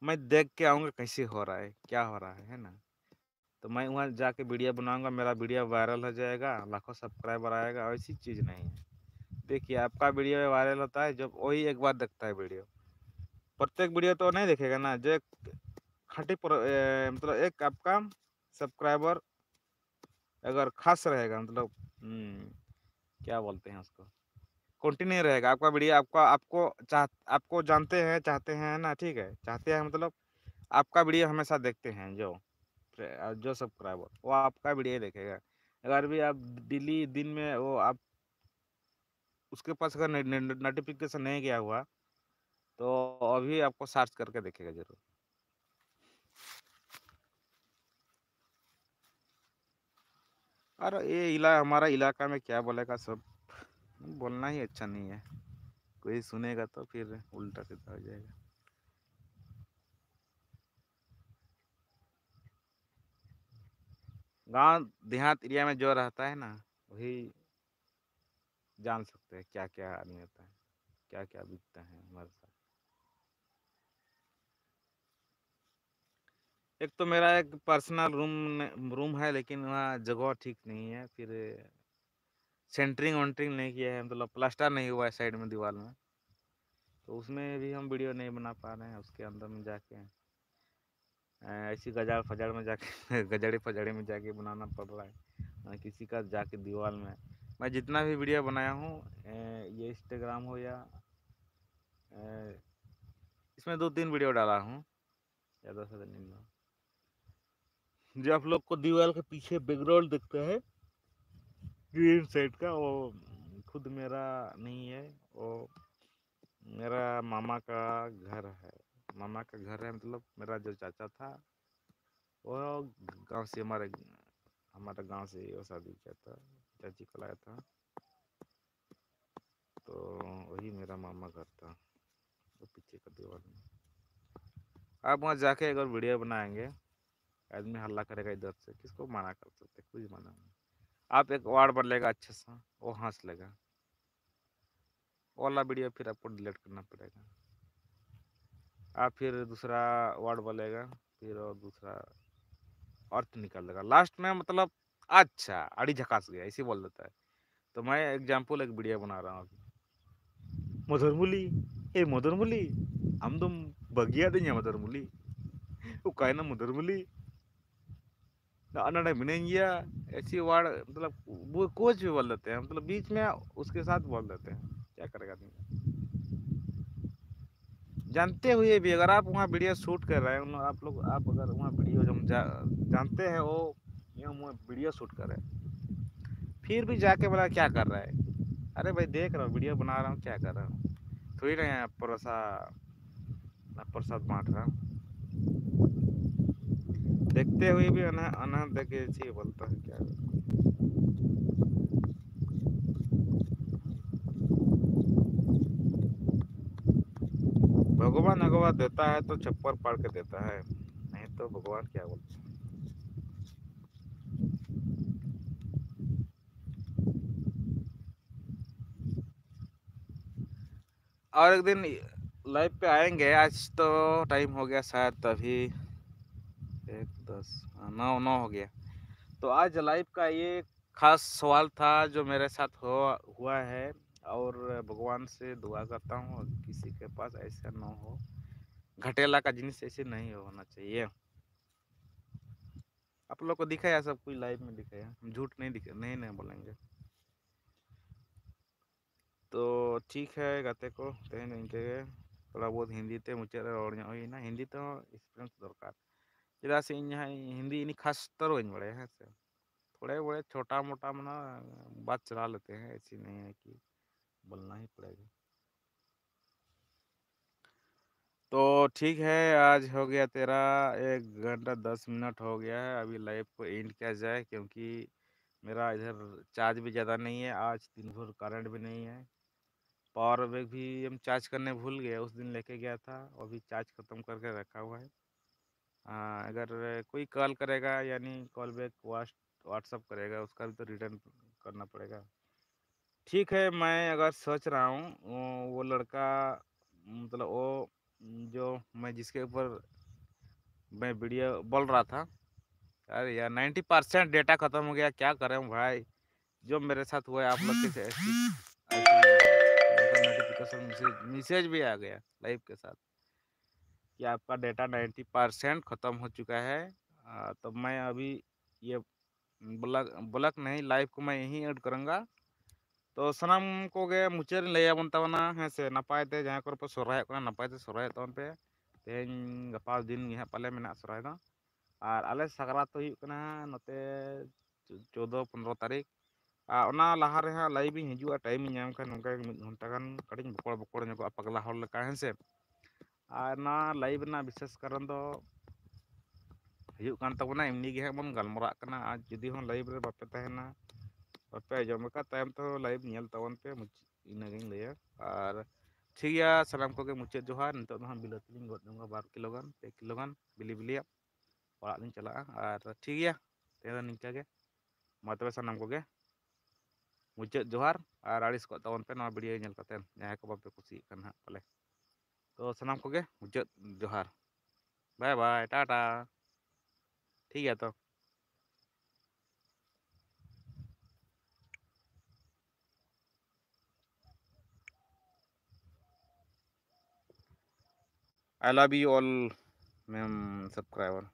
मैं देख के आऊँगा कैसे हो रहा है, क्या हो रहा है, है ना। तो मैं वहाँ जाके वीडियो बनाऊँगा, मेरा वीडियो वायरल हो जाएगा, लाखों सब्सक्राइबर आएगा, ऐसी चीज़ नहीं है। देखिए, आपका वीडियो वायरल होता है जब वही एक बार देखता है वीडियो, प्रत्येक वीडियो तो नहीं देखेगा ना। जो एक खाँटी प्र-, ए, मतलब एक आपका सब्सक्राइबर अगर खास रहेगा, मतलब, हम्म, क्या बोलते हैं उसको, कंटिन्यू रहेगा आपका वीडियो, आपका, आपको चाह आपको जानते हैं, चाहते हैं ना, ठीक है, चाहते हैं मतलब आपका वीडियो हमेशा देखते हैं जो फ्रे- जो सब्सक्राइबर, वो आपका वीडियो देखेगा। अगर भी आप डेली दिन में वो आप उसके पास अगर नोटिफिकेशन नहीं गया हुआ, तो अभी आपको सर्च करके देखेगा जरूर। और ये इला हमारा इलाका में क्या बोलेगा, सब बोलना ही अच्छा नहीं है, कोई सुनेगा तो फिर उल्टा सीधा हो जाएगा। गांव देहात एरिया में जो रहता है ना, वही जान सकते हैं क्या क्या आदमी होता है, क्या क्या बीतता है हमारे साथ। एक तो मेरा एक पर्सनल रूम, रूम है, लेकिन वहाँ जगह ठीक नहीं है, फिर सेंटरिंग वेंटरिंग नहीं किया है, मतलब प्लास्टर नहीं हुआ है साइड में दीवार में। तो उसमें भी हम वीडियो नहीं बना पा रहे हैं, उसके अंदर में जाके ऐसी गजाड़ फजाड़ में जाके गजाड़ी फजाड़ी में जाके बनाना पड़ रहा है, किसी का जाके दीवाल में। मैं जितना भी वीडियो बनाया हूँ, ये इंस्टाग्राम हो या इसमें दो तीन वीडियो डाला हूँ, ज़्यादा से ज़्यादा नहीं। जो आप लोग को दीवार के पीछे बैकग्राउंड दिखता है ग्रीन साइड का, वो खुद मेरा नहीं है, वो मेरा मामा का घर है। मामा का घर है, मतलब मेरा जो चाचा था वो गांव से, हमारे हमारा गांव से वो शादी किया था, चाची को लाया था। तो वही मेरा मामा घर था, वो पीछे का दीवार में। आप वहाँ जाके अगर वीडियो बनाएंगे, आदमी हल्ला करेगा इधर से, किसको मना कर सकते? कुछ मना नहीं। आप एक वर्ड बोलेगा अच्छा सा, वो हंस लेगा, वो वाला वीडियो फिर आपको डिलीट करना पड़ेगा। आप फिर दूसरा वर्ड बोलेगा, फिर और दूसरा अर्थ निकाल देगा लास्ट में, मतलब अच्छा, अड़ी झकास गया, ऐसे बोल देता है। तो मैं एग्जाम्पल एक वीडियो बना रहा हूँ अभी। मधुरमुली, ए मधुरमुली, हम तुम बगिया देंगे मधुरमुली, वो कहना मधुरमुली, ना ना मिलेंगे, ऐसी वर्ड, मतलब वो कुछ भी बोल देते हैं, मतलब बीच में उसके साथ बोल देते हैं, क्या करेगा आदमी? जानते हुए भी अगर आप वहाँ वीडियो शूट कर रहे हैं, आप लोग, आप अगर वहाँ वीडियो जो जा, जानते हैं वो ये हम वीडियो शूट कर रहे हैं, फिर भी जाके बोला क्या कर रहा है? अरे भाई, देख रहा हूँ, वीडियो बना रहा हूँ, क्या कर रहा हूँ? थोड़ी ना यहाँ पर ऐसा प्रसाद बांट रहा हूँ। देखते हुए भी अना अना देखे चाहिए बोलता है क्या? भगवान अगवा देता है तो छप्पर पाड़ के देता है, नहीं तो भगवान क्या बोलते हैं? और एक दिन लाइव पे आएंगे। आज तो टाइम हो गया शायद, तभी एक दस, हाँ, नौ नौ हो गया। तो आज लाइव का ये खास सवाल था जो मेरे साथ हो हुआ है, और भगवान से दुआ करता हूँ किसी के पास ऐसा ना हो, घटेला का जिनिस ऐसे नहीं होना चाहिए। आप लोग को दिखाया, सब कुछ लाइव में दिखाया, हम झूठ नहीं दिखा, नहीं नहीं बोलेंगे। तो ठीक है ᱜᱟᱛᱮ ᱠᱚ, ᱛᱮᱦᱮᱧ ᱫᱚ ᱤᱱᱠᱟᱹ ᱜᱮ, ᱛᱷᱚᱲᱟ ᱵᱚᱦᱩᱛ ᱦᱤᱱᱫᱤ ᱛᱮ ᱢᱩᱪᱟᱹᱫ ᱨᱮ ᱨᱚᱲ ᱧᱚᱜ ᱦᱩᱭᱱᱟ᱾ ᱦᱤᱱᱫᱤ ᱛᱮᱦᱚᱸ ᱮᱠᱥᱯᱤᱨᱤᱭᱮᱱᱥ ᱫᱚᱨᱠᱟᱨ, ᱪᱮᱫᱟᱜ ᱥᱮ ᱤᱧ ᱦᱟᱸᱜ ᱦᱤᱱᱫᱤ ᱤᱱᱤ ᱠᱷᱟᱥ ᱛᱚᱨ ᱵᱟᱹᱧ ᱵᱟᱲᱟᱭᱟ, ᱦᱮᱸ ᱥᱮ᱾ थोड़े बड़े छोटा मोटा मना बात चला लेते हैं, ऐसी नहीं है कि बोलना ही पड़ेगा। तो ठीक है, आज हो गया तेरा एक घंटा दस मिनट हो गया है। अभी लाइव को एंड किया जाए, क्योंकि मेरा इधर चार्ज भी ज़्यादा नहीं है। आज दिन भर करंट भी नहीं है, पावर बैंक भी हम चार्ज करने भूल गए, उस दिन लेके गया था, वो भी चार्ज ख़त्म करके रखा हुआ है। हाँ, अगर कोई कॉल करेगा यानी कॉल बैक व्हाट्सअप करेगा, उसका भी तो रिटर्न करना पड़ेगा। ठीक है, मैं अगर सोच रहा हूँ वो, वो लड़का, मतलब वो जो मैं जिसके ऊपर मैं वीडियो बोल रहा था, अरे यार नाइन्टी परसेंट डेटा ख़त्म हो गया, क्या करें भाई। जो मेरे साथ हुआ है आप लोग कैसे ऐसी नोटिफिकेशन मैसेज मैसेज भी आ गया लाइव के साथ कि आपका डेटा नाइन्टी परसेंट ख़त्म हो चुका है। आ, तो मैं अभी ये ब्लॉग ब्लॉग नहीं, लाइव को मैं यहीं ऐड करूँगा। तो ᱥᱟᱱᱟᱢ ᱠᱚᱜᱮ ᱢᱩᱪᱟᱹᱫ ᱨᱤᱧ ᱞᱟᱹᱭᱟᱵᱚᱱ ᱛᱟᱵᱚᱱᱟ, ᱦᱮᱸ ᱥᱮ, ᱱᱟᱯᱟᱭ ᱛᱮ ᱡᱟᱦᱟᱸᱭ ᱠᱚᱨᱮ ᱯᱮ ᱥᱚᱦᱨᱟᱭᱚᱜ ᱠᱟᱱᱟ ᱱᱟᱯᱟᱭ ᱛᱮ ᱥᱚᱦᱨᱟᱭᱚᱜ ᱛᱟᱵᱚᱱ ᱯᱮ᱾ ᱛᱮᱦᱮᱧ ᱜᱟᱯᱟ ᱫᱤᱱ ᱜᱮ ᱦᱟᱸᱜ ᱯᱟᱞᱮ ᱢᱮᱱᱟᱜᱼᱟ ᱥᱚᱦᱨᱟᱭ ᱫᱚ᱾ ᱟᱨ ᱟᱞᱮ ᱥᱟᱠᱨᱟᱛ ᱫᱚ ᱦᱩᱭᱩᱜ ᱠᱟᱱᱟ ᱱᱚᱛᱮ ᱪᱳᱫᱽᱫᱳ ᱯᱚᱱᱨᱚ ᱛᱟᱹᱨᱤᱠᱷ᱾ ᱟᱨ ᱚᱱᱟ ᱞᱟᱦᱟ ᱨᱮ ᱦᱟᱸᱜ ᱞᱟᱭᱤᱵᱷ ᱤᱧ ᱦᱤᱡᱩᱜᱼᱟ, ᱴᱟᱭᱤᱢ ᱤᱧ ᱧᱟᱢ ᱠᱷᱟᱱ ᱱᱚᱝᱠᱟ ᱜᱮ ᱢᱤᱫ ᱜᱷᱚᱱᱴᱟ ᱜᱟᱱ ᱠᱟᱹᱴᱤᱡ ᱤᱧ ᱵᱚᱠᱚᱲ ᱵᱚᱠᱚᱲ ᱧᱚᱜᱚᱜᱼᱟ ᱯᱟᱜᱽᱞᱟ ᱦᱚᱲ ᱞᱮᱠᱟ, ᱦᱮᱸ ᱥᱮ᱾ ᱟᱨ ᱱᱚᱣᱟ ᱞᱟᱭᱤᱵᱷ ᱨᱮᱱᱟᱜ ᱵᱤᱥᱮᱥ ᱠᱟᱨᱚᱱ ᱫᱚ ᱦᱩᱭᱩᱜ ᱠᱟᱱ ᱛᱟᱵᱚᱱᱟ, ᱮᱢᱱᱤ ᱜᱮ ᱦᱟᱸᱜ ᱵᱚᱱ ᱜᱟᱞᱢᱟᱨᱟᱜ ᱠᱟᱱᱟ᱾ ᱟᱨ ᱡᱩᱫᱤ ᱦᱚᱸ ᱞᱟᱭᱤᱵᱷ ᱨᱮ ᱵᱟᱯᱮ ᱛᱟᱦᱮᱱᱟ, ᱵᱟᱯᱮ ᱟᱸᱡᱚᱢ ᱟᱠᱟᱫ, ᱛᱟᱭᱚᱢ ᱛᱮᱦᱚᱸ ᱞᱟᱭᱤᱵᱷ ᱧᱮᱞ ᱛᱟᱵᱚᱱ ᱯᱮ, ᱢᱩᱪ-, ᱤᱱᱟᱹᱜᱤᱧ ᱞᱟᱹᱭᱟ᱾ ᱟᱨ ᱴᱷᱤᱠ ᱜᱮᱭᱟ, ᱥᱟᱱᱟᱢ ᱠᱚᱜᱮ ᱢᱩᱪᱟᱹᱫ ᱡᱚᱦᱟᱨ᱾ ᱱᱤᱛᱚᱜ ᱫᱚ ᱦᱟᱸᱜ ᱵᱤᱞᱟᱹᱛᱤ ᱞᱤᱧ ᱜᱚᱫ ᱡᱚᱝᱟ ᱵᱟᱨ ᱠᱤᱞᱳ ᱜᱟᱱ, ᱯᱮ ᱠᱤᱞᱳ ᱜᱟᱱ ᱵᱤᱞᱤ ᱵᱤᱞᱤᱭᱟᱜ᱾ ᱚᱲᱟᱜ ᱞᱤᱧ ᱪᱟᱞᱟᱜᱼᱟ᱾ ᱟᱨ ᱴᱷᱤᱠ ᱜᱮᱭᱟ, ᱛᱮᱦᱮᱧ ᱫᱚ ᱱᱤᱝᱠᱟ ᱜᱮ᱾ ᱢᱟ ᱛᱚᱵᱮ ᱥᱟᱱᱟᱢ ᱠᱚᱜᱮ ᱢᱩᱪᱟᱹᱫ ᱡᱚᱦᱟᱨ, ᱟᱨ ᱟᱹᱲᱤᱥ ᱠᱚᱜ ᱛᱟᱵᱚᱱ ᱯᱮ ᱱᱚᱣᱟ ᱵᱷᱤᱰᱤᱭᱳ ᱧᱮᱞ ᱠᱟᱛᱮ, ᱡᱟᱦᱟᱸᱭ ᱠᱚ ᱵᱟᱯᱮ ᱠᱩᱥᱤᱭᱟᱜ ᱠᱟᱱ ᱦᱟᱸᱜ ᱯᱟᱞᱮ᱾ ᱛᱚ ᱥᱟᱱᱟᱢ ᱠᱚᱜᱮ ᱢᱩᱪᱟᱹᱫ ᱡᱚᱦᱟᱨ, ᱵᱟᱭ ᱵᱟᱭ, ᱴᱟᱴᱟ᱾ ᱴᱷᱤᱠ ᱜᱮᱭᱟ ᱛᱚ᱾ I love you all, ma'am subscriber.